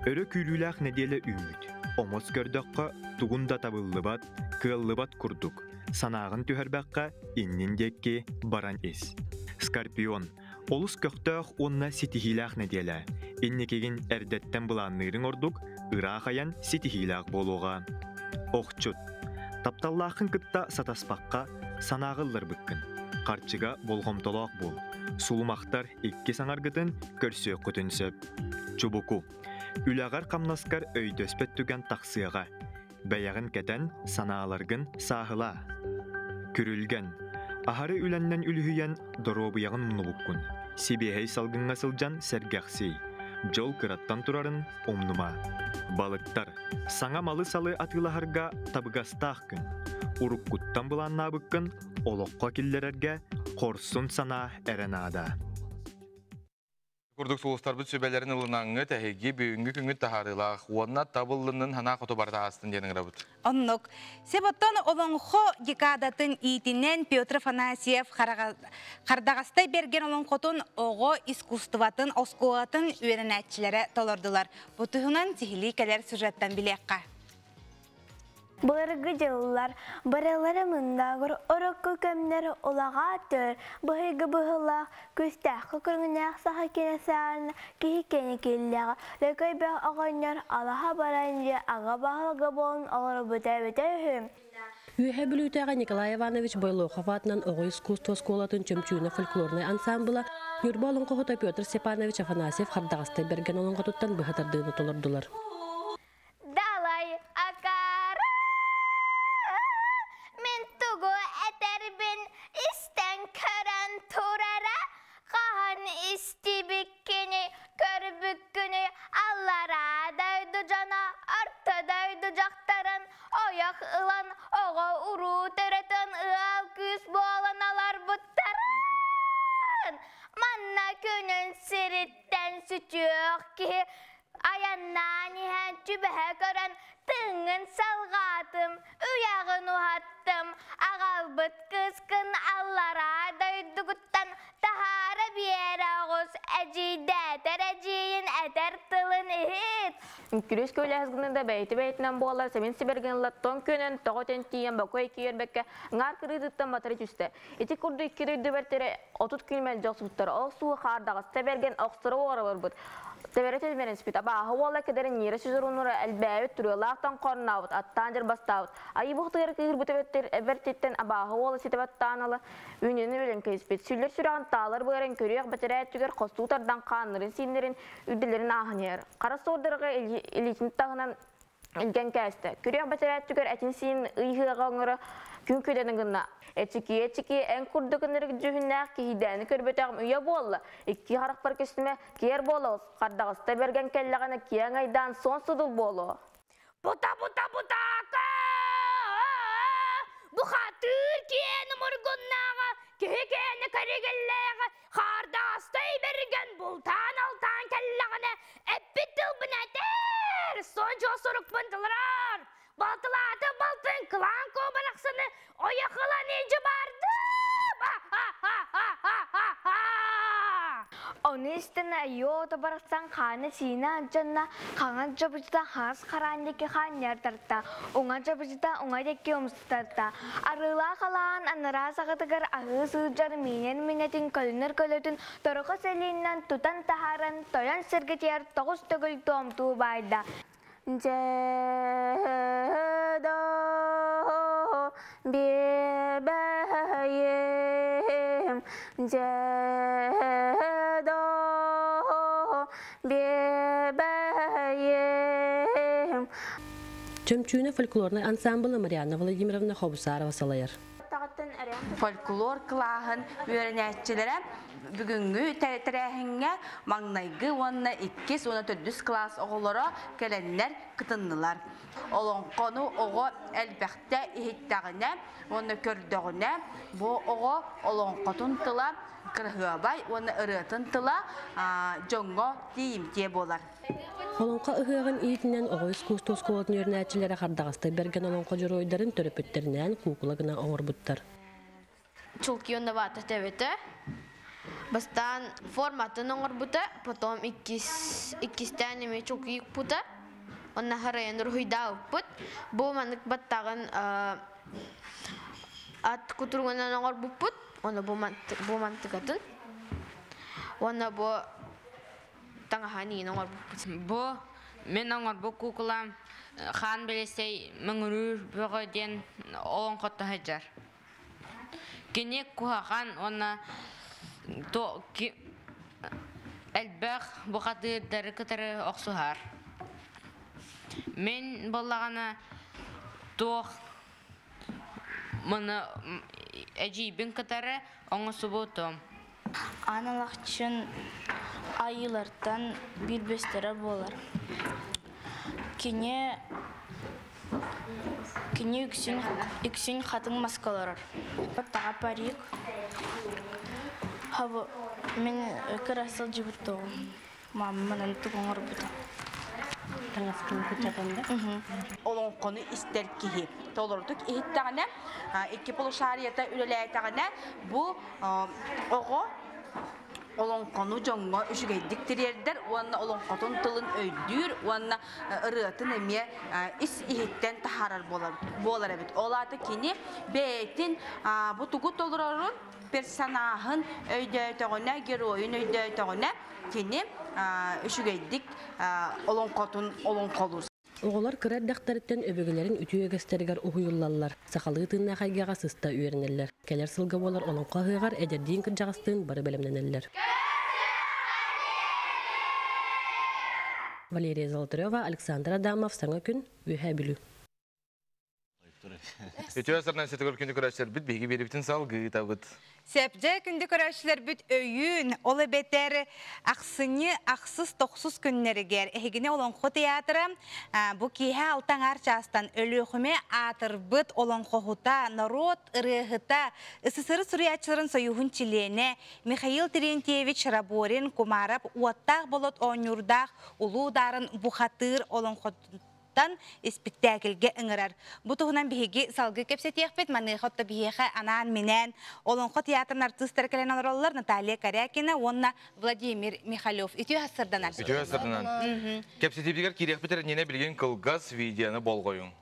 Өрө күүрүүлээх нэдиэлэ үүммүт. Омос көрдөххө, тугун да табыллыбат, кыаллыбат курдук. Санааҕын түһэрбэххэ, иннин диэки баран ис. Скорпион. Олус көхтөөх уонна ситиһиилээх нэдиэлэ. Инникигин эрдэттэн былаанныырыҥ ордук, ыраах айан ситиһиилээх буолуоҕа. Охчут. Тапталлааххын кытта сатаспакка, санааҕа ылларбыккын. Харчыга болҕомтолоох буол. Сулумахтар икки саҥаргытын көрсүөххүтүн сөп. Чубуку. Үлэҕэр-хамнаскар өйдөспөт түгэн тахсыаҕа. Бэйэҕин кэтэн, санааларгын сааһылаа. Күрүлгэн. Аһары үлэннэн үлүһүйэн доруобуйаҕын умнубуккун. Сибиэһэй салгыҥҥа сылдьан сэргэхсий. Дьол кыраттан турарын умнума. Балыктар. Саҥа малы-салы атыылаһарга табыгастаах күн. Уруккуттан былааннаабыккын олоххо киллэрэргэ хорсун санаа эрэ наада. Курдук сулустарбыт сүбэлэрин ылынаңҥыт эһиги бүгүҥҥү күҥҥүт таһаарыылаах уонна табыллыннын санаа хоту барыта аастын диэн ыҥырабыт. Оннук. Себоттон олоҥхо декадатын иитинэн Петр Афанасьев Хардаҕастай Бэргэн олоҥхотун оҕо искусствотын оскуолатын үөрэнээччилэрэ толордулар. Бу туһунан сиһилии кэлэр сюжеттан билиэххэ. Былыргы дьыллар барылара мындаагыр орокку кэмнэр улаҕаа төр быһыйгы быһыылаах күүстээххэ көрүҥнээх саха кинэ киһи кэнэ киллэҕэ Лөкөйбөх оҕонньор алаһа баран дьэ аҕа баһылыга буолан олорбута эбитэ үһү. Үөһээ Бүлүүтээҕи Николай Иванович Бойлохов аатынан оҕо искусство оскуолатын Чөмчүүнэ фольклорнай ансаамбыла, Ньурба олоҥхоһута Петр Степанович Афанасьев Хардаҕастай Бэргэн олоҥхотуттан быһа тардыыны толордулар. Далай акаары мин тугу этэрбин истэн көрөн турара хаһан истибиккини көрбүккүнүй аллараа дойду дьоно орто дойду дьахтарын ойох ылан оҕо уруу төрөтөн ыал күүс буолан олорбуттарын манна күнүн сириттэн сүтүөх киһи айаннаан иһэн түбэһэ көрөн тыҥҥын салҕаатым үйэҕин уһаттым аҕалбыт кыыскын аллараа дойдугуттан таһаара биэрэ оҕус эдьиийдээтэр эдьиийин этэр тылын иһит Күрүс көйлэһис гына да бэйти бэйтинэн буолар, сэмин сибэргин тон көнөн, тоҕо тэн тиийэн бокой киэрбэккэ, ҥаар кырыытыттан батары түстэ. Ити курдук икки дойду бэртэрэ 30 күн мэлдьи охсубуттар. Ол суу хаардаҕаста бэргэн охсоро уора барбыт. Тэбэрэ тэлмэринспит. Абааһы уола кэдэрин ньиэрэ сүзөрунура элбээбит турыалаахтан хорнаабыт, аттаан дьарбастаабыт. Айыы бухтыгар кыырбыт эбэттэр эбэртиттэн абааһы уола ситэ баттаан ала үүнүнү өлөн кэйиспит. Сүллэр сүрэҕин таалар быарын көрүөх бэтэрээт хостуу тардан хааннарын сииннэрин үрдэлэрин ааһан иһэр. Қара суордарга илиитин таһынан илген кээсте. Күрүөх бэтэрээт түгэр этин сиин ыйыһыаға оҥоро күн күдэнин гынна. Эчики эчики эн курдук ынырык дьүһүннээх киһидээни көрбөтөҕүм үйэ буолла. Икки харахпар көстүмэ киэр буолабыз. Хардаҕаста берген кэллэҕинэ киэҥ айдаан сон судул буолуо. Бута бута бутака! Бухатыыр киэни мургуннааҕа, киһи киэни кэригиллээҕэ, хардаҕастай берген бултаан алтаан кэллэҕинэ, эппит тылбын этэр, сончо сурукпун тылырар. Балтылааты балтын кылаан кобарахсыны ойохылан илдьи бардым. Оны истэн айоо барахсан хааны сиинэ анчанна хаҥан жабыжыта хаас хараан диэки хаанньар тарта, уҥа жабыжыта уҥа диэки умсутарта. Арыылаах алаан анараа саҕатыгар аһыы сылдьар миинэн миҥэтин көлүнэр көлөтүн торохо сэлииннэн тутан таһааран тойон сиргитигэр тоҕус төгүл туомтуу баайда. Дьэ биэбэйим, дьэ биэбэйим. Чөмчүүнэ фольклорнай ансамблы Марианна Владимировна Хобусарова салайар. Фольклор кылааһын үөрэнээччилэрэ бүгүҥҥү тэрээһиҥҥэ маҥнайгы уонна иккис уонна төрдүс класс оҕолоро кэлэннэр кытыннылар. Олоҥхону оҕо элбэхтэ иһиттэҕинэ уонна көрдөҕүнэ бу оҕо олоҥхотун тыла кыраһыабай уонна ырыатын тыла дьоҥҥо тиийимтиэ буолар. Олоҥхо ыһыаҕын иитинэн оҕо искусство оскуолатын үөрэнээччилэрэ хардаҕастай бэргэн олоҥхо дьоруойдарын төрөппүттэринээн куукула гына оҥорбуттар. Чулкион баата тэбэтэ. Бастаан форматын оҥорбута, потом иккис иккистээн эми чулкийукпута. Онна харайан уруһуйдаабыппыт. Бу маннык баттаҕын ат кутуругунан оҥорбуппут. Оны бу бу мантыкатын. Уонна бу таҥаһан иин оҥорбуппут. Бу мен оҥорбут куукулам хаан белесей мөҥүрүүр бөҕө диэн олоҥхотто сылдьар. Кини куһаҕан уонна то элбэх бухатыырдары кытары охсуһар. Мин буоллаҕына туох маны эдьиийбин кытары оҥосубутум. Аналахчын айылартан билбестері болар. Кини кини үксүн үксүн хатын маскаларар. Таға парик. Хабы мен кырасыл жибытты. Мамаман тугоңор бута. Олоҥхону истэр киһи толордук иһиттэҕинэ, икки полушарията үлэлээтэҕинэ бу оҕо олоҥхону дьоҥҥо үчүгэйдик тириэрдэр уонна олоҥхотун тылын өйдүүр уонна ырыатын эмиэ ис иһиттэн таһаарар буолар эбит. Ол аата кини бэйэтин бу тугу толорорун персонаһын өйдөөтөҕүнэ, геройун өйдөөтөҕүнэ кини үчүгэйдик олоҥхотун олоҥхолуур. Оҕолор кыра эрдэхтэриттэн өбүгэлэрин үтүө үгэстэригэр уһуйуллаллар, сахалыы тыыннаах эйгэҕэ сыста үөрэнэллэр. Кэлэр сылга буолар Олоҥхо ыһыаҕар эдэрдиин кырдьаҕастыын бары бэлэмнэнэллэр. Валерия Золотарева, Александр Адамов, Саҥа күн, Үөһээ Бүлүү. Үтүө сарнан сетигэр күндү көрөөччүлэрбит биһиги биэрибитин салгыытабыт. Сепдьэ күндү көрөөччүлэрбит өйүүн, ол эбэтэр ахсынньы ахсыс тохсус күннэригэр эһигини Олоҥхо театра бу киэһэ алта аҥаар чаастан Өлүөхүмэ аатырбыт олоҥхоһута, норуот ырыаһыта, СССР суруйааччыларын союһун чилиэнэ Михаил Терентьевич Раборин Кумаров уоттаах болот оонньуурдаах улуу дарын бухатыыр олоҥхотун испиктээкилгэ ыҥырар. Бу туһунан биһиги салгыы кэпсэтиэхпит. Маныаха отто биһиэхэ анаан-минээн Олоҥхо театрын артыыстара кэлэн олороллор Наталья Корякина уонна Владимир Михалев. Үтүө сырданан. Үтүө сырданан. Кэпсэтиибитигэр киириэхпит эрэ билигин кылгас видеоны болҕойуҥ.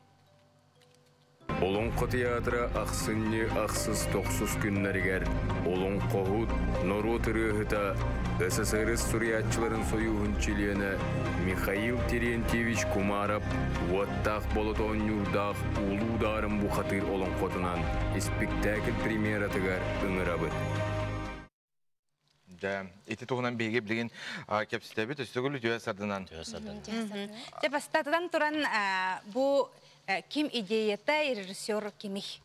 Олоҥхо театра ахсынньы ахсыс тохсус күннэригэр олоҥхоһут, норуот ырыаһыта, СССР суруйааччыларын сойууһун чилиэнэ Михаил Терентьевич Кумаров уоттаах болот оонньуурдаах Улуу Дарын бухатыыр олоҥхотунан испиктээкил премьератыгар ыҥырабыт. Дьэ, ити туһунан биһиги билигин кэпсэтэбит, өстөгүл үтүө сардынан. Дьэ, бастатан туран бу ким идеята, режиссер кимий?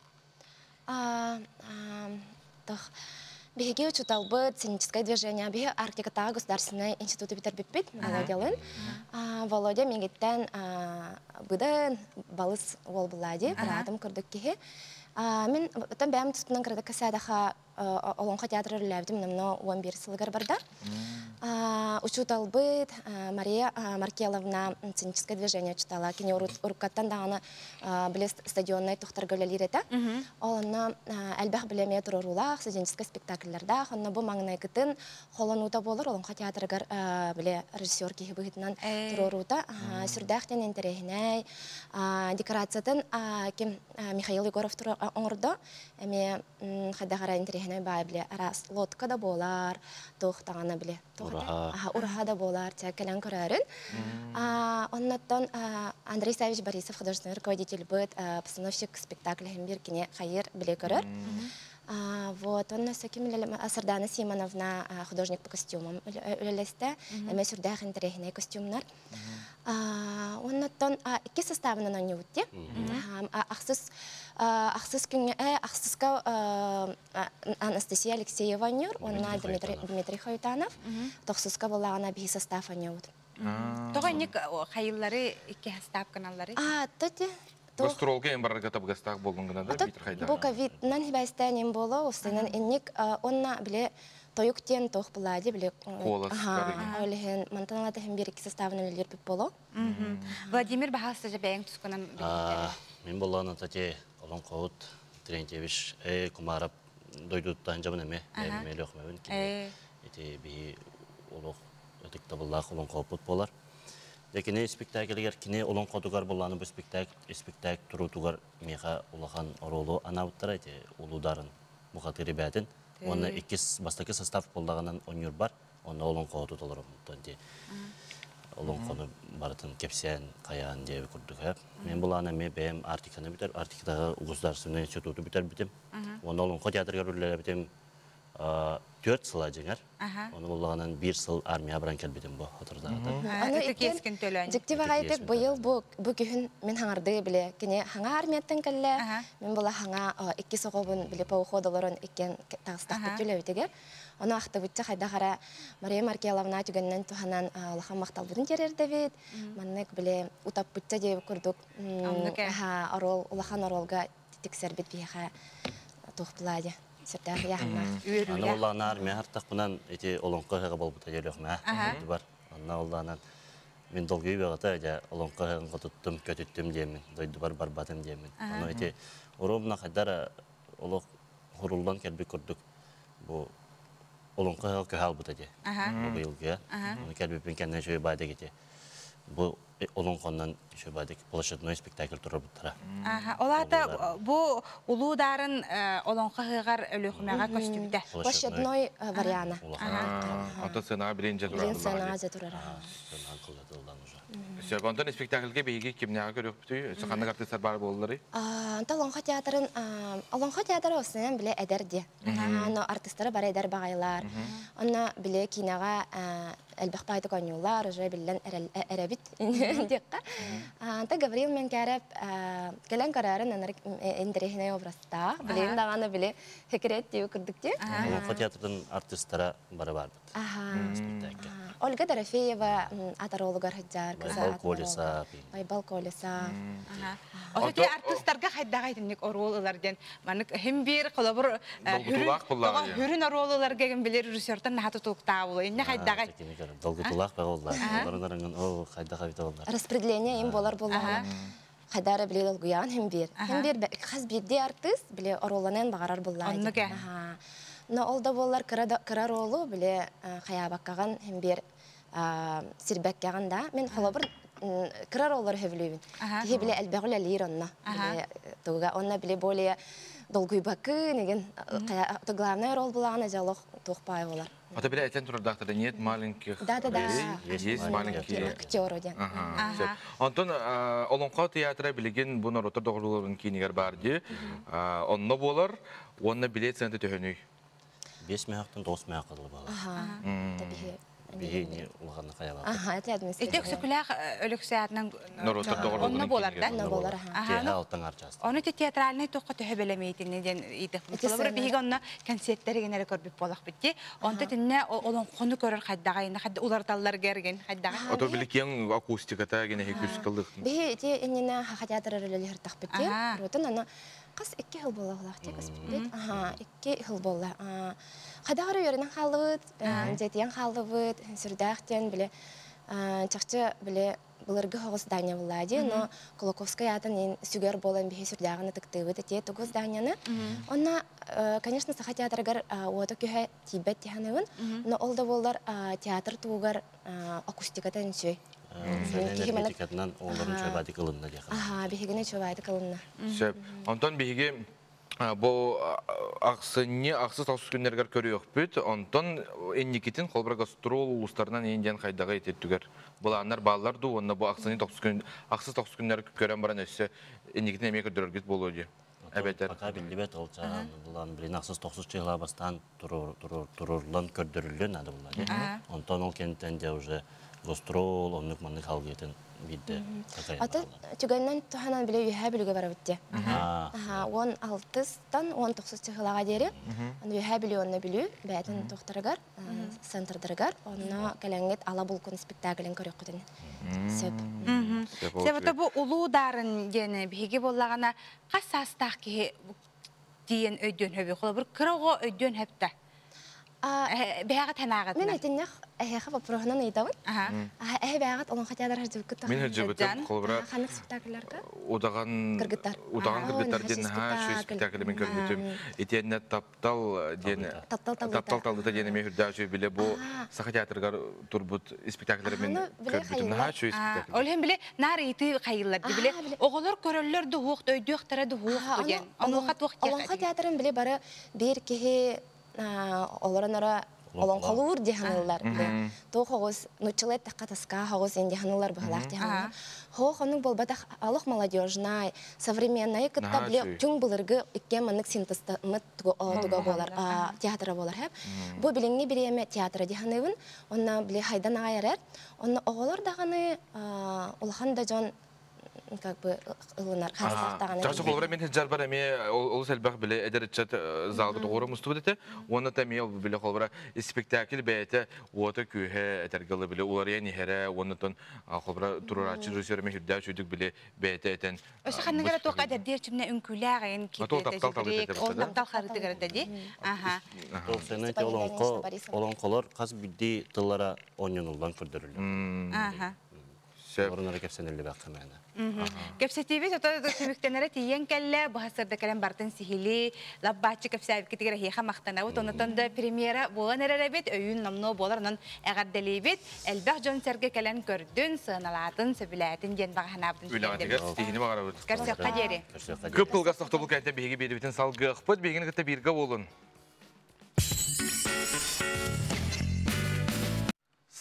Биһиги учуталбыт сценическое движение биһи Арктикатааҕы государственный институту бүтэрбиппит Володялын. Володя миигиттэн быдан балыс уол буллади, быраатым курдук киһи. Мин оттон бэйэм туспунан кыратык кэсээдэхэ Олоҥхо театры үлэлээбитим номно 11 сылыгар барда. Учууталбыт Мария Маркеловна сценическое движение учутала. Кини уруккаттан даҕаны били стадионнай тохторго үлэлиир этэ. Ол онно элбэх билэмиэ туруоруулаах студенческай спектакльлардаах. Онно бу маҥнайгытын холонуута буолар Олоҥхо театрыгар били режиссер киһи быһыытынан туруоруута. Сүрдээх диэн интэриэһинэй. Декорациятын ким Михаил Егоров оҥордо. Эмиэ хайдах эрэ интэриэһинэй баай били араас лодка да буолар, туох даҕаны били ураһа да буолар, чэ кэлэн көрөөрүн. Оннуттан Андрей Савич Борисов художественный руководитель быт, постановщик спектакль бир кини хайыр биле көрөр. Вот, онно сөким Сардана Симоновна художник по костюмам үлэлэстэ. Эмэ сүрдээх интэриэһинэй костюмнар. Оннуттан икки составынан оонньуубут дии. Ахсыс ахсыс күҥҥэ ахсыска Анастасия Алексеева оонньуур уонна Дмитрий Хаютанов. Тохсуска буоллаҕына биһи состав оонньуубут. Тоҕо инник хайыллары икки состав гыналлары? Тоти Гастролга эн барарга табыгастаах буоллун гына да Питер хайда. Бу ковиднан хибэстээн им буоло, устунан инник онна биле тойук диэн туох булаа ди биле Куолас ол иһин мантан ала тахин бир икки составынан үлэлиирбит боло. Владимир баһаста же бэйэҥ тускунан Мин боллаана тати олоҥхоһут Терентьевич Кумаров дойдуттан жабын эме мелөхмөбүн кини ити биһи олох ытыктабыллаах олоҥхоппут буолар. Дьэ кини спектаклигэр кини олоҥхотугар боллааны бу спектакль спектакль туруутугар миэхэ улахан оруолу анаабыттара ити улуударын бухатыыр ребятин уонна иккис бастакы состав буоллаҕынан онньуурбар онно олоҥхоһуту толоробун ди олоҥхону барытын кэпсээн хайаан диэби курдук э мен булаана эмиэ бэйэм Арктиканы бүтэр Арктикатааҕы государственный институту бүтэрбитим уонна олоҥхо театрыгар үлэлээбитим 4 сыла дьиҥэр. Ону буллаҕынан биир сыл армия баран кэлбитим бу соторутааҕыта. Аны иккиэн дьикти баҕайытык быйыл бу бу күһүн мин хаҥардыы биле кини хаҥа армияттан кэллэ мин була хаҥа иккис оҕобун биле по уходу олорон иккиэн таҕыстахпыт үлэбитигэр ону ахтыбытча хайдах эрэ Мария Маркеловна түгэнинэн туһанан улахан махталбытын тиэрдэрдэбит маннык биле утаппытча диэбит курдук оруол улахан оруолга тиксэрбит биһиэхэ туох булаа сүрдээх ыйааһыннаах. Аны оллаана армия хартахпынан ити олоҥхо ыһыаҕа буолбута диэлиэхмэ бар. Онно оллаанан мин долгуйу бөҕөтө дьэ олоҥхо ыһыаҕын хотуттум, көтүттүм диэммин, дойдубар барбатым диэммин. Ону ити уруумна хайдара олох хуруллан кэлбит курдук бу олоҥхо ыһыаҕа көһө албыта дии. Бу быйылгыга. Ону кэлбиппин кэннэ үчүгэй баайдык ити. Бу олоҥхоннон үчүгэй площадной спектакль турарбыттара. Ол аата бу Улуу Дарын олоҥхо ыһыаҕар Өлүөхүмэҕэ көстүбүтэ. Площадной вариана. Ото сценаҕа билин дьэ турар. Билин сценаҕа дьэ турар. Сөп, онтон спектакльге биһиги кимнээҕи көрүөхпүтүй? Өссө ханнык артыыстар баар буолалларый? Онтон Олоҥхо театрын Олоҥхо театра осынан биле эдэр диэ. Но артыстара бары эдэр баҕайылар. Онно биле киинэҕэ элбэх баайдык оонньууллар, уже биллэн эрэбит диэххэ. Онтон Гаврил Менкәреп кэлэн көрөөрүн анар интэриэһинэй образтаах. Билигин даҕаны били секрет диэби курдук диэ. Олоҥхо театрын артыстара бары баарбыт. Спектакльга. Ольга Дорофеева атаролугар сылдьар. Байбал Колесов. Байбал Колесов. Ото артыстарга хайдаҕа итинник оруол ылар диэн маннык хим биир холобур хүрүн оруол ыларга билер режиссертан наха тутулуктаабылы инне хайдаҕа долгутулаах бөҕө оллар о хайдаха бит оллар распределение им болар боллаҕына хайдара биле долгуяан хим биир хим биир хас биирдии артыыс биле оруолланыан баҕарар буллаа но ол да буоллар кыра ролу биле хайаабаккаҕын хим биир сирбэккэҕин да мин холобур кыра роллары хөбүлүүбүн киһи биле элбэх үлэлиир онно туга онно биле более долгуйбаккын еген главный роль булаҕына дьэ олох туох баай болар. Ата биле этен турардаахтар нет маленьких да да да есть маленькие актеры диэн. Онтон Олоҥхо театра билигин бу норуоттар доҕорлорун киинигэр бар дии. Онно буолар, уонна билет сыаната төһөнүй? 5 мөһөктөн 9 мөһөк кылы буолар. Биһи улаханна хаялар. Аха, это администрация. Ити өксөкүлээх Өлөксөй норуоттар доҕорлорун онно буолар да? Онно буолар, аха. Алтан арчаст. Ону те театральный туохха төһө бэлэмиитини диэн ыйдах. Холобура биһиги онно концерттэригин эрэ көрбүт буолахпыт дии. Онто тинне олоҥхону көрөр хайдаҕайына хайда уларыталлар герген хайдаҕай. Ото били киэҥ акустиката генеһи күс кылык. Биһи ити иннинэ хаха театр өрөлөлүһөр тахпыт дии. Рутун аны қас икки хыл болла хулаах каспит. Аха, икки хыл болла. Хайдагары үйөрүнэн хааллыбыт, дьэтиэн хааллыбыт, сүрдээх диэн биле чахчы биле былыргы хоҕус здание булла ди, но Кулаковскай атын ин сүгэр болан биһи сүрдээҕин ытыктыыбыт ити тугу зданияны. Онна, конечно, Саха театрыгар уота күһэ тиийбэт тиһаныбын, но ол да боллар театр тугар акустиката үнсүй. Энергетикатынан оҕолорун чөбаадык ылынна диэхэ. Аха, биһигини чөбаадык ылынна. Сөп. Онтон биһиги бу ахсынньы ахсыс ахсыс күннэргэр көрүөхпүт. Онтон инникитин холбура гастрол улуустарынан иин диэн хайдаҕа ититтүгэр былааннар бааллар дуу, уонна бу ахсынньы күн ахсыс тохсус күннэр көрөн баран өссө инникитин эмиэ көрдөрөргүт буолуо дии. Эбэтэр. Пока биллибэт ол чаҕан булан билин ахсыс тохсус чыгыла бастаан турурулан көрдөрүллүөн наада булла. Онтон ол кэнниттэн дьэ уже гастрол оннук маннык халгыытын биирдэ Атын түгэннэн туһанан биле үһэ бүлүгө барабыт дии. Аха, 16-тан 19 чыгылаға диэри. Аны үһэ бүлү онно бүлү бээтин тухтарыгар, центрдарыгар, онно кэлэҥҥит ала булкун спектаклин көрүөххүтүн сөп. Себото бу улуу дарын диэни биһиги боллаҕына хас саастаах киһи диэн өйдүөн хөбү. Холобур кыра оҕо өйдүөн хөптө. Бэҕэ танаҕытына. Мен этиннэх эһэхэ вопроһунан ыйдабын. Эһэ бэҕэт олоҥхо театр хажыбыккыт. Мин хажыбытым холобура ханнык спектакльларга? Удаҕан кыргыттар. Удаҕан кыргыттар диэн наһаа үчүгэй спектакль мин көрбүтүм. Итиэннэ таптал диэн таптал таптал талдыта диэн эмиэ үрдээх үчүгэй биле бу Саха театрыгар турбут спектакльлары мин көрбүтүм. Наһаа үчүгэй спектакль. Ол иһин биле наар ыйытыы хайыллар биле оҕолор көрөллөр дуһуох өйдүөхтэрэ дуһуох диэн. Онуоха туох Олоҥхо театрын биле бары биир киһи олорон ара олоҥхолуур диһаныллар. Туох оҕус нуччалай тахха таска оҕус ин диһаныллар быһалаах диһаныллар. Хоох оннук болбатах олох молодежнай, современный кытта биле түҥ былыргы иккен маннык синтезтаммыт туга болар театра болар хэп. Бу билиҥҥи бириэмэ театра диһаныбын, онно биле хайдан аҕай эрэр. Онно оҕолор даҕаны улахан да дьон как бы ылынар хастаахтаҕына. Чахчы холобура мен хиджарбар эмиэ олус элбэх биле эдэр ыччат залга тоҕура мустубут этэ. Уонна та эмиэ биле холобура спектакль бэйэтэ уота күүһэ этэргэлы биле уларыйан иһэрэ уонна тон холобура турурааччы режиссер эмиэ үрдээх үчүгдүк биле бэйэтэ этэн. Өссө ханныгара туохха эдэрдиэр чимне үҥкүүлээҕин киирдэ ол таптал харытыгар ди. Аха. Ол сенете олоҥхо олоҥхолор хас бирдии тыллара онньонуллан көрдөрүллэр. Аха. Орунара кэпсэниллибэк хэмээнэ. Кэпсэтиибит ото түмүктэнэрэ тиийэн кэллэ, бу хасырда кэлэн бартын сиһили, лаббааччы кэпсээбиккитигэр эһиэхэ махтанабыт, онотон да премьера буолан эрэрэбит, өйүүн номнуо буолар, онон эҕэрдэлиибит, элбэх дьон сэргэ кэлэн көрдүн, сыаналаатын, сөбүлээтин диэн баҕаһанаабытын Үлэҕитигэр ситиһини баҕарабыт. Көрсүөххэ диэри. Кып кылгас тохтобул кэнтэ биһиги биэрибитин салгыахпыт, биһигини кытта бииргэ буолун.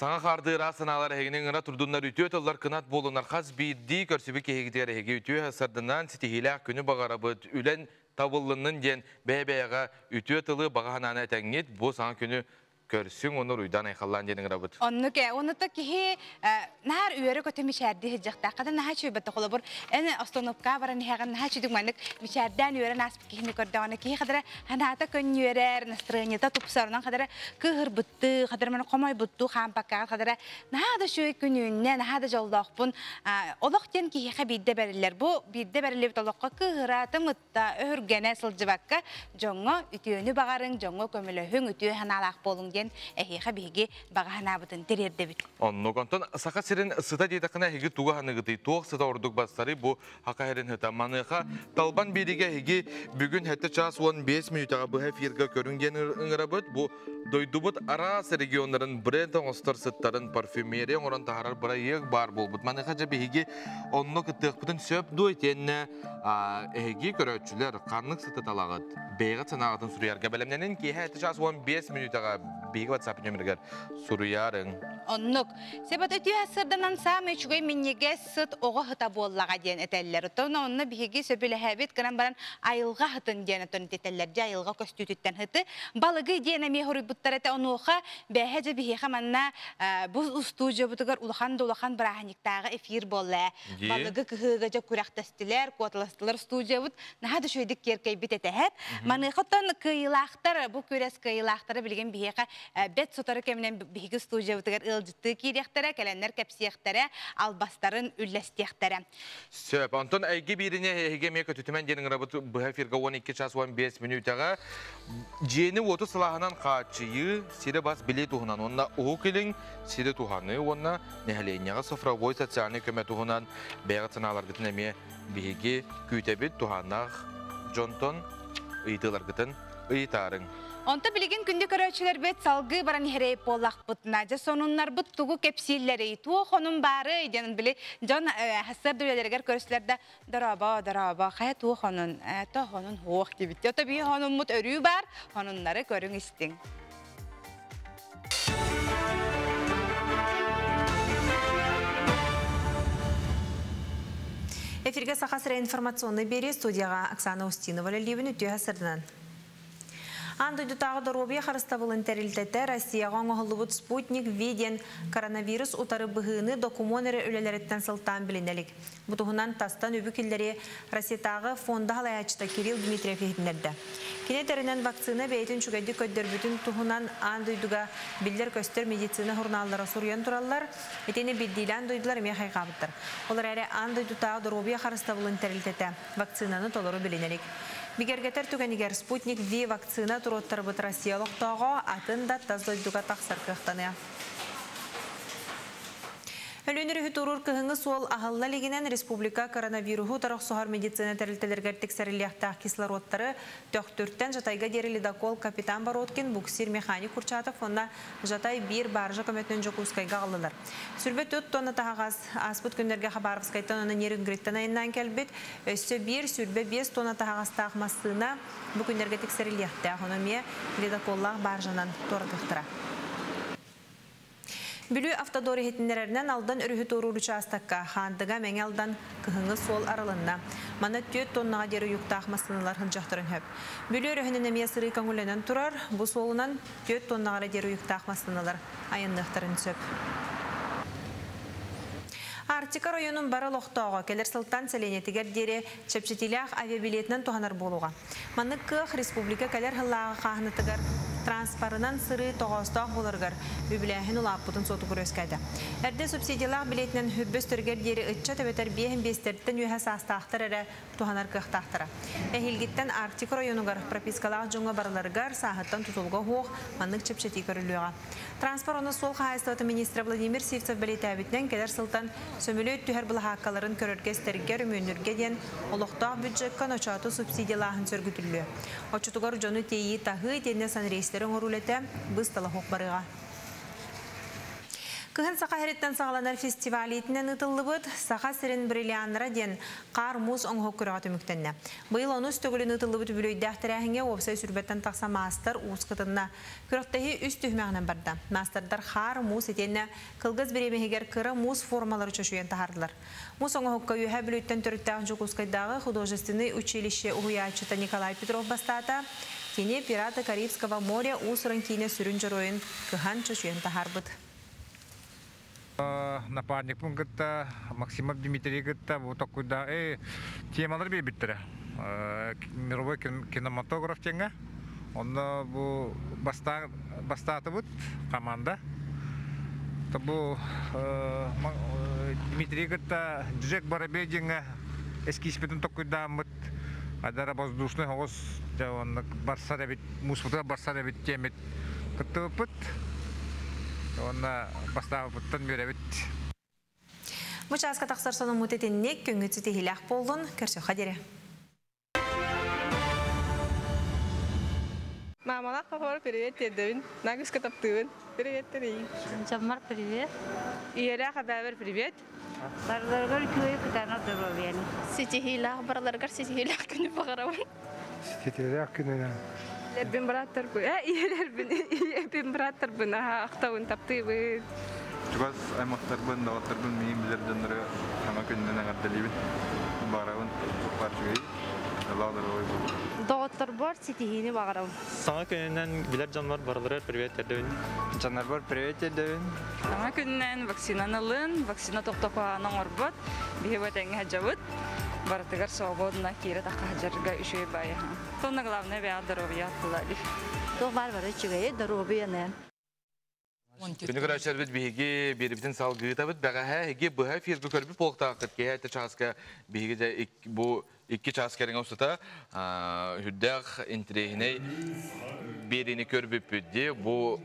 Саҥа хаардыы ыраас санаалар эһигини ыҥыра турдуннар үтүө тыллар кынат буолунар хас биирдии көрсүбүт киһигитигэр эһиги үтүө сарданан ситиһиилээх күнү баҕарабыт үлэн табыллыннын диэн бэйэ-бэйэҕэ үтүө тылы баҕа санааны этэҥҥит бу саҥа күнү көрсүҥ уонна уруйдаан айхаллаан диэн ыҥырабыт. Оннук ээ, онута киһи наар үөрэ-көтө мичээрдии сылдьыахтаах. Хата наһаа үчүгэй холобур, эн остановкаҕа баран иһэҕин наһаа үчүгэй маннык мичээрдээн үөрэн ааспыт киһини көрдөҕүнэ киһи хадара санаата көнньүөрэр, настроениета тупсарынан хадара кыыһырбыттыы, хадара маны хомойбуттуу хаампаккаҕа хадара наһаа да үчүгэй күнүүннэ, наһаа да дьоллоохпун. Олох диэн киһиэхэ биирдэ бэриллэр. Бу биирдэ бэриллибит олоххо кыыһыра, тымытта, өһүргэнэ сылдьыбакка дьоҥҥо үтүөнү баҕарыҥ, дьоҥҥо көмөлөһүҥ, үтүө санаалаах буолуҥ диэн эһиэхэ биһиги баҕа санаабытын тириэрдэбит. Оннук. Онтон Саха сирин сыта диэтэххинэ эһиги тугу аныгытый? Туох сыта ордук бастарый бу Саха сирин сыта? Маныаха Талбан биэриигэ эһиги бүгүн 7 час 15 мүнүүтэҕэ быһа эфиргэ көрүҥ диэн ыҥырабыт. Бу дойдубут араас регионнарын бренд оҥостор сыттарын парфюмерия оҥорон таһаарар бырайыак баар буолбут. Маныаха дьэ биһиги онно кыттыахпытын сөп дуо итиэннэ эһиги көрөөччүлэр ханнык сыты талаҕыт? Бэйэҕит санааҕытын суруйарга бэлэмнэнин киэһэ 7 час 15 мүнүүтэҕэ биһиги WhatsApp нөмеригэр суруйаарыҥ. Оннук. Себет үтүө сырданан саамай үчүгэй минньигэс сыт оҕо сыта буоллаҕа диэн этэллэр. Оттон онно биһиги сөбүлэһэбит гынан баран айылҕа сытын диэн отон этэллэр. Дьэ айылҕа көстүүтүттэн сыты. Балыгы диэн эмиэ хоруйбуттар этэ. Онуоха бэһэ дьэ биһиэхэ манна бу устуудьуйабытыгар улахан да улахан бырааһынньыктааҕы эфир буолла. Балыгы кыһыыга дьэ күрэхтэстилэр, куоталастылар студиябыт наһаа да үчүгэйдик киэркэйбит этэһэп. Маныаха оттон кыайыылаахтар, бу күрэс кыайыылаахтара билигин биһиэхэ бэт сотору кэминэн биһиги студиябытыгар ыалдьыттыы киириэхтэрэ, кэлэннэр кэпсиэхтэрэ, албастарын үллэстиэхтэрэ. Сөп. Онтон эйги биирине эһиги эмиэ көтүтүмэн диэн ыҥырабыт быһа эфиргэ 12 час 15 мүнүүтэҕэ дьиэни уоту сылааһынан хааччыйыы, сири бас билии туһунан уонна Уһук Илин сири туһаныы уонна нэһилиэнньэҕэ цифровой социальнай көмө туһунан бэйэҕит санааларгытын эмиэ биһиги күүтэбит туһааннаах дьонтон ыйытыыларгытын ыйытаарыҥ. Онто билигин күндү көрөөччүлэрбит салгыы баран иһэрэй буоллахпытына, дьэ сонуннарбыт тугу кэпсииллэрий, туох онун баарый диэн били дьон сарсыарда үлэлэригэр көрүстүлэр да дорообо, дорообо, хайа туох онун, то онун хуох диэбит. Ото биһи онуммут өрүү баар, онуннары көрүҥ истиҥ. Эфиргэ Саха сирэ информационный биэрии студияҕа Оксана Устинова үлэлиибин үтүө сырдынан. Аан дойдутааҕы доруобуйа харыстабылын тэрилтэтэ Россияҕа оҥоһуллубут Спутник V диэн коронавирус утары быһыыны докумуон эрэ үлэлэриттэн сылтаан билинэ илик. Бу туһунан тастан үбү киллэрии Россиятааҕы фонда салайааччыта Кирилл Дмитриев иһитиннэрдэ. Кини этэринэн вакцина бэйэтин үчүгэйдик көрдөрбүтүн туһунан аан дойдуга биллэр-көстөр медицина сурунааллара суруйан тураллар. Итини биирдиилээн дойдулар эмиэ хайҕаабыттар. Ол эрээри аан дойдутааҕы доруобуйа харыстабылын тэрилтэтэ вакцинаны толору билинэ илик. Бигэргэтэр түгэнигэр Спутник V вакцина туруоттарбыт Россия олохтооҕо атын да тас дойдуга тахсар кыахтаныа. Өлүөн өрүһү туоруур кыһыҥҥы суол аһылла илигинэн республика коронавируһу утары охсуһар медицина тэрилтэлэригэр тиксэриллиэхтээх кислородтары Төхтүртэн Жатайга диэри ледокол капитан Бородкин, буксир механик Курчатов уонна Жатай биир баржа көмөтүнэн Дьокуускайга аҕаллылар. Сүрбэ 4 тонна таһаҕас ааспыт күннэргэ Хабаровскайтан уонна Нерюнгриттан айаннаан кэлбит. Өссө биир сүрбэ 5 тонна таһаҕастаах массыына бу күннэргэ тиксэриллиэхтээх. Ону эмиэ ледоколлаах баржанан туоратыахтара. Бүлүү автодор иһитиннэрэринэн Алдан өрүһү туоруур учаастакка Хаандыга Мэҥэ Алдан кыһыҥҥы суол арылынна. Манна 4 тоннаҕа диэри уйуктаах массыыналар сылдьыахтарын сөп. Бүлүү өрүһүнэн эмиэ сырыы көҥүллэнэн турар. Бу суолунан 4 тоннаҕа эрэ диэри уйуктаах массыыналар айанныахтарын сөп. Арктика оройуонун бары олохтооҕо кэлэр сылтан сэлиэнньэтигэр диэри чэпчэтиилээх авиабилиэтинэн туһанар буолуоҕа. Маннык кыах республика кэлэр сыллааҕы хааһынатыгар транспорынан сырыы тоҕоостоох буоларыгар үбүлээһин улааппытын суотугар үөскээтэ. Эрдэ субсидиялаах билиэтинэн хүрбөстөргөр диэри ыччат эбэтэр биэһин биэстэртэн үөһэ саастаахтар эрэ туһанар кыахтаахтара. Эһиилгиттэн Арктика оройуонугар пропискалаах дьоҥҥо барыларыгар сааһыттан тутулуга суох маннык чэпчэтии көрүллүөҕэ. Транспорт уонна суол хаһаайыстыбатын министрэ Владимир Сивцев бэлиэтээбитинэн, кэлэр сылтан сөмөлүөт түһэр былаһааккаларын көрөргө-истэргэ, өрөмүөннүүргэ диэн олохтоох бюджекка ночооту субсидиялааһын сөргүтүллүө. Оччотугар дьону тиэйии-таһыы итиэннэ санрейстэри оҥоруу үлэтэ быстала суох барыаҕа. Кыһын Саха сириттэн саҕаланар фестиваль иитинэн ыытыллыбыт Саха сирин бриллианнара диэн хаар муус оҥоһук күрэҕэ түмүктэннэ. Быйыл онус төгүлүн ыытыллыбыт үбүлүөйдээх тэрээһиҥҥэ уопсай сүүрбэттэн тахса маастар уус кытынна. Күрэхтэһии үс түһүмэҕинэн барда. Маастардар хаар, муус итиэннэ кылгас бириэмэ иһигэр кыра муус формалары чочуйан таһаардылар. Муус оҥоһукка Үөһээ Бүлүүттэн төрүттээх Дьокуускайдааҕы художественнай училище уһуйааччыта Николай Петров бастаата. Кини «Пираты Карибского моря» уус-уран киинэ сүрүн дьоруойун кыһан чочуйан таһаарбыт. Напарникпын кытта Максимов Дмитрий кытта бу токкуйда темалар биэрбиттэрэ. Мировой кинематограф диэҥҥэ. Онно бу бастаатыбыт команда. Бу Дмитрий кытта Джек Воробей диэҥҥэ эскизпитин токкуйдааммыт адара воздушный оҕус барсар эбит, мууспутугар барсар эбит диэммит кыттыбыппыт. Уонна бастаабыппыттан үөрэбит. Бу чааска тахсар сонуммут итинник күҥҥүт ситиһиилээх буоллун, көрсүөххэ диэри. Мамалаах папабар привет тиэрдэбин. Нагыска таптыыбын. Привет терейин. Дьоммор привет. Ийэлээх эбээбэр привет. Барыларыгар үчүгэй кытаанах доруобуйаны. Ситиһиилээх барыларыгар ситиһиилээх күнү баҕарабын. Ситиһиилээх күнүнэн. Ийэлэрбин бырааттарбын, ийэлэрбин, ийэбин бырааттарбын аһа ахтабын, таптыыбын. Чугас аймахтарбын, доҕотторбун миигин билэр дьоннору саҥа күнүнэн эҕэрдэлиибин. Баҕарабын баар үчүгэй, дьоллоох доруобай буолуу. Доҕотторбор ситиһиини баҕарабын. Саҥа күнүнэн билэр дьоннор барыларыгар привет тердэбин. Дьоннорбор привет тердэбин. Саҥа күнүнэн вакцинаны ылын, вакцина тохтокуһаан оҥорбот. Биһи бу этэҥҥэ сылдьабыт. Барытыгар свободно киирэ тахха сылдьарга үчүгэй баайы. Сонно главное бэйэҕэ доруобуйа аттылари. Туох баар бары үчүгэйи, доруобуйаны. Күнү көрөөччүлэрбит биһиги биэрибитин салгыытабыт. Бэҕэһээ эһиги быһа эфиргэ көрбүт буолуохтааххыт. Киэһэ этэ чааска биһиги дьэ бу икки чаас кэриҥэ устата үрдээх интэриэһинэй биэриини көрбүппүт дии. Бу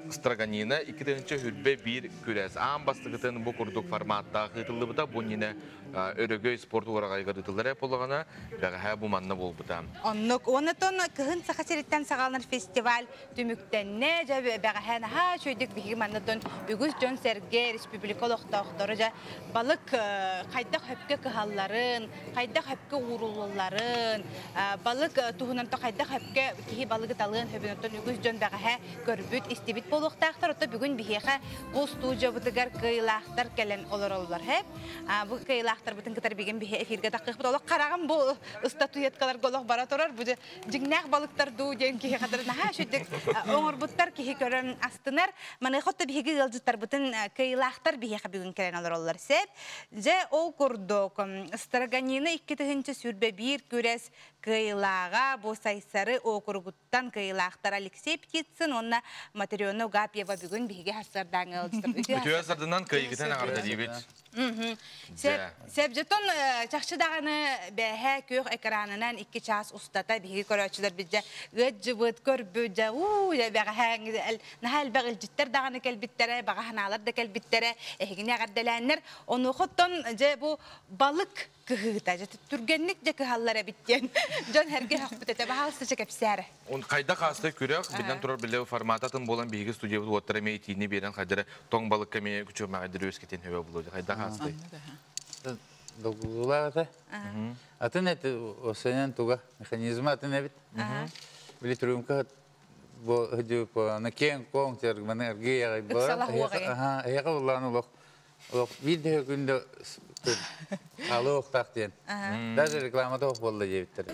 Строганина 2021 күрэс аан бастакытын бу курдук форматтаах ыытыллыбыта. Бу иннинэ Өрөгөй спорт уораҕайыгар ыытыллар буоллаҕына, бэҕэһээ бу манна буолбута. Оннук. Онтон кыһын Саха сириттэн саҕаланар фестиваль түмүктэннэ. Дьэ, бэҕэһээ наһаа үчүгэйдик биһиги маннаттан үгүс дьон-сэргэ, республика олохтоохторо дьэ балык хайдах хөпкө кыһалларын, хайдах хөпкө ууруллалларын, балык туһунан то хайдах хөпкө киһи балыгы талыан хөбүн оттон үгүс дьон бэҕэһээ көрбүт, истибит буолуохтаахтар. Оттон бүгүн биһиэхэ бу студиябытыгар кыайыылаахтар кэлэн олороллор. Хэп. Бу кыайыылаахтарбытын кытары бүгүн биһи эфиргэ таххыахпыт. Олох хараҕым бу ыстатуеткаларга олох бара турар. Бу дьиҥнээх балыктар дуу диэн киһи хатыры наһаа үчүгдүк оҥорбуттар киһи көрөн астынар. Маныаха отто биһиги ыалдьыттарбытын кыайыылаахтар биһиэхэ бүгүн кэлэн олороллор. Сеп. Дьэ ол курдук Строганина 2021 күрэс кыайыылааҕа бу Сайсары округуттан Тан кыайыылаахтар Алексей Птицын уонна Матрена Угапьева бүгүн биһиги сарсыардааҥы ыалдьыттар. Үтүө сардынан кыайыгытын эҕэрдэлиибит. Сеп жетон чахчы даҕаны бээһэ күөх экранынан икки чаас устата биһиги көрөөччүлэр бидже ыаддьыбыт, көрбүт, дьэ уу бэҕэһээ наһаа элбэх илдьиттэр даҕаны кэлбиттэрэ, баҕа санаалар да кэлбиттэрэ, эһигини эҕэрдэлээннэр. Онуоха оттон дьэ бу балык кыһыыта дьэ түргэнник дьэ кыһаллар эбит диэн дьон эргэ хөхпүт этэ баһаалыста чэ кэпсээрэ Он хайдах аастай күрэх биллэн турар билэ формататын буолан биһиги студиябыт уоттара эмиэ итиини биэрэн хайдары тоҥ балыкка эмиэ күчүмэҕэйдэр үөскэтин хөбө булуо хайдах аастай Долгулуулаах этэ. Атын эти осенен туга механизма атын эбит. Били трюмка бу на кең коң тергманы эргиягай бар. Аха, эйга буллан олох Олох биир да күндө алы охтаах диэн. Даже рекламата ох буолла диэбиттэр.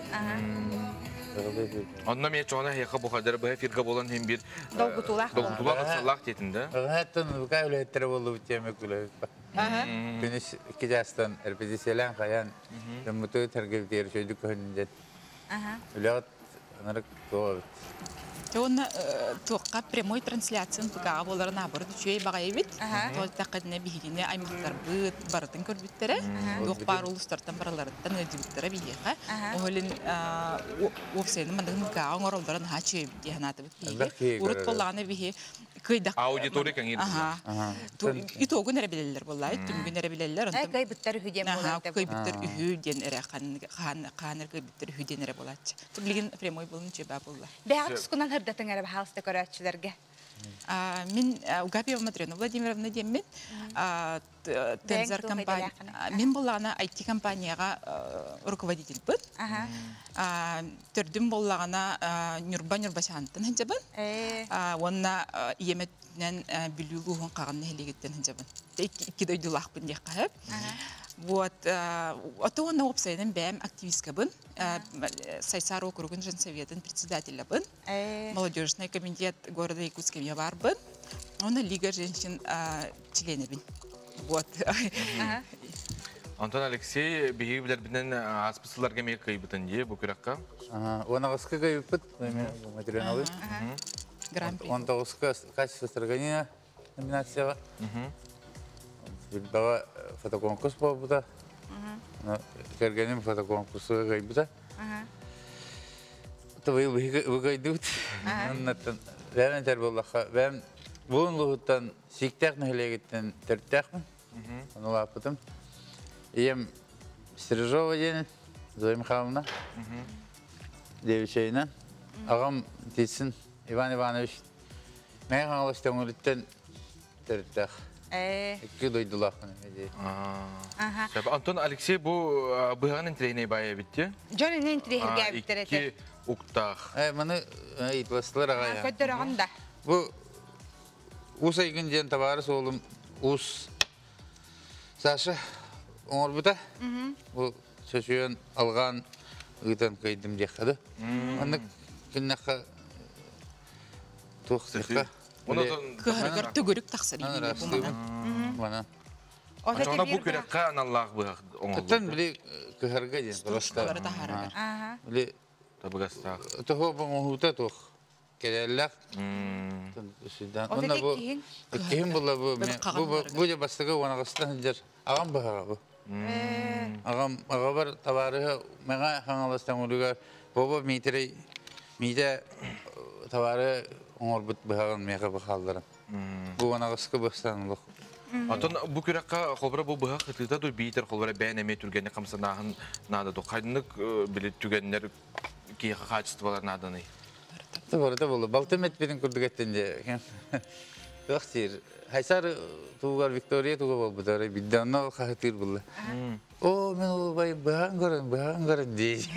Онно мен чоҕуна эһиэхэ бу хадара быһа эфиргэ буолан иһин биир долгутуулаах долгутуулаах ыксаллаах диэтин да. Ыһыттан букай үлэһиттэрэ буоллубут диэме күлэбит. Күнүс икки чаастан репетициялаан хайаан дьоммуту тэргибитигэр үчүгэйдик көһүннүн диэн. Үлэҕит ынырык туох эбит. Уонна туохха прямой трансляцияны ПК-ҕа буоларын наоборот үчүгэй баҕайы эбит. Тоҕо диэтэххитинэ биһигини аймахтарбыт барытын көрбүттэрэ. Туох баар улуустартан барыларыттан ыалдьыбыттара биһиэхэ. Ол иһин уопсайынан манныгын ПК-ҕа оҥороллоро наһаа үчүгэй эбит дии санаатыбыт биһиги. Урут буоллаҕына биһи кыайдах Аудитория кэҥиир. Итогун эрэ билэллэр буоллаайт, түмүгүн эрэ билэллэр. Кыайбыттар үһү диэн буолар. Кыайбыттар үһү диэн эрэ хаан эрэ кыайбыттар үһү диэн эрэ буолааччы. Билигин прямой буолун чөбө буолла. Бэҕэ тускунан ырдатыҥ эрэ баһаалыста көрөөччүлэргэ. Мин Угапьева Матрена Владимировна диэммин. Тензор компания. Мин буллаҕына IT компанияға руководительбын. Төрдүм боллаҕына Ньурба Ньурбачаантан сылдьабын. Уонна ийэметинэн Бүлүү улууһун Хаҕын нэһилиэгиттэн сылдьабын. Икки дойдулаахпын диэххэ сөп. Вот, ото уонна уопсайынан бэйэм активисткабын. Сайсаар округун женсоветын председателябын. Молодежный комитет города Якутска эмиэ баарбын. Уонна Лига женщин членэбин. Вот. Антон Алексей биһиги билэрбинэн ааспыт сылларга эмиэ кыайбытын дии бу күрэххэ. Уон аҕыска кыайбыппыт материалы. 19-ка качество строгания номинацияҕа. Билбаҕа фотоконкурс буолбута. Кэргэним фотоконкурсуга кыайбыта. Быйыл кыайдыбыт. Оннуттан бэйэм этэр буоллахха, бэйэм буун улууһуттан Сииктээх нэһилиэгиттэн төрүттээхпин. Ону улааппытым. Ийэм Стрижова диэн Зоя Михайловна Девичайынан. Аҕам Тицин Иван Иванович Мэҥэ Хаҥалас Төҥүлүттэн төрүттээх. Икки дойдулаахпын эмиэ. Антон Алексей бу быһаҕын интириэһинэй баайа эбит дии. Дьон ини интириэһиргээбиттэр этэ. Икки уктаах. Маны ыйыталастылар аҕай. Көрдөрөҕүн да. Бу Уус Айгын диэн табаарыс уолум Уус Саша оҥорбута. Бу сөсүйэн алҕаан ыытан кыайдым диэххэ да. Маннык киннэххэ туох диэххэ. Кыһарыгар төгүрүк тахсар Манан. Очоҕуна бу күрэххэ аналлаах быһах оҥоһуллубут. Оттон били кыһарга диэн просто. Били табыгастаах. Тоһо оҥоһуута туох кэлэллэх. Онно бу иккиһин була бу бу бу бастакы уонаҕыстан сылдьар аҕам быһаҕа бу. Аҕам аҕабар табаарыһа Мэҥэ Хаҥалас Төҥүлүгэр Бобо Миитэрэй Миитэ табаары оҥорбут быһаҕын миэхэ бу хаалларан. Бу уонаҕыска быстан олох. Оттон бу күрэххэ холбура бу быһах ытыыта дуй биитэр холбура бэйэн эмиэ түргэнник хамсанааһын наада ду ханнык били түгэннэр киһиэхэ хаачыстыбалар нааданый? Барыта буолла. Балтым этпитин курдук эттин дии. Туох сиир. Хайсар тугар Виктория туга буолбута бидде онно хаһытыыр булла. О, мен ол бай быһаан көрөн, быһаан көрөн дии.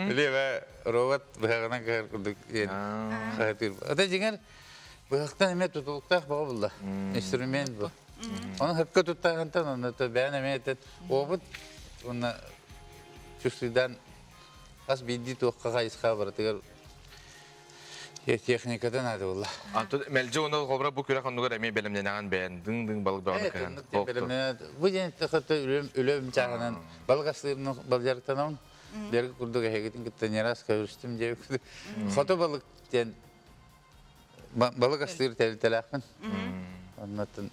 Биле робот быһаҕынан көр курдук хаһытыыр. Ата дьиҥэр быһахтан эмиэ тутулуктаах баҕа булла. Инструмент бу. Оны хөпкө туттаахантан онно бэйэн эмиэ этет опыт уонна чувствуйдан хас биирдии туохха хайысха барытыгар техниката наада буолла. Антон мэлдьи онно холобура бу күрэх оннугар эмиэ бэлэмнэнэҕин бэйэн дыҥ-дыҥ балык бөҕөнү кыһан. Бу диэн тэхэтэ үлэм үлэм чааһынан балык астыырын балдьарыктанабын. Берги курдук эһигитин кытта не раз көрүстүм диэбит. Хото балык диэн балык астыыр тэрилтэлээхпин. Оннуттан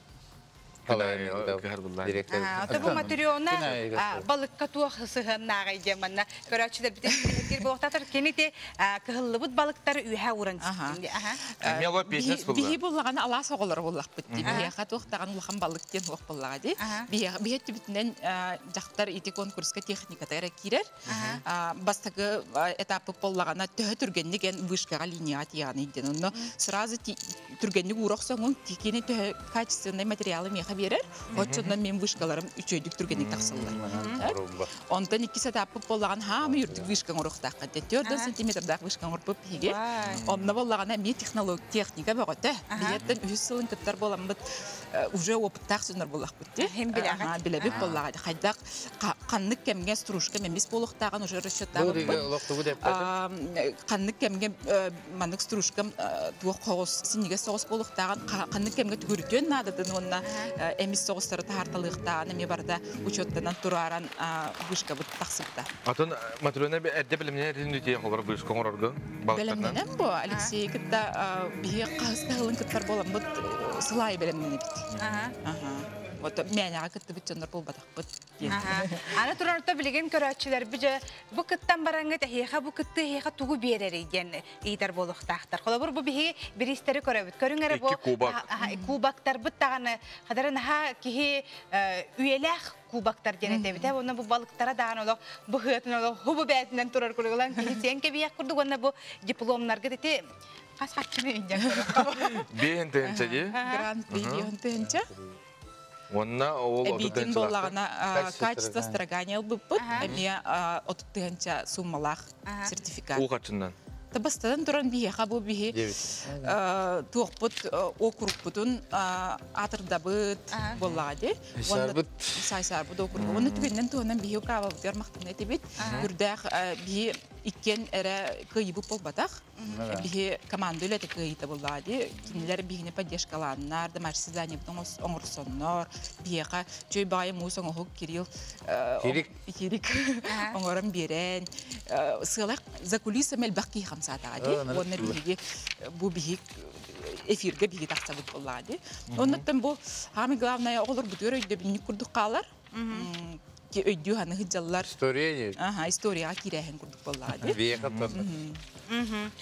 Ото бу Матрена балыкка туох сыһыаннааҕый диэн манна көрөөччүлэр битин буолуохтаатар кини те кыһыллыбыт балыктары үөһэ ууран Биһи буллаҕана алаас оҕолоро буллахпыт дии. Биһиэхэ туохтаҕан улахан балык диэн суох буоллаҕа дии. Биһиэхэ түбүтүнэн дьахтар ити конкурска техниката эрэ киирэр. Бастакы этаппыт буоллаҕына төһө түргэнник эн вышкаҕа линияҕа тиийэҕиний диэн. Онно сразу түргэнник уура охсоҥҥун кини төһө качественный материалы миэхэ биэрэр, оччонон мин вышкаларым үчүгэйдик түргэнник тахсаллар. Онтон иккис этаппыт буоллаҕына хаамы үрдүк вышка оҥоруохтааххын диэн 4 сантиметрдаах вышка оҥорбут биһиги. Онно буоллаҕына эмиэ технология техника бөҕөтө. Биһиэттэн үһүс сылын кыттар буоламмыт уже опыттаах дьоннор буоллахпыт дии. Билэбит буоллаҕа хайдах ханнык кэмҥэ стружка эмис буолуохтааҕын уже расчеттаабыппыт. Ханнык кэмҥэ маннык стружкам туох соҕус синньигэс соҕус буолуохтааҕын ханнык кэмҥэ түгүрүтүөн наадатын уонна эмис соҕустары таһаарталыахтааҕын эмиэ барыта учуоттанан турааран вышкабыт тахсыбыта. Атын Матрена эрдэ бэлэмнэнэр үтүө холор вышка оҥорорго Бэлэмнэнэн бу Алексей кытта биһи хаһыс да сылын кыттар буоламмыт сылаайы бэлэмнэнэбит. Вот мээнэҕэ кыттыбыт дьоннор буолбатахпыт. Аны туран орто билигин көрөөччүлэрбит дьэ бу кыттан бараҥҥыт эһиэхэ бу кыттыы эһиэхэ тугу биэрэрий диэн ыйытар буолуохтаахтар. Холобур бу биһи бириистэри көрөбүт. Көрүҥ эрэ бу кубок. Кубоктарбыт даҕаны хадары наһаа киһи үйэлээх кубоктар диэн этэбит. Уонна бу балыктара даҕаны олох быһыатын олох хубу бээтинэн турар курдук киһи сиэн кэбиһиэх курдук уонна бу дипломнаргыт ити хас хаччыны индиан Биэһин тыһынча дии. Гран-при биэһин тыһынча. Уонна ол Эбиитин буоллаҕына качество строгания ылбыппыт. Эмиэ 30 тыһынча суммалаах сертификат. Уу хаччыннан. Бастатан туран биһиэхэ бу биһи туохпут округпутун аатырдабыт буоллаҕа дии. Сайсаарбыт. Сайсаарбыт округ. Уонна түгэнинэн туһунан биһи управабытыгар махтана этибит. Үрдээх биһи иккиэн эрэ кыайыбыт буолбатах. Биһи команда үлэтэ кыайыта буоллаҕа дии. Кинилэр биһини поддержкалааннар, домашний задание оҥорсоннор, биһиэхэ чөй баҕайы муус оҥоһук Кирилл Кирик. Кирик оҥорон биэрэн сыалах за кулисами элбэх киһи хамсаатаҕа дии. Уонна биһиги бу биһик эфиргэ биһиги тахсабыт буоллаҕа дии. Оннуттан бу самое главное оҕолор бутугар өйдөбүнньүк курдук хаалар. Өйдүү ханы сылдьаллар. История. Аха, историяҕа киирээһин курдук буоллаҕа дии. Биэхэ тонна.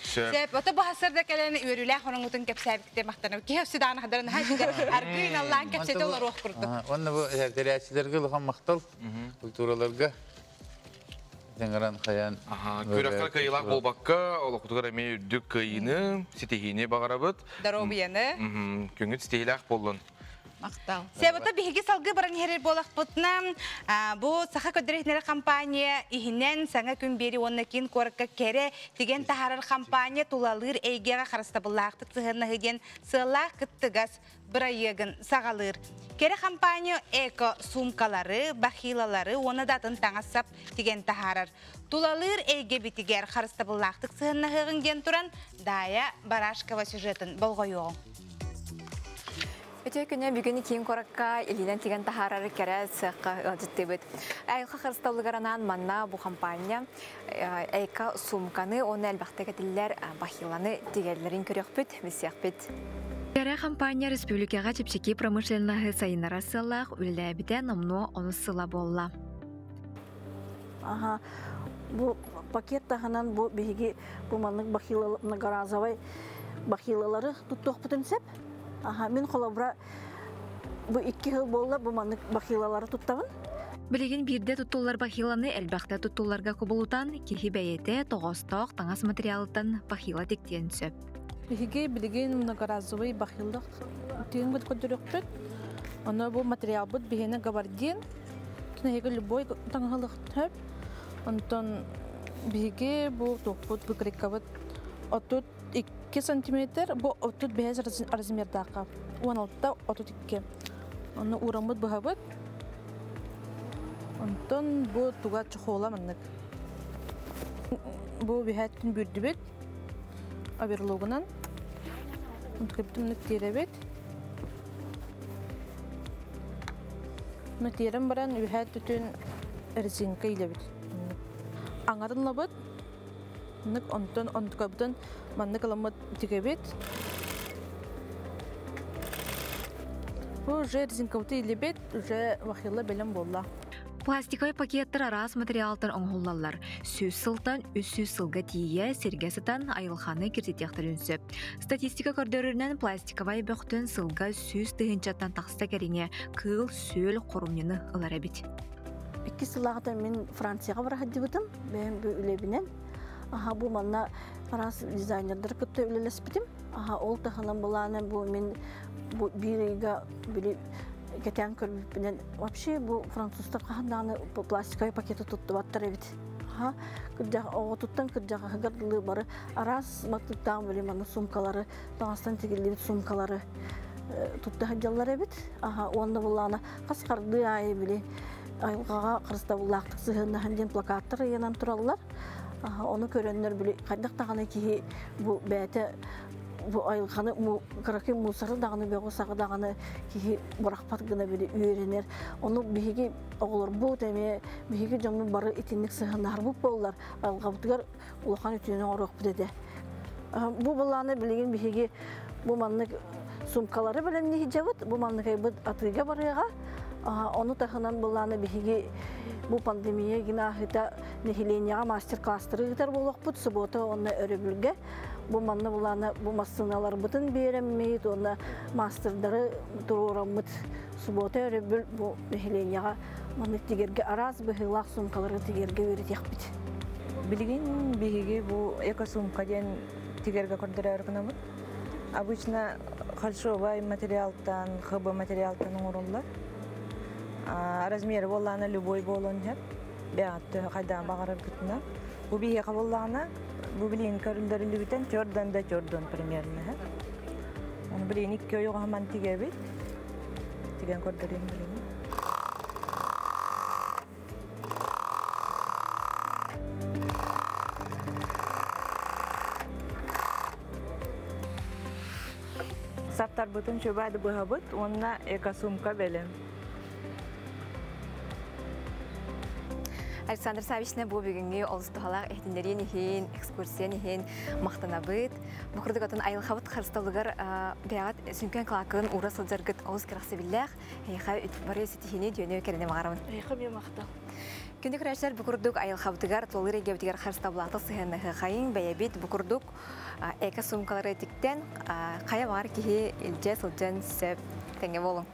Сөп. Ото бу хасырда кэлэн үөрүүлээх ороҥутун кэпсээбикте махтанабыт. Киһи өссө даҕаны хадарын аргыын аллаан кэпсэтэ олоруох курдук. Онно бу тэрээччилэргэ улахан махтал культураларга тэҥэрэн хайаан. Күрэххэ кыайыылаах буолбакка, олохпутугар эмиэ үрдүк кыайыыны, ситиһиини баҕарабыт. Доруобуйаны. Күҥҥүт ситиһиилээх буоллун. Махтал. Себото биһиги салгыы баран иһэрэр буолахпытына, бу Саха көрдөрөр компания иһинэн саҥа күн биэри уонна киин куоракка кэрэ тигэн таһаарар компания тулалыыр эйгэҕэ харыстабыллаахтык сыһыаннаһыы диэн сыаллаах кыттыгас бырайыагын саҕалыыр. Кэрэ компания эко суумкалары, бахилалары уонна да атын таҥас-сап тигэн таһаарар. Тулалыыр эйгэ битигэр харыстабыллаахтык сыһыаннаһыаҕыҥ диэн туран Дая Барашкова сюжетын болҕойуоҕуҥ. Үтүө күнү бүгүн киин куоракка илиинэн тигэн таһаарар кэрэ сыахха ыалдьыттыыбыт. Айылҕа харыстабылыгар анаан манна бу компания эко суумканы уонна элбэхтик этиллэр бахиланы тигэллэрин көрүөхпүт, билсиэхпит. Кэрэ компания республикаҕа чэпчэки промышленноһы сайыннарар сыаллаах үлэлээбитэ номнуо онус сыла буолла. Аха, бу пакет таһынан бу биһиги бу маннык бахила многоразовай бахилалары туттуохпутун сөп. Аха, мин холобура бу 2 сыл буолла бу маннык бахилалары туттабын. Билигин биирдэ туттуллар бахиланы элбэхтэ туттулларга кубулутан, киһи бэйэтэ тоҕоостоох таҥас материалыттан бахила тиктиэн сөп. Биһиги билигин многоразовый бахила тигэн көрдөрүөхпүт. Ону бу материалбыт биһиэнэ габардин. Кинигэ любой таҥаһылык сөп. Онтон биһиги бу туохпут выкройкабыт 32 сантиметр, бу 35 размердаахха. 16 32. Ону уураммыт быһабыт. Онтон бу туга чохола маннык. Бу биһэттин бүрдүбүт. Оверлогунан. Онтукабытын тиэрэбит. Тиэрэн баран үһэ түтүн резинка илэбит. Аңарын лабыт. Онтон онтукабытын маннык ыламмыт тигебит. Бу уже резинкабыты илебит, уже бахила бэлэм буолла. Пластиковай пакеттар араас материалтан оҥоһуллаллар. 100 сылтан 300 сылга тиийэ сиргэ сытан айылҕаны киртитиэхтэрин сөп. Статистика көрдөрөрүнэн пластиковай бөхтөн сылга 100 тыһыынчаттан тахса кэриҥэ кыыл сүөл хоромньуну ылар эбит. 2 сыллааҕыта мин Францияҕа бара сылдьыбытым. Бэйэм бу үлэбинэн. Аха, бу манна араас дизайнердар кытта үлэлэспитим. Аха, ол таһынан былааны бу мин бу биир ыйга били кэтээн көрбүппүнэн вообще бу французтар хаһан даҕаны пластиковый пакеты туттубаттар эбит. Аха, кырдьах оҕотуттан кырдьаҕаһыгар дылы бары араас матыыптаах били манна сумкалары, таҥастан тигиллибит сумкалары тутта сылдьаллар эбит. Аха, уонна буллаана хас хардыы аайы били айылҕаҕа харыстабыллаахтык сыһыаннаһан диэн плакаттар ыйанан тураллар. Ону көрөннөр били хайдах даҕаны киһи бу бэйэтэ бу айылҕаны кыракый мусоры даҕаны бөҕү саҕы даҕаны киһи бырахпат гына били үөрэнэр. Ону биһиги оҕолорбут эмиэ биһиги дьоммут бары итинник сыһыаннаһарбыт буоллар айылҕабытыгар улахан үтүөнү оҥоруохпут этэ. Бу былааны билигин биһиги бу маннык сумкалары бэлэмнии сылдьабыт, бу маннык айбыт атыыга барыаҕа. Ону таһынан булланы биһиги бу пандемия гинахыта нэһилиэнньэҕэ мастер-класстары ыытар буолуохпут суббота уонна өрөбүлгэ. Бу манна булланы бу массыыналарбытын биэрэммит уонна мастердары туруораммыт суббота өрөбүл бу нэһилиэнньэҕэ маннык тигэргэ араас быһыылаах суумкалары тигэргэ үөрэтиэхпит. Билигин биһиги бу эко-сумка диэн тигэргэ көрдөрөөр гынабыт. Обычно холшовай материалтан, ХБ материалтан оҥоруллар. Размері боллаана любой болон хеп. Бәғатты қайдан бағарар күтіна. Бу биһиэхэ боллаана, бу билиин көрүлдөрүлүбүтэн төрдөн да төрдөн примерно. Оны билиин икки ойоҕа тигебит. Тиген көрдөрүм билиин. Саптарбытын чөбайды быһабыт, онна эко-сумка бэлэм. Александр Савична бу бүгүнгү олус тухалаах эхтиннерин иһин, экскурсиян иһин мактанабыт. Бу курдук атын айылхабыт харысталыгар бэҕат сүнкэн кылаакын ура сылдьаргыт олус кырахсыбиллээх. Эйха бары ситихини дүйөнү кэрене мағарамын. Эйха мен мақтал. Күндү көрәчләр бу курдук айылхабытыгар тулыр эгебитигер харыстаблааты сыһыны хайын бэйэбит бу курдук эко сумкалары тиктен кая бар киһи илже сылдьан сөп тэҥэ болуҥ.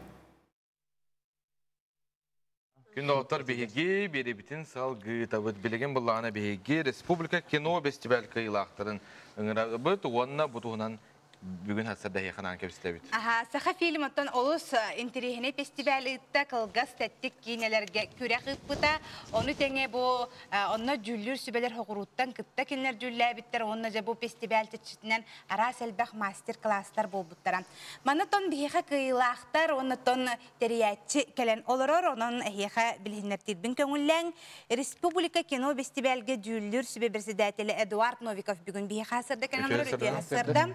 Күн доғыттар биһиги беребитин салгытабыт билеген буллаана биһиги республика кино фестиваль кыйлаахтарын ыңырабыт уонна бутуһунан бүгүн хасар ханан кепситебит. Аха, саха фильм оттон олус интерехине фестиваль ытта кылгас тәттик кинелерге күрәк ыппыта, оны теңе бу онно жүллүр сүбелер хогуруттан кытта кинлер жүлләбиттер, онно же бу фестиваль течитинен арас элбэх мастер-класстар болбуттара. Маны тон биһиэхэ кыйлаахтар, онно тон териятчы келен олорор, онон эхиэхэ билиһиннер тирбин көңүлләң. Республика кино фестивальге жүллүр сүбе председателі Эдуард Новиков бүгүн биһиэхэ хасырда келен олорор, үтүө хасырда.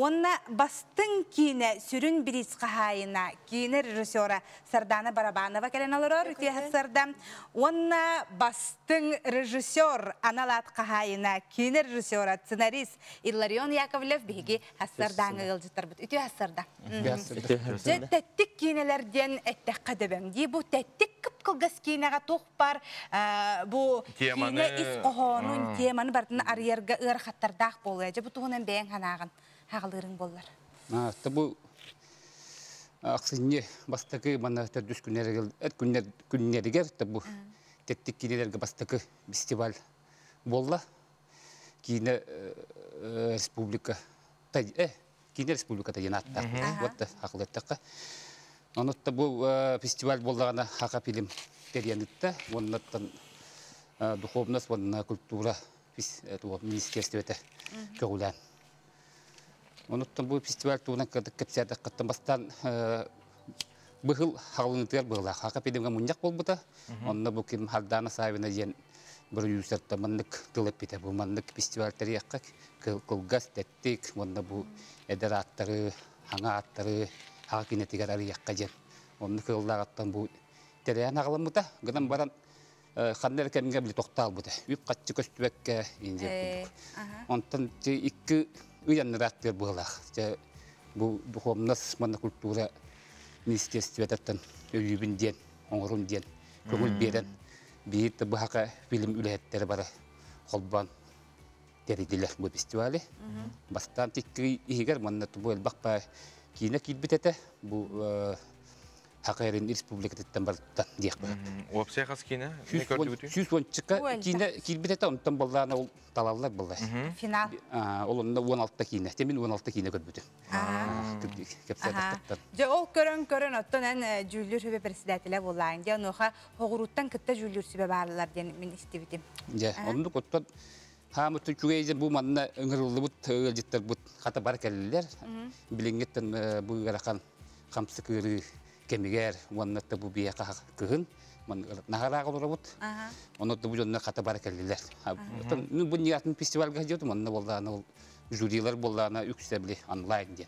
Онна бастың кине сүрүн бирис қахайына кине режиссера Сардана Барабанова келен олорор үтүө хасырда. Онна бастың режиссер Аналат қахайына кине режиссера сценарист Илларион Яковлев биһиги хасырдааңы ылжыттар бут. Үтүө хасырда. Тәттик кинелерден эттек қадыбым. Ди бу тәттик кып-кылгас кинеға тоқ бар, бу кине ис қохонун теманы бартын арьерга ырхаттардақ болу. Же бу туғынан бәйін ханағын хағылырың боллар. Бу аксынне бастакы мана төрдүс күннер күннеригер бу теттик кинелерге бастакы фестиваль болла. Кине республика кине республика та вот акылыттакка. Онотта бу фестиваль боллагана хака фильм терянытта, оннаттан духовность, онна культура министерствота көгүлән. Онуттан бу фестиваль туунан кырдык кепсәдә каттан бастан быхыл халынытыр быгла. Хака педемгә муньяк болбута. Онна бу ким Хардана Савина ден бер юсерта маннык тылып бите. Бу маннык фестиваль тарихка кылгас теттик. Онна бу эдер аттары, хаңа аттары, хака кинетигер арыякка жен. Онны кыллагаттан бу терән агылымыта. Гынан баран ханнер кемгә били токтал бута. Үп катчы көстүбәккә инде. Онтан икки уянныраттыр буылах. Бу духовность манна культура министерствотаттан өйүбүн диэн, оңорун диэн, көңүл берен, биир быһака фильм үлэһэттери бары холбан теридилер бу фестивали. Бастан тикки иһигер манна тубу элбакпа киинэ киирбитете бу Хакайрын республикатыттан барыттан диэх бар. Уопсай хас кине? Сүз ончыка кине киирбитете онтон боллаана ол талаллар болла. Финал. Ол онда 16 кине. Темин 16 кине көрбүтү. Же ол көрөн оттон эн жүллүр сүбе председателе боллаан. Же онуха хогуруттан кытта жүллүр сүбе баарлар ден мен истебитим. Же онду коттон Хамытын чугейзен бу манна ыңырылыбыт ылжыттар бут хата бар келлер. Билингеттен бу гаракан хамсы кыры кемигер, уаннатта бу бия кыһын, нахарага олорабыт. Онотто бу жонно хата бар келлер. Ну бу ниятын фестивальга жеутум, онна болдаана ол жюрилар болдаана үксебли онлайн ден.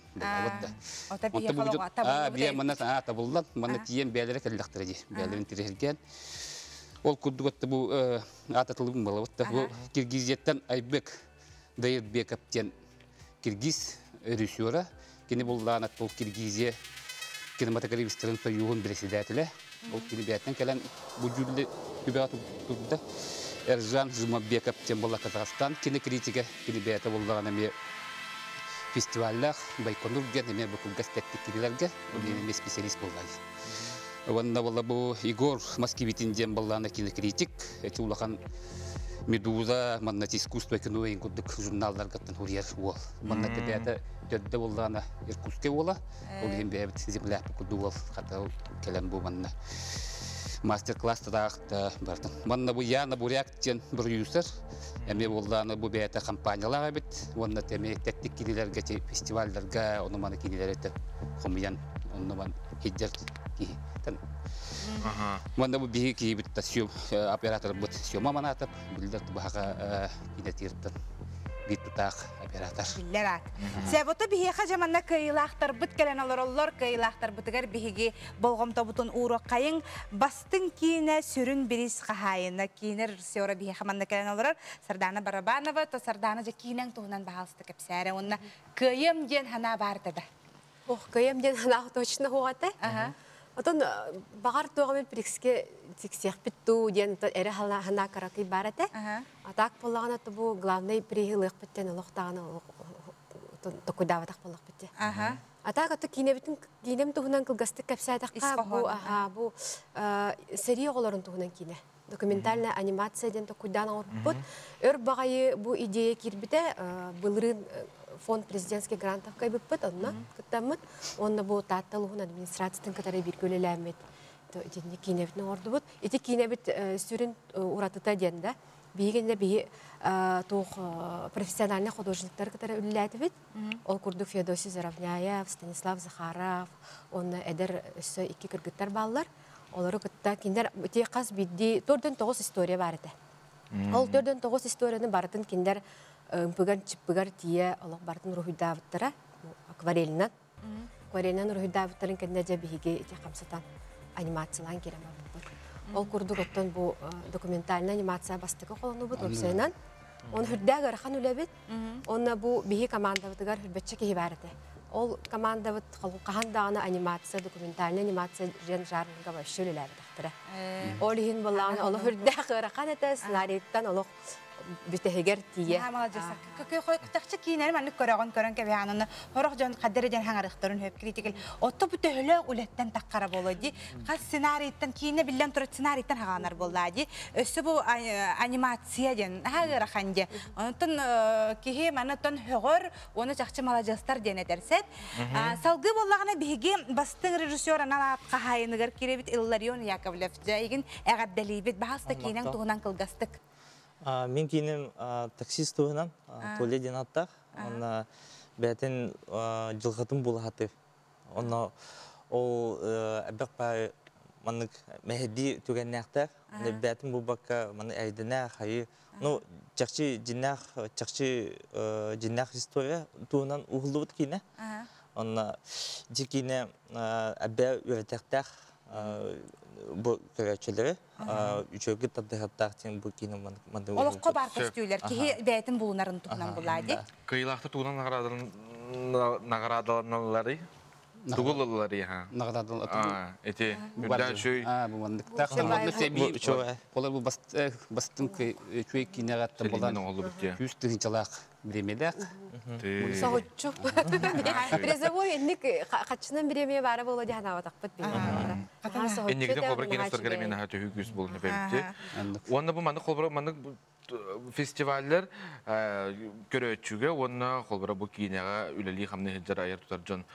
Ота бия халога табылды. Бия манна табылдан, манна тиен бээлере келлектер ди. Бээлерин тирелген. Ол курдугатта бу ататылыбын балабытта. Бу Киргизияттан Айбек Дайырбеков ден киргиз режиссера. Кини буллаана тол Киргизия кинематографистерин союзун председателе. Ол кини бэйэтин кэлэн бу дьүүллэ үбэҕэ турда. Эржан Жумабеков диэн буолла Казахстан кинокритигэ, кини бэйэтэ буоллаҕына эмиэ фестиваллаах Байконур диэн эмиэ бу кылгас тэттик кинилэргэ, ол эмиэ специалист буолла. Уонна буолла бу Егор Москвитин диэн буоллаҕына кинокритик, эти улахан Медуза, манна искусство кино ин курдук журналларгаттан хуруйар уол. Манна бэйэтэ төрдө буоллаҕына Иркутскай уола, ол иһин бэйэбит земляк курдук уол хата кэлэн бу манна мастер-класс тадаахта бардым. Манна бу Яна Буряк диэн продюсер, эмиэ буоллаҕына бу бэйэтэ компаниялаах эбит, уонна эмиэ тэттик кинилэргэ фестивалларга ону маны кинилэри хомуйан онно ман хиддер киһи. Манна бу биһи киһибит операторбыт Сёма Манатов биллэр баһаға кинетиртен биир тутаах оператор. Биллэр аат. Себото биһиэхэ жаманна кыайыылаахтарбыт кэлэн олороллор, кыайыылаахтарбытыгар биһиги болҕомтобутун ууруоххайыҥ. Бастыҥ киинэ сүрүн бириис хаһаайына, киинэ режиссера биһиэхэ манна кэлэн олорор Сардаана Барабанова. То Сардаана дьэ киинэҥ туһунан баһаалыста кэпсээрэ уонна кыайыам диэн санаа баар да. Ох, кыайыам диэн санаа точно суох этэ. Отон баҕар туоҕа прикске тиксиэхпит дуу диэн эрэ ханаа каракый баар этэ. А так буоллаҕына бу главный приһы ылыахпыт олох даҕаны токуйдаабатах буоллахпыт дии. А так ото киинэбитин киинэм туһунан кылгастык кэпсээтэххэ бу аха бу сэрии оҕолорун туһунан киинэ. Документальная анимация диэн токуйдаан оҥорбуппут. Өр баҕайы бу идея киирбитэ былырыын фонд президентских грантов кайбыппыт онно кыттаммыт. Онно бу Таатта улууһун администрациятын кытары бииргэ үлэлээммит итинник киинэбитин оҥордубут. Ити киинэбит сүрүн уратыта диэн да биһигиннэ биһи туох профессиональный художниктары кытары үлэлээтибит. Ол курдук Феодосий Заровняев, Станислав Захаров, уонна эдэр өссө икки кыргыттар бааллар. Олору кытта кинилэр ити хас биирдии төрдөн тоҕус история баар этэ. Ол төрдөн тоҕус историяны барытын кинилэр ымпыгар-чыппыгар тиийэ олох барытын уруһуйдаабыттара акварельнан. Акварельнан уруһуйдаабыттарын кэннэ дьэ биһиги ити хамсатан анимациялаан киирэн барбыппыт. Ол курдук оттон бу документальная анимация бастакы холонубут уопсайынан. Оны хүрдээх ыарахан үлэбит. Онно бу биһи командабытыгар хүрбэччэ киһи баар этэ. Ол командабыт хаһан даҕаны анимация, документальная анимация диэн жанрга вообще үлэлээбэтэхтэрэ. Ол иһин буоллаҕына олох үрдээх ыарахан этэ, сценарийттан олох бүтэһигэр тиийэ. Тахчы киинэни маннык көрөҕүн көрөн кэбиһаананы хорох дьон хаддары дьон хаҥарыхтарын хөп критикал. Отто бу төһөлөөх үлэттэн таххара буолуо дии. Хас сценарийттан киинэ биллэн турар сценарийттан хаҕанар буоллаа дии. Өссө бу анимация диэн наһаа ыарахан дии. Онтон киһи манытан хөҕөр, уонна чахчы маладьыастар диэн этэрсэт. Салгыы буоллаҕына биһиги бастыҥ режиссер анал аат хаһаайыныгар киирэбит Илларион Яковлев. Дьэ, эҕэрдэлиибит. Баһаста киинэҥ туһунан кылгастык. Мин кииним таксист туһунан, Толя диэн аттаах. Онно бэйэтин дьылҕатын булаһатыр. Онно ол эбэх баай маннык мэһэйдии түгэннээхтэр. Бэйэтин булбакка маны эйдэнээх хайы ну чахчы дьиннээх чахчы дьиннээх история туһунан уһуллубут киинэ. Онно дьи киинэ эбэ үөрэтэхтээх бу көрөөччүлэри үчүгэй тардыһаттаах диэн бу киинэ маннык Олоххо баар көстүүлэр киһи бэйэтин булунарын туһунан булаа дии. Кыйылаахта тугунан наҕараадаланалларый? Тугуллаллар иһа. Наҕараадалар. Ити үрдэ үчүй. Бу маннык. Олар бу бастыҥ үчүгэй киинэҕэ болан 100 тыһыынчалаах бириэмэлээх. Соһуччу. Призовой инник хаччынан бириэмийэ баара буолуо дии санаабатахпыт Инникитин холбор киностарга мен аха төһүү күүс буолуну бэбитти. Уонна бу маннык холбор маннык фестиваллар көрөөччүгэ уонна холбора бу киинэҕэ үлэлии хамныы сылдьар айар тутар дьон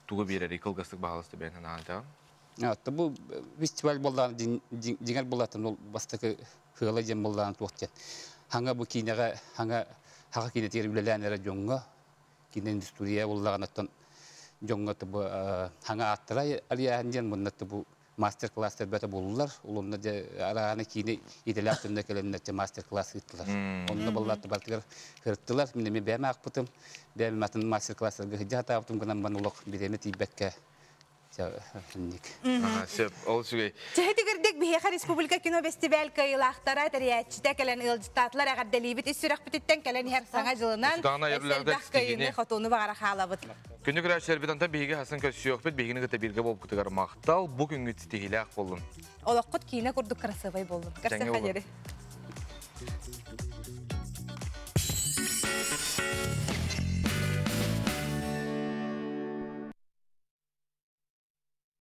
тугу биэрэрий кылгастык баһаалыста бэйэн санаан Атта бу фестиваль буоллаан дьиҥэр буоллаатын ол бастакы хыала диэн буоллаан туох диэн хаҥа бу киинэҕэ хаҥа хаха киинэтигэр үлэлээн эрэ дьоҥҥо киинэ индустрия буоллаҕынаттан дьоҥҥо бу хаҥа ааттара арыйааһын диэн мунна бу мастер-класс бөтө буоллулар. Улунна дьэ араана киинэ идэлээх дьонно кэлэннэр дьэ мастер-класс ыыттылар. Онно буоллаатта бартыгар кырыттылар. Мин эмиэ бэйэм аахпытым. Бэйэм атын мастер-класстарга сылдьа сатаабытым гынан бан олох бириэмэ тиийбэккэ. Ник. Сөп, ол үчүгэй. Чэһитигирдик биһиэхэ республика кино фестиваль кыайыылаахтара тэрийээччитэ кэлэн ыалдьыттаатылар эҕэрдэлиибит ис сүрэхпититтэн кэлэн иһэр саҥа дьылынан элбэх кыайыыны хотууну баҕара хаалабыт. Күндү көрөөччүлэрбит онтон биһиги хасын көрсүөхпүт, биһигини кытта бииргэ буолбуккутугар махтал, бу күҥҥүт ситиһиилээх буоллун. Олоххут киинэ курдук красивай буоллун. Көрсөххө диэри.